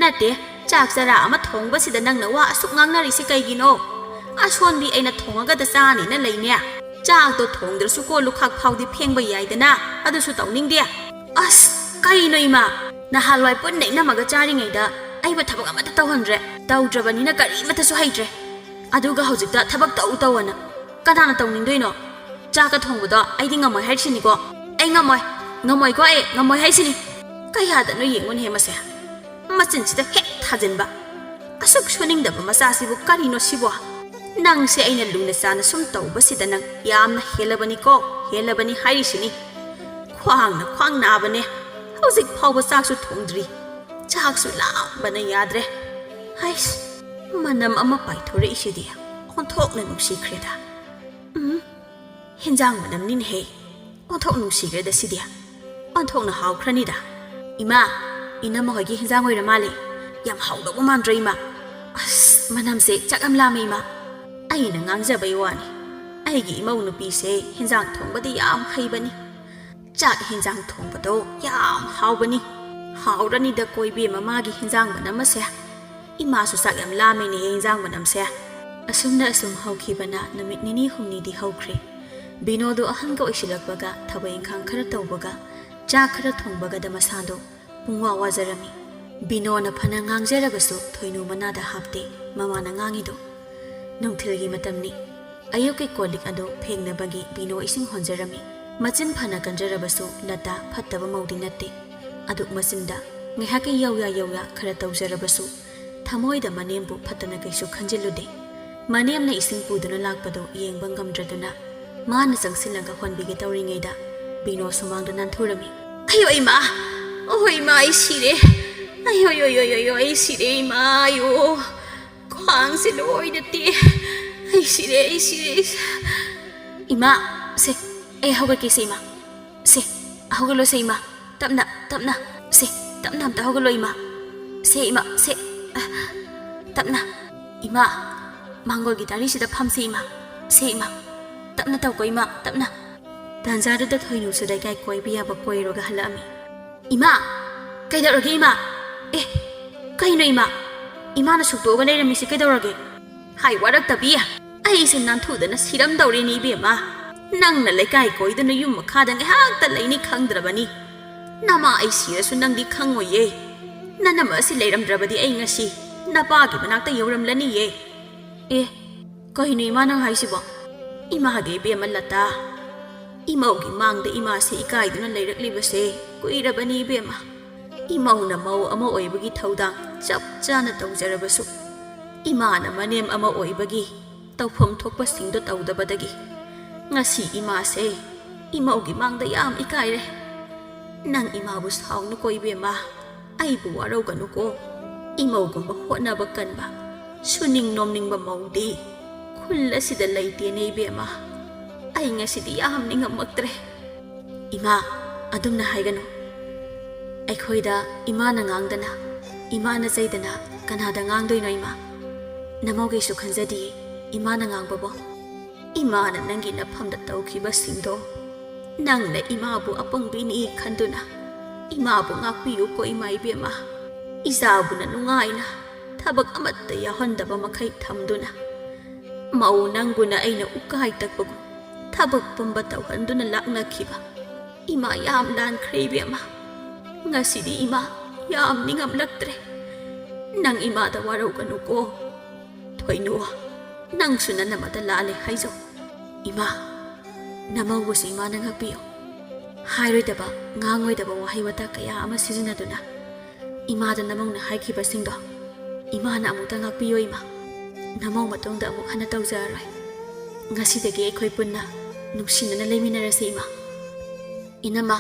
ꯅꯠꯇꯦ, ꯆꯥꯛ ꯆꯔꯥ ꯑꯃ ꯊꯣꯡꯕꯁꯤꯗ ꯅꯪꯅ ꯋꯥ ꯑꯁꯨꯛ ꯉꯥꯡꯅꯔꯤꯁꯤ ꯀꯩꯒꯤꯅꯣ? ꯑꯁꯣꯟꯕꯤ ꯑꯩꯅ ꯊꯣꯡꯉꯒꯗ ꯆꯥꯅꯤꯅ ꯂꯩꯅꯦ꯫ ꯆꯥꯛꯇꯣ ꯊꯣꯡꯗ꯭ꯔꯁꯨ ꯀꯣꯜ ꯂꯨꯈꯥꯛ ꯐꯥꯎꯗꯤ ꯐꯦꯡꯕ ꯌꯥꯏꯗꯅ, ꯑꯗꯨꯁꯨ ꯇꯧꯅꯤꯡꯗꯦ꯫ ꯑꯁ, ꯀꯩꯅꯣ ꯏꯃꯥ? ꯅꯍꯥꯟꯋꯥꯏ ꯄꯨꯟꯅ ꯏꯅꯝꯃꯒ ꯆꯥꯔꯤꯉꯩꯗ ꯑꯩꯕꯨ ꯊꯕꯛ ꯑꯃꯠꯇ ꯇꯧꯍꯟꯗ꯭ꯔꯦ꯫ ꯇꯧꯗ꯭ꯔꯕꯅꯤꯅ ꯀꯔꯤꯃꯠꯇꯁꯨ ꯍꯩꯇ꯭ꯔꯦ꯫ ꯑꯗꯨꯒ ꯍꯧꯖꯤꯛꯇ ꯊꯕꯛ ꯇꯧ ꯇꯧꯑꯅ꯫ ꯀꯅꯥꯅ ꯇꯧꯅꯤꯡꯗꯣꯏꯅꯣ? ꯆꯥꯛꯀ ꯊꯣꯡꯕꯗꯣ ꯑꯩꯗꯤ ꯉꯝꯃꯣꯏ ꯍꯥꯏꯔꯤꯁꯤꯅꯤꯀꯣ꯫ ꯑꯩ ꯉꯝꯃꯣꯏ꯫ ꯉꯝꯃꯣꯏꯀꯣ ꯑꯩ꯫ ꯉꯝꯃꯣꯏ ꯍꯥꯏꯁꯤꯅꯤ꯫ ꯀꯌꯥꯗꯅꯣ ꯌꯦꯡꯉꯨꯅꯦꯍꯦ ꯃꯁꯦ꯫ ꯃꯆꯤꯟꯁꯤꯗ ꯍꯦꯛ ꯊꯥꯖꯤꯟꯕ꯫ ꯑꯁꯨꯛ ꯁꯨꯅꯤꯡꯗꯕ ꯃꯆꯥꯁꯤꯕꯨ ꯀꯔꯤꯅꯣ ꯁꯤꯕꯣ? ꯅꯪꯁꯦ ꯑꯩꯅ ꯂꯨꯅ ꯆꯥꯅ ꯁꯨꯝ ꯇꯧꯕꯁꯤꯗ ꯅꯪ ꯌꯥꯝꯅ ꯍꯦꯜꯂꯕꯅꯤꯀꯣ, ꯍꯦꯜꯂꯕꯅꯤ ꯍꯥꯏꯔꯤꯁꯤꯅꯤ꯫ ꯈ꯭ꯋꯥꯡꯅ ꯈ꯭ꯋꯥꯡ ꯅꯥꯕꯅꯦ꯫ ꯍꯧꯖꯤꯛ ꯐꯥꯎꯕ ꯆꯥꯛꯁꯨ ꯊꯣꯡꯗ꯭ꯔꯤ꯫ ꯆꯥꯛꯁꯨ ꯂꯥꯝꯕꯅ ꯌꯥꯗ꯭ꯔꯦ꯫ ꯍꯩꯁ, ꯃꯅꯝ ꯑꯃ ꯄꯥꯏꯊꯣꯔꯛꯏꯁꯤꯗꯤ ꯑꯣꯟꯊꯣꯛꯅ ꯅꯨꯡꯁꯤꯈ꯭ꯔꯦꯗ꯫ ꯎꯝ, ꯍꯦꯟꯖꯥꯡ ꯃꯅꯝꯅꯤꯅꯦꯍꯦ꯫ ꯑꯣꯟꯊꯣꯛ ꯅꯨꯡꯁꯤꯈ꯭ꯔꯦꯗ ꯁꯤꯗꯤ꯫ ꯑꯣꯟꯊꯣꯛꯅ ꯍꯥꯎꯈ꯭ꯔꯅꯤꯗ꯫ ꯏꯃꯥ, ꯏꯅꯝꯃ ꯍꯣꯏꯒꯤ ꯍꯦꯟꯖꯥꯡ ꯑꯣꯏꯔ ꯃꯥꯜꯂꯦ꯫ ꯌꯥꯝ ꯍꯥꯎꯗꯧꯕ ꯃꯥꯟꯗ꯭ꯔꯣ ꯏꯃꯥ? ꯑꯁ, ꯃꯅꯝꯁꯦ ꯆꯥꯛ ꯌꯥꯝ ꯂꯥꯝꯃꯦ ꯏꯃꯥ꯫ ꯑꯩꯅ ꯉꯥꯡꯖꯕꯩ ꯋꯥꯅꯤ꯫ ꯑꯩꯒꯤ ꯏꯃꯧ ꯅꯨꯄꯤꯁꯦ ꯍꯦꯟꯖꯥꯡ ꯊꯣꯡꯕꯗꯤ ꯌꯥꯝ ꯍꯩꯕꯅꯤ꯫ ꯆꯥꯛ ꯍꯦꯟꯖꯥꯡ ꯊꯣꯡꯕꯗꯣ ꯌꯥꯝ ꯍꯥꯎꯕꯅꯤ꯫ ꯍꯥꯎꯔꯅꯤꯗ ꯀꯣ ꯏꯕꯦꯝꯃ ꯃꯥꯒꯤ ꯍꯦꯟꯖꯥꯡ ꯃꯅꯝ ꯑꯁꯦ꯫ ꯏꯃꯥꯁꯨ ꯆꯥꯛ ꯌꯥꯝ ꯂꯥꯝꯃꯦꯅꯦꯍꯦ ꯍꯦꯟꯖꯥꯡ ꯃꯅꯝꯁꯦ꯫ ꯑꯁꯨꯝꯅ ꯑꯁꯨꯝ ꯍꯧꯈꯤꯕꯅ ꯅꯨꯃꯤꯠ ꯅꯤꯅꯤ ꯍꯨꯝꯅꯤꯗꯤ ꯍꯧꯈ꯭ꯔꯦ꯫ ꯕꯤꯅꯣꯗꯨ ꯑꯍꯟꯒ ꯑꯣꯏꯁꯤꯜꯂꯛꯄꯒ ꯊꯕꯛ ꯏꯪꯈꯥꯡ ꯈꯔ ꯇꯧꯕꯒ ꯆꯥꯛ ꯈꯔ ꯊꯣꯡꯕꯒꯗ ꯃꯁꯥꯗꯣ ꯄꯨꯡꯋꯥ ꯋꯥꯖꯔꯝꯃꯤ꯫ ꯕꯤꯅꯣꯅ ꯐꯅ ꯉꯥꯡꯖꯔꯕꯁꯨ ꯊꯣꯏꯅꯨ ꯃꯅꯥꯗ ꯍꯥꯞꯇꯦ ꯃꯃꯥꯅ ꯉꯥꯡꯉꯤꯗꯣ꯫ ꯅꯨꯡꯊꯤꯜꯒꯤ ꯃꯇꯝꯅꯤ꯫ ꯑꯌꯨꯛꯀꯤ ꯀꯣꯜ ꯂꯤꯛ ꯑꯗꯨ ꯐꯦꯡꯅꯕꯒꯤ ꯕꯤꯅꯣ ꯏꯁꯤꯡ ꯍꯣꯟꯖꯔꯝꯃꯤ꯫ ꯃꯆꯤꯟ ꯐꯅ ꯀꯟꯖꯔꯕꯁꯨ ꯂꯇꯥ ꯐꯠꯇꯕ ꯃꯧꯗꯤ ꯅꯠꯇꯦ꯫ ꯑꯗꯨꯛ ꯃꯆꯤꯟꯗ ꯉꯥꯏꯍꯥꯛꯀꯤ ꯌꯧꯌꯥ ꯌꯧꯌꯥ ꯈꯔ ꯇꯧꯖꯔꯕꯁꯨ ꯊꯃꯣꯏꯗ ꯃꯅꯦꯝꯕꯨ ꯐꯠꯇꯅ ꯀꯩꯁꯨ ꯈꯟꯖꯤꯜꯂꯨꯗꯦ꯫ ꯃꯅꯦꯝꯅ ꯏꯁꯤꯡ ꯄꯨꯗꯨꯅ ꯂꯥꯛꯄꯗꯨ ꯌꯦꯡꯕ ꯉꯝꯗ꯭ꯔꯗꯨꯅ ꯃꯥꯅ ꯆꯪꯁꯤꯜꯂꯒ ꯍꯣꯟꯕꯤꯒꯦ ꯇꯧꯔꯤꯉꯩꯗ ꯕꯤꯅꯣ ꯁꯨꯃꯥꯡꯗ ꯅꯥꯟꯊꯨꯔꯝꯃꯤ꯫ "ꯑꯌꯣ ꯏꯃꯥ! ꯑꯣ ꯏꯃꯥ, ꯑꯩ ꯁꯤꯔꯦ! ꯑꯌꯣ, ꯌꯣ, ꯌꯣ, ꯌꯣ, ꯌꯣ, ꯑꯩ ꯁꯤꯔꯦ ꯏꯃꯥ! ꯑꯌꯣ! ꯈ꯭ꯋꯥꯡꯁꯦ ꯂꯣꯏꯅ ꯇꯦꯛꯑꯦ! ꯑꯩ ꯁꯤꯔꯦ, ꯑꯩ ꯁꯤꯔꯦ, ꯑꯩ ꯁꯤ-" "ꯏꯃꯥ, ꯁꯦ, ꯑꯩ ꯍꯧꯒꯠꯀꯦꯁꯦ ꯏꯃꯥ꯫ ꯁꯦ, ꯍꯧꯒꯠꯂꯣꯁꯦ ꯏꯃꯥ꯫ ꯇꯞꯅ, ꯇꯞꯅ꯫ ꯁꯦ, ꯇꯞꯅ ꯑꯝꯇ ꯍꯧꯒꯠꯂꯣ ꯏꯃꯥ꯫ ꯁꯦ ꯏꯃꯥ, ꯁꯦ꯫ ꯑ, ꯇꯞꯅ꯫ ꯏꯃꯥ, ꯃꯥꯡꯒꯣꯜꯒꯤ ꯗꯥꯔꯤꯁꯤꯗ ꯐꯝꯁꯦ ꯏꯃꯥ꯫ ꯁꯦ ꯏꯃꯥ, ꯇꯞꯅ ꯇꯧꯀꯣ ꯏꯃꯥ, ꯇꯞꯅ꯫" ꯇꯥꯟꯖꯥꯗꯨꯗ ꯊꯣꯏꯅꯨꯁꯨ ꯂꯩꯀꯥꯏ ꯀꯣꯏꯕ ꯌꯥꯕ ꯀꯣꯏꯔꯨꯔꯒ ꯍꯜꯂꯛꯑꯝꯃꯤ꯫ "ꯏꯃꯥ! ꯀꯩꯗꯧꯔꯒꯦ ꯏꯃꯥ? ꯑꯦ, ꯀꯩꯅꯣ ꯏꯃꯥ? ꯏꯃꯥꯅ ꯁꯨꯛꯇꯣꯛꯑꯒ ꯂꯩꯔꯝꯃꯤꯁꯤ ꯀꯩꯗꯧꯔꯒꯦ?" "ꯍꯥꯏ ꯋꯥꯔꯛꯇꯕꯤ! ꯑꯩꯁꯦ ꯅꯥꯟꯊꯨꯗꯅ ꯁꯤꯔꯝꯗꯧꯔꯦꯅꯦ ꯏꯕꯦꯝꯃ꯫ ꯅꯪꯅ ꯂꯩꯀꯥꯏ ꯀꯣꯏꯗꯨꯅ ꯌꯨꯝ ꯃꯈꯥꯗ ꯉꯥꯏꯍꯥꯛꯇ ꯂꯩꯅꯤ ꯈꯪꯗ꯭ꯔꯕꯅꯤ꯫ ꯅꯃꯥ ꯑꯩ ꯁꯤꯔꯁꯨ ꯅꯪꯗꯤ ꯈꯪꯉꯣꯏꯌꯦ꯫ ꯅꯅꯝꯃ ꯑꯁꯤ ꯂꯩꯔꯝꯗ꯭ꯔꯕꯗꯤ ꯑꯩ ꯉꯁꯤ ꯅꯄꯥꯒꯤ ꯃꯅꯥꯛꯇ ꯌꯧꯔꯝꯂꯅꯤꯌꯦ꯫" "ꯑꯦ, ꯀꯩꯅꯣ ꯏꯃꯥ ꯅꯪ ꯍꯥꯏꯁꯤꯕꯣ?" "ꯏꯃꯥꯒꯤ ꯏꯕꯦꯝꯃ ꯂꯇꯥ, ꯏꯃꯧꯒꯤ ꯃꯥꯡꯗ ꯏꯃꯥꯁꯦ ꯏꯀꯥꯏꯗꯨꯅ ꯂꯩꯔꯛꯂꯤꯕꯁꯦ ꯀꯨꯏꯔꯕꯅꯤ ꯏꯕꯦꯝꯃ꯫ ꯏꯃꯧꯅ ꯃꯧ ꯑꯃ ꯑꯣꯏꯕꯒꯤ ꯊꯧꯗꯥꯡ ꯆꯞ ꯆꯥꯅ ꯇꯧꯖꯔꯕꯁꯨ, ꯏꯃꯥꯅ ꯃꯅꯦꯝ ꯑꯃ ꯑꯣꯏꯕꯒꯤ ꯇꯧꯐꯝ ꯊꯣꯛꯄꯁꯤꯡꯗꯣ ꯇꯧꯗꯕꯗꯒꯤ ꯉꯁꯤ ꯏꯃꯥꯁꯦ ꯏꯃꯧꯒꯤ ꯃꯥꯡꯗ ꯌꯥꯝ ꯏꯀꯥꯏꯔꯦ꯫ ꯅꯪ ꯏꯃꯥꯕꯨ ꯁꯥꯎꯅꯨꯀꯣ ꯏꯕꯦꯝꯃ꯫ ꯑꯩꯕꯨ ꯋꯥꯔꯧꯒꯅꯨꯀꯣ꯫ ꯏꯃꯧꯒꯨꯝꯕ ꯍꯣꯠꯅꯕ ꯀꯟꯕ, ꯁꯨꯅꯤꯡ ꯅꯣꯝꯅꯤꯡꯕ ꯃꯧꯗꯤ ꯈꯨꯜ ꯑꯁꯤꯗ ꯂꯩꯇꯦꯅꯦ ꯏꯕꯦꯝꯃ꯫ ꯑꯩ ꯉꯁꯤꯗꯤ ꯌꯥꯝ ꯅꯤꯡꯉꯝꯃꯛꯇ꯭ꯔꯦ꯫ ꯏꯃꯥ, ꯑꯗꯨꯝꯅ ꯍꯥꯏꯒꯅꯨ꯫ ꯑꯩꯈꯣꯏꯗ ꯏꯃꯥꯅ ꯉꯥꯡꯗꯅ, ꯏꯃꯥꯅ ꯆꯩꯗꯅ ꯀꯅꯥꯗ ꯉꯥꯡꯗꯣꯏꯅꯣ ꯏꯃꯥ? ꯅꯃꯧꯒꯤꯁꯨ ꯈꯟꯖꯗꯤꯌꯦ ꯏꯃꯥꯅ ꯉꯥꯡꯕꯕꯣ꯫ ꯏꯃꯥꯅ ꯅꯪꯒꯤ ꯅꯐꯝꯗ ꯇꯧꯈꯤꯕꯁꯤꯡꯗꯣ ꯅꯪꯅ ꯏꯃꯥꯕꯨ ꯑꯄꯪꯕꯤꯅꯤ ꯈꯟꯗꯨꯅ ꯏꯃꯥꯕꯨ ꯉꯥꯛꯄꯤꯌꯨꯀꯣ ꯏꯃꯥ ꯏꯕꯦꯝꯃ꯫ ꯏꯆꯥꯕꯨꯅ ꯅꯨꯡꯉꯥꯏꯅ ꯊꯕꯛ ꯑꯃꯠꯇ ꯌꯥꯎꯍꯟꯗꯕ ꯃꯈꯩ ꯊꯝꯗꯨꯅ ꯃꯧ ꯅꯪꯕꯨꯅ ꯑꯩꯅ ꯎꯀꯥꯏ ꯇꯛꯄꯒꯨꯝ ꯊꯕꯛ ꯄꯨꯝꯕ ꯇꯧꯍꯟꯗꯨꯅ ꯂꯥꯛꯅꯈꯤꯕ ꯏꯃꯥ ꯌꯥꯝ ꯂꯥꯟꯈ꯭ꯔꯦ ꯏꯕꯦꯝꯃ꯫ ꯉꯁꯤꯗꯤ ꯏꯃꯥ ꯌꯥꯝ ꯅꯤꯡꯉꯝꯂꯛꯇ꯭ꯔꯦ꯫ ꯅꯪ ꯏꯃꯥꯗ ꯋꯥꯔꯧꯒꯅꯨꯀꯣ꯫ ꯊꯣꯏꯅꯨ, ꯅꯪꯁꯨ ꯅꯅꯝꯃꯗ ꯂꯥꯜꯂꯦ ꯍꯥꯏꯖꯧ꯫ ꯏꯃꯥ, ꯅꯃꯧꯕꯨꯁꯨ ꯏꯃꯥꯅ ꯉꯥꯛꯄꯤꯌꯨ꯫ ꯍꯥꯏꯔꯣꯏꯗꯕ, ꯉꯥꯡꯉꯣꯏꯗꯕ ꯋꯥꯍꯩ ꯋꯥꯇꯥ ꯀꯌꯥ ꯑꯃ ꯁꯤꯖꯤꯟꯅꯗꯨꯅ ꯏꯃꯥꯗ ꯅꯃꯧꯅ ꯍꯥꯏꯈꯤꯕꯁꯤꯡꯗꯣ ꯏꯃꯥꯅ ꯑꯃꯨꯛꯇ ꯉꯥꯛꯄꯤꯌꯣ ꯏꯃꯥ꯫ ꯅꯃꯧ ꯃꯇꯨꯡꯗ ꯑꯃꯨꯛ ꯍꯟꯅ ꯇꯧꯖꯔꯔꯣꯏ꯫ ꯉꯁꯤꯗꯒꯤ ꯑꯩꯈꯣꯏ ꯄꯨꯟꯅ ꯅꯨꯡꯁꯤꯅꯅ ꯂꯩꯃꯤꯟꯅꯔꯁꯤ ꯏꯃꯥ꯫ ꯏꯅꯝꯃ,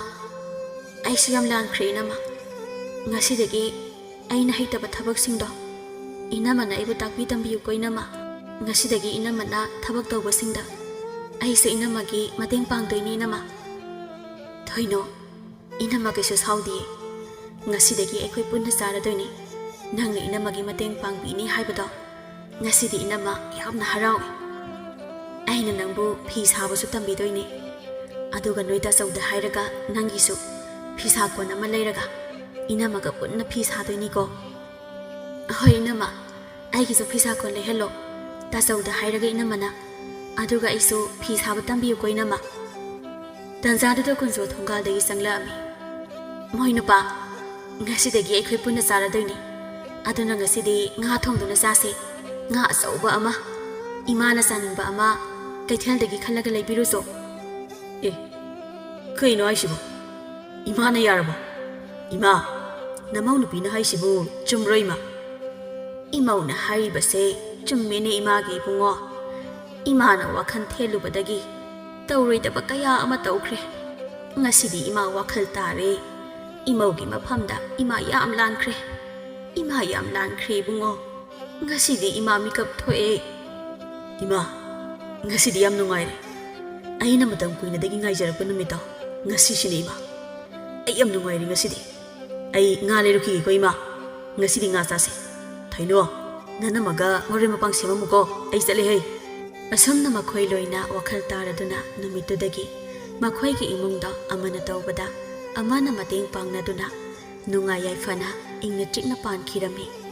ꯑꯩꯁꯨ ꯌꯥꯝ ꯂꯥꯟꯈ꯭ꯔꯦ ꯏꯅꯝꯃ꯫ ꯉꯁꯤꯗꯒꯤ ꯑꯩꯅ ꯍꯩꯇꯕ ꯊꯕꯛꯁꯤꯡꯗꯣ ꯏꯅꯝꯃꯅ ꯑꯩꯕꯨ ꯇꯥꯛꯄꯤ ꯇꯝꯕꯤꯌꯨꯀꯣ ꯏꯅꯝꯃ꯫ ꯉꯁꯤꯗꯒꯤ ꯏꯅꯝꯃꯅ ꯊꯕꯛ ꯇꯧꯕꯁꯤꯡꯗ ꯑꯩꯁꯨ ꯏꯅꯝꯃꯒꯤ ꯃꯇꯦꯡ ꯄꯥꯡꯗꯣꯏꯅꯤ ꯏꯅꯝꯃ꯫ ꯊꯣꯏꯅꯣ, ꯏꯅꯝꯃ ꯀꯩꯁꯨ ꯁꯥꯎꯗꯤꯌꯦ꯫ ꯉꯁꯤꯗꯒꯤ ꯑꯩꯈꯣꯏ ꯄꯨꯟꯅ ꯆꯥꯔꯗꯣꯏꯅꯤ꯫ ꯅꯪꯅ ꯏꯅꯝꯃꯒꯤ ꯃꯇꯦꯡ ꯄꯥꯡꯕꯤꯅꯤ ꯍꯥꯏꯕꯗꯣ ꯉꯁꯤꯗꯤ ꯏꯅꯝꯃ ꯌꯥꯝꯅ ꯍꯔꯥꯎꯏ꯫ ꯑꯩꯅ ꯅꯪꯕꯨ ꯐꯤ ꯁꯥꯕꯁꯨ ꯇꯝꯕꯤꯗꯣꯏꯅꯤ꯫ ꯑꯗꯨꯒ ꯅꯣꯏ ꯇꯥꯆꯧꯗ ꯍꯥꯏꯔꯒ ꯅꯪꯒꯤꯁꯨ ꯐꯤꯁꯥ ꯀꯣꯟ ꯑꯃ ꯂꯩꯔꯒ ꯏꯅꯝꯃꯒ ꯄꯨꯟꯅ ꯐꯤ ꯁꯥꯗꯣꯏꯅꯤꯀꯣ꯫ ꯍꯣꯏ ꯏꯅꯝꯃ, ꯑꯩꯒꯤꯁꯨ ꯐꯤꯁꯥ ꯀꯣꯟ ꯂꯩꯍꯜꯂꯣ꯫ ꯇꯥꯆꯧꯗ ꯍꯥꯏꯔꯒ ꯏꯅꯝꯃꯅ꯫ ꯑꯗꯨꯒ ꯑꯩꯁꯨ ꯐꯤ ꯁꯥꯕ ꯇꯝꯕꯤꯌꯨꯀꯣ ꯏꯅꯝꯃ꯫ ꯇꯟꯖꯥꯗꯨꯗ ꯀꯨꯟꯖꯣ ꯊꯣꯡꯒꯥꯜꯗꯒꯤ ꯆꯪꯂꯛꯑꯝꯃꯤ꯫ ꯃꯣꯏ ꯅꯨꯄꯥ, ꯉꯁꯤꯗꯒꯤ ꯑꯩꯈꯣꯏ ꯄꯨꯟꯅ ꯆꯥꯔꯗꯣꯏꯅꯤ꯫ ꯑꯗꯨꯅ ꯉꯁꯤꯗꯤ ꯉꯥ ꯊꯣꯡꯗꯨꯅ ꯆꯥꯁꯦ꯫ ꯉꯥ ꯑꯆꯧꯕ ꯑꯃ, ꯏꯃꯥꯅ ꯆꯥꯅꯤꯡꯕ ꯑꯃ ꯀꯩꯊꯦꯜꯗꯒꯤ ꯈꯜꯂꯒ ꯂꯩꯕꯤꯔꯨꯆꯣ꯫ ꯑꯦ, ꯀꯩꯅꯣ ꯍꯥꯏꯁꯤꯕꯣ? ꯏꯃꯥꯅ ꯌꯥꯔꯕꯣ? ꯏꯃꯥ, ꯅꯃꯧ ꯅꯨꯄꯤꯅ ꯍꯥꯏꯁꯤꯕꯨ ꯆꯨꯝꯕ꯭ꯔꯣ ꯏꯃꯥ? ꯏꯃꯧꯅ ꯍꯥꯏꯔꯤꯕꯁꯦ ꯆꯨꯝꯃꯦꯅꯦ ꯏꯃꯥꯒꯤ ꯏꯕꯨꯡꯉꯣ꯫ ꯏꯃꯥꯅ ꯋꯥꯈꯜ ꯊꯦꯜꯂꯨꯕꯗꯒꯤ ꯇꯧꯔꯣꯏꯗꯕ ꯀꯌꯥ ꯑꯃ ꯇꯧꯈ꯭ꯔꯦ꯫ ꯉꯁꯤꯗꯤ ꯏꯃꯥ ꯋꯥꯈꯜ ꯇꯥꯔꯦ꯫ ꯏꯃꯧꯒꯤ ꯃꯐꯝꯗ ꯏꯃꯥ ꯌꯥꯝ ꯂꯥꯟꯈ꯭ꯔꯦ꯫ ꯏꯃꯥ ꯌꯥꯝ ꯂꯥꯟꯈ꯭ꯔꯦ ꯏꯕꯨꯡꯉꯣ꯫ ꯉꯁꯤꯗꯤ ꯏꯃꯥ ꯃꯤꯀꯞ ꯊꯣꯛꯑꯦ꯫ ꯏꯃꯥ, ꯉꯁꯤꯗꯤ ꯌꯥꯝ ꯅꯨꯡꯉꯥꯏꯔꯦ꯫ ꯑꯩꯅ ꯃꯇꯝ ꯀꯨꯏꯅꯗꯒꯤ ꯉꯥꯏꯖꯔꯛꯄ ꯅꯨꯃꯤꯠꯇꯣ ꯉꯁꯤꯁꯤꯅꯦ ꯏꯃꯥ꯫ ꯑꯩ ꯌꯥꯝ ꯅꯨꯡꯉꯥꯏꯔꯦ ꯉꯁꯤꯗꯤ꯫ ꯑꯩ ꯉꯥ ꯂꯩꯔꯨꯈꯤꯒꯦꯀꯣ ꯏꯃꯥ꯫ ꯉꯁꯤꯗꯤ ꯉꯥ ꯆꯥꯁꯦ꯫ ꯊꯣꯏꯅꯣ, ꯅꯅꯝꯃꯒ ꯃꯔꯣꯏ ꯃꯄꯥꯡ ꯁꯦꯝꯃꯝꯃꯨꯀꯣ꯫ ꯑꯩ ꯆꯠꯂꯦ ꯍꯩ꯫ ꯑꯁꯨꯝꯅ ꯃꯈꯣꯏ ꯂꯣꯏꯅ ꯋꯥꯈꯜ ꯇꯥꯔꯗꯨꯅ ꯅꯨꯃꯤꯠꯇꯨꯗꯒꯤ ꯃꯈꯣꯏꯒꯤ ꯏꯃꯨꯡꯗ ꯑꯃꯅ ꯇꯧꯕꯗ ꯑꯃꯅ ꯃꯇꯦꯡ ꯄꯥꯡꯅꯗꯨꯅ ꯅꯨꯡꯉꯥꯏ ꯌꯥꯏꯐꯅ ꯏꯪꯅ ꯆꯤꯛꯅ ꯄꯥꯟꯈꯤꯔꯝꯃꯤ꯫